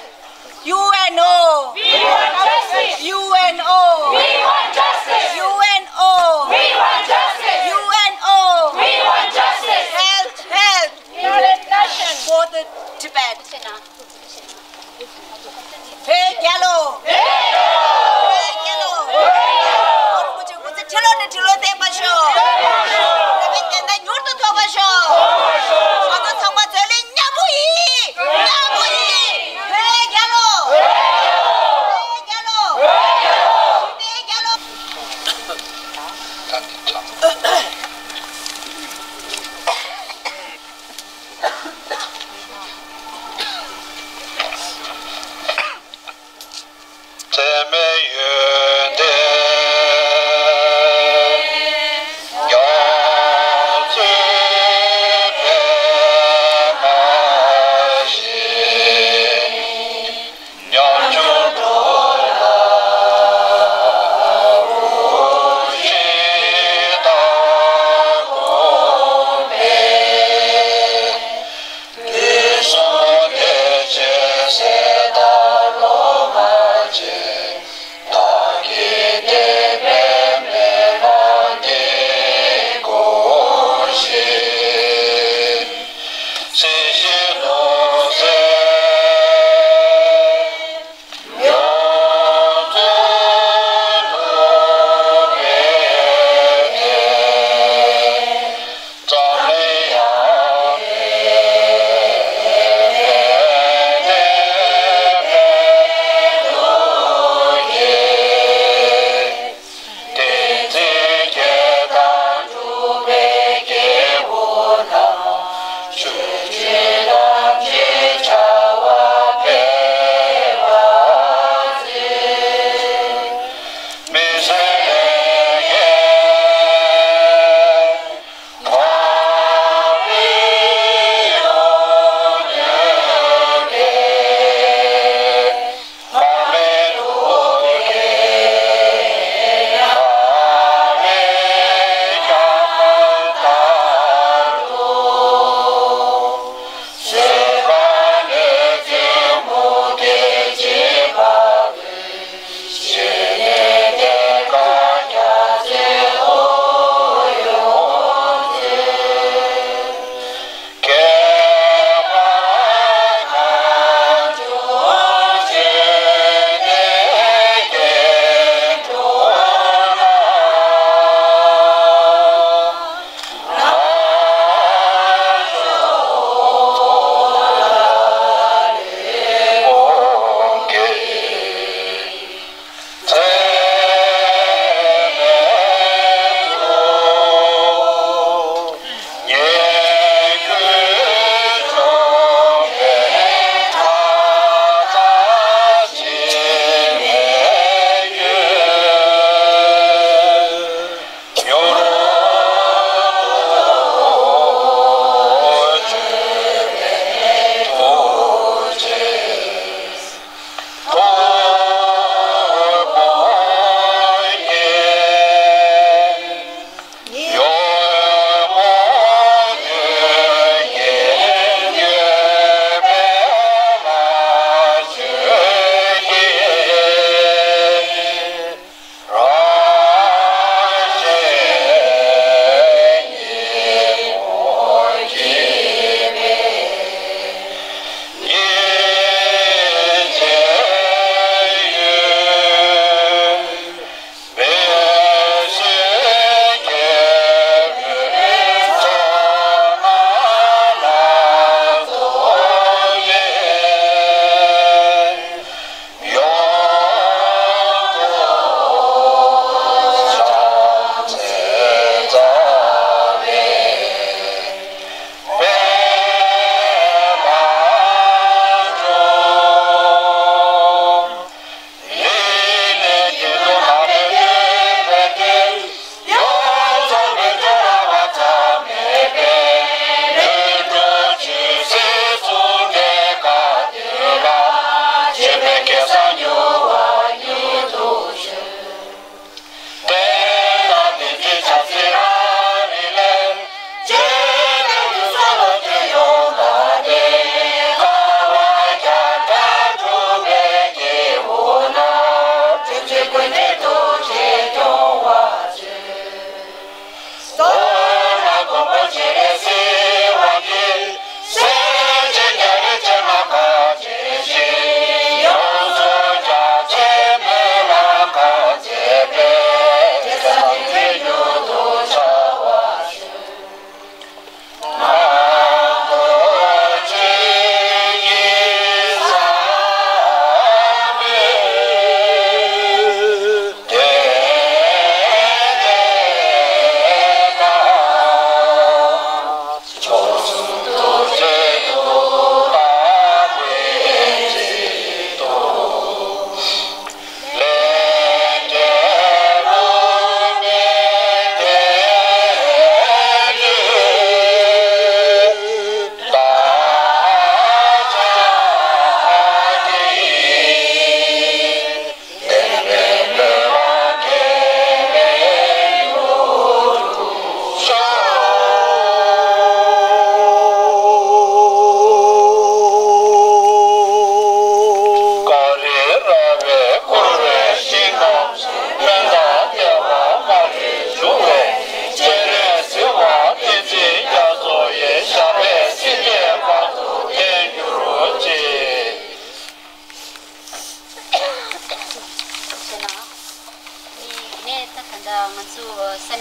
U N O. We want justice. U N O. We want justice. U N O. We want justice. U N O. We want justice. Help, help. United Nations. For the Tibet. བོད་རྒྱལ་ལོ། བོད་རྒྱལ་ལོ། ཨོ་རོ་ཀོ་ཅི་སྐུ་ཚེ་ཁྲི་ལོ་ནས་ཁྲི་ལོ་བརྟན་པར་ཤོག་བོད་པའི་བདེན་མཐའ་མྱུར་དུ་ཐོབ་པར་ཤོག་ང་ཚོ་ཚང་མ་རྩོད་ལེན་མཉམ་པོ་ཡིན། མཉམ་པོ་ཡིན། བོད་རྒྱལ་ལོ། བོད་རྒྱལ་ལོ། བོད་རྒྱལ་ལོ། འཚེ་མེད་ཡོན་ཏན་རྒྱ་མཚོའི་བོད་པ་ཞིག་ཉམ་ཆུང་འགྲོ་ལ་དབུ་ཁྲིད་དང་དགོངས་པས། དུས་གསུམ་བདེ་ཆེན་གསེར་ཐང་སློབ་མ་ཆེ། བདག་གི་བསྟན་པའི་མེ་ལོང་འདི་དགོངས་ཤིག་སྲིད་ཞིའི་ལུང་བསྟན།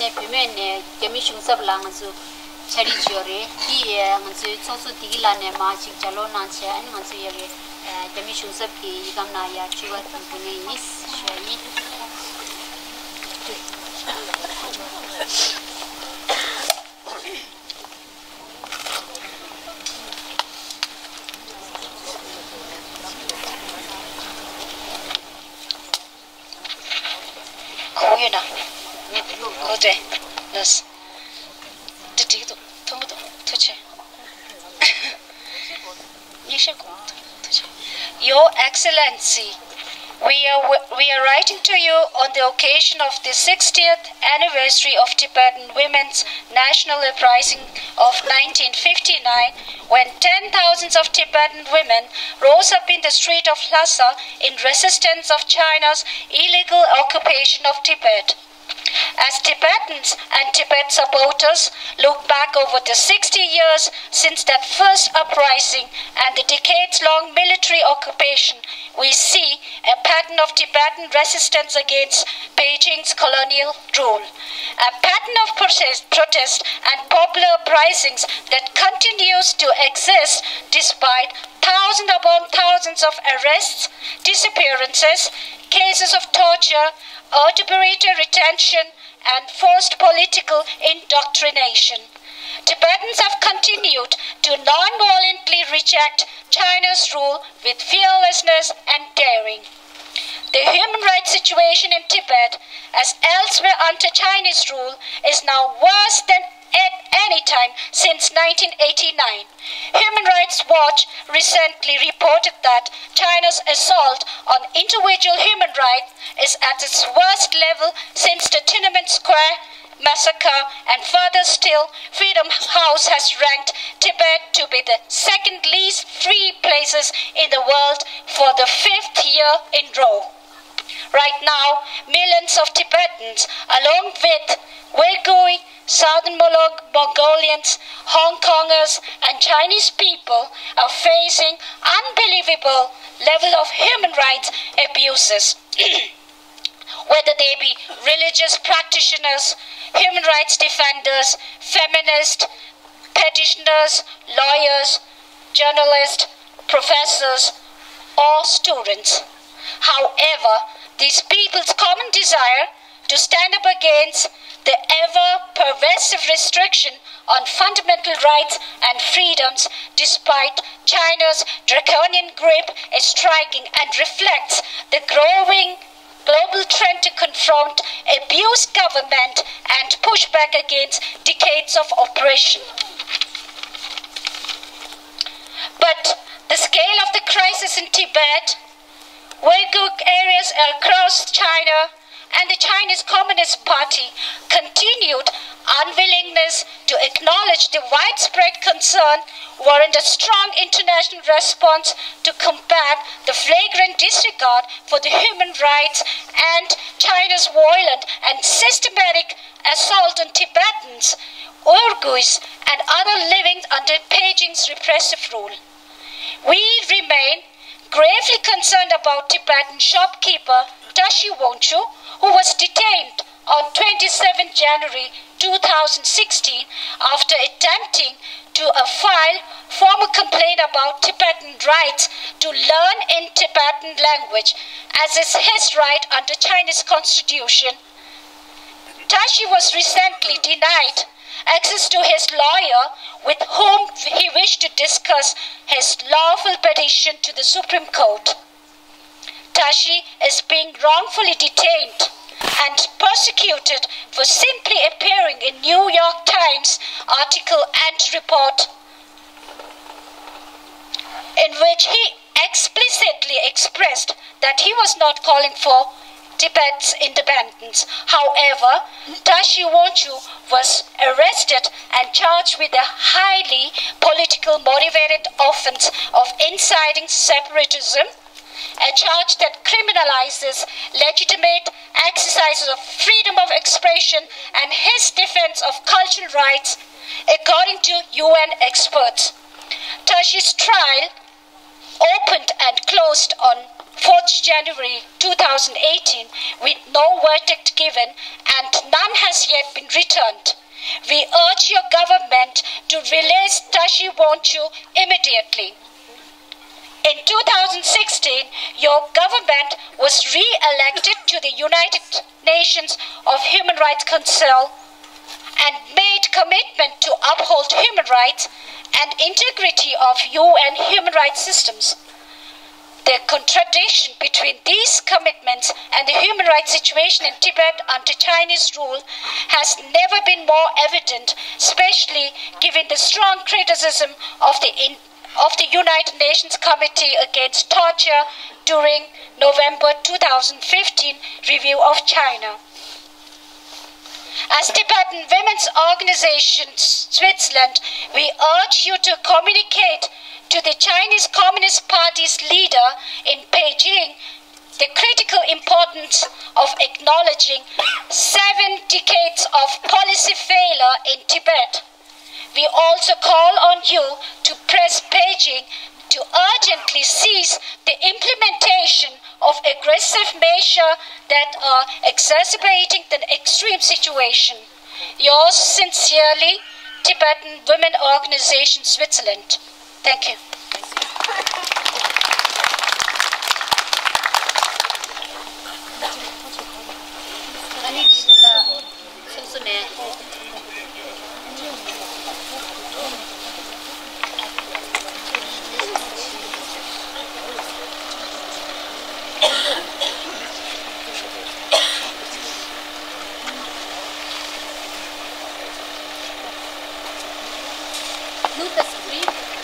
ནས་བུད་མེད་ནས་རྒྱ་མི་གཞུང་ཚབ་ལ་ང་ཚོ་ཕྱག་བྲིས་བྱས་ཡོད་རེད། དེ་ཡིས་ང་ཚོའི་ཚོགས་གཙོ་བདེ་སྐྱིད་ལགས་ནས་མར་ཅིག་ལྗགས་ཀློག་གནང་བྱས། ཨ་ནི་ང་ཚོ་ཡ་གི་རྒྱ་མི་གཞུང་ཚབ་ཀྱི་ཡི་གམ་ནང་ཡར་དྲི་བ་འབུལ་ནི་ཡིན་ཞུ་ཡ་ཡིན། གོ་ཡོད་ན། གོ་དེ། ལགས། འདི་འགྲིག་འདུག་མཐོན་པོ་འདུག་ཐུགས་རྗེ་ཆེ། ཉིན་ཤས་གོང་དུ། Your Excellency, we are, we are writing to you on the occasion of the sixtieth anniversary of Tibetan Women's National Uprising of nineteen fifty-nine, when ten thousands of Tibetan women rose up in the street of Lhasa in resistance of China's illegal occupation of Tibet. As Tibetans and Tibet supporters look back over the sixty years since that first uprising and the decades-long military occupation, we see a pattern of Tibetan resistance against Beijing's colonial rule, a pattern of protest, protest and popular uprisings that continues to exist despite thousands upon thousands of arrests, disappearances, cases of torture, arbitrary retention, and forced political indoctrination. Tibetans have continued to non-violently reject China's rule with fearlessness and daring. The human rights situation in Tibet, as elsewhere under Chinese rule, is now worse than at any time since nineteen eighty-nine. Human Rights Watch recently reported that China's assault on individual human rights is at its worst level since the Tiananmen Square massacre, and further still, Freedom House has ranked Tibet to be the second least free places in the world for the fifth year in row. Right now, millions of Tibetans, along with Uyghur, Southern Molo-, Mongolians, Hong Kongers, and Chinese people are facing unbelievable level of human rights abuses. Whether they be religious practitioners, human rights defenders, feminists, petitioners, lawyers, journalists, professors, or students. However, these people's common desire to stand up against the ever-pervasive restriction on fundamental rights and freedoms, despite China's draconian grip, is striking and reflects the growing global trend to confront, abuse government, and push back against decades of oppression. But the scale of the crisis in Tibet, Uyghur areas across China, and the Chinese Communist Party continued unwillingness to acknowledge the widespread concern warrant a strong international response to combat the flagrant disregard for the human rights and China's violent and systematic assault on Tibetans, Uyghurs, and other living under Beijing's repressive rule. We remain gravely concerned about Tibetan shopkeeper Tashi Wangchuk, who was detained on twenty-seventh January two thousand sixteen after attempting to, uh, file formal complaint about Tibetan rights to learn in Tibetan language, as is his right under Chinese constitution. Tashi was recently denied access to his lawyer with whom he wished to discuss his lawful petition to the Supreme Court. Tashi is being wrongfully detained and persecuted for simply appearing in New York Times article and report in which he explicitly expressed that he was not calling for Tibet's independence. However, Tashi Wangchuk was arrested and charged with a highly political motivated offense of inciting separatism, a charge that criminalizes legitimate exercises of freedom of expression and his defense of cultural rights, according to U N experts. Tashi's trial opened and closed on fourth January two thousand eighteen with no verdict given and none has yet been returned. We urge your government to release Tashi Wangchuk immediately. In two thousand sixteen, your government was re-elected to the United Nations of Human Rights Council and made commitment to uphold human rights and integrity of U N human rights systems. The contradiction between these commitments and the human rights situation in Tibet under Chinese rule has never been more evident, especially given the strong criticism of the in- of the United Nations Committee Against Torture during November two thousand fifteen review of China. As Tibetan Women's Organization Switzerland, we urge you to communicate to the Chinese Communist Party's leader in Beijing the critical importance of acknowledging seven decades of policy failure in Tibet. We also call on you to press Beijing to urgently cease the implementation of aggressive measures that are exacerbating the extreme situation. Yours sincerely, Tibetan Women Organization, Switzerland. Thank you. Look at the screen.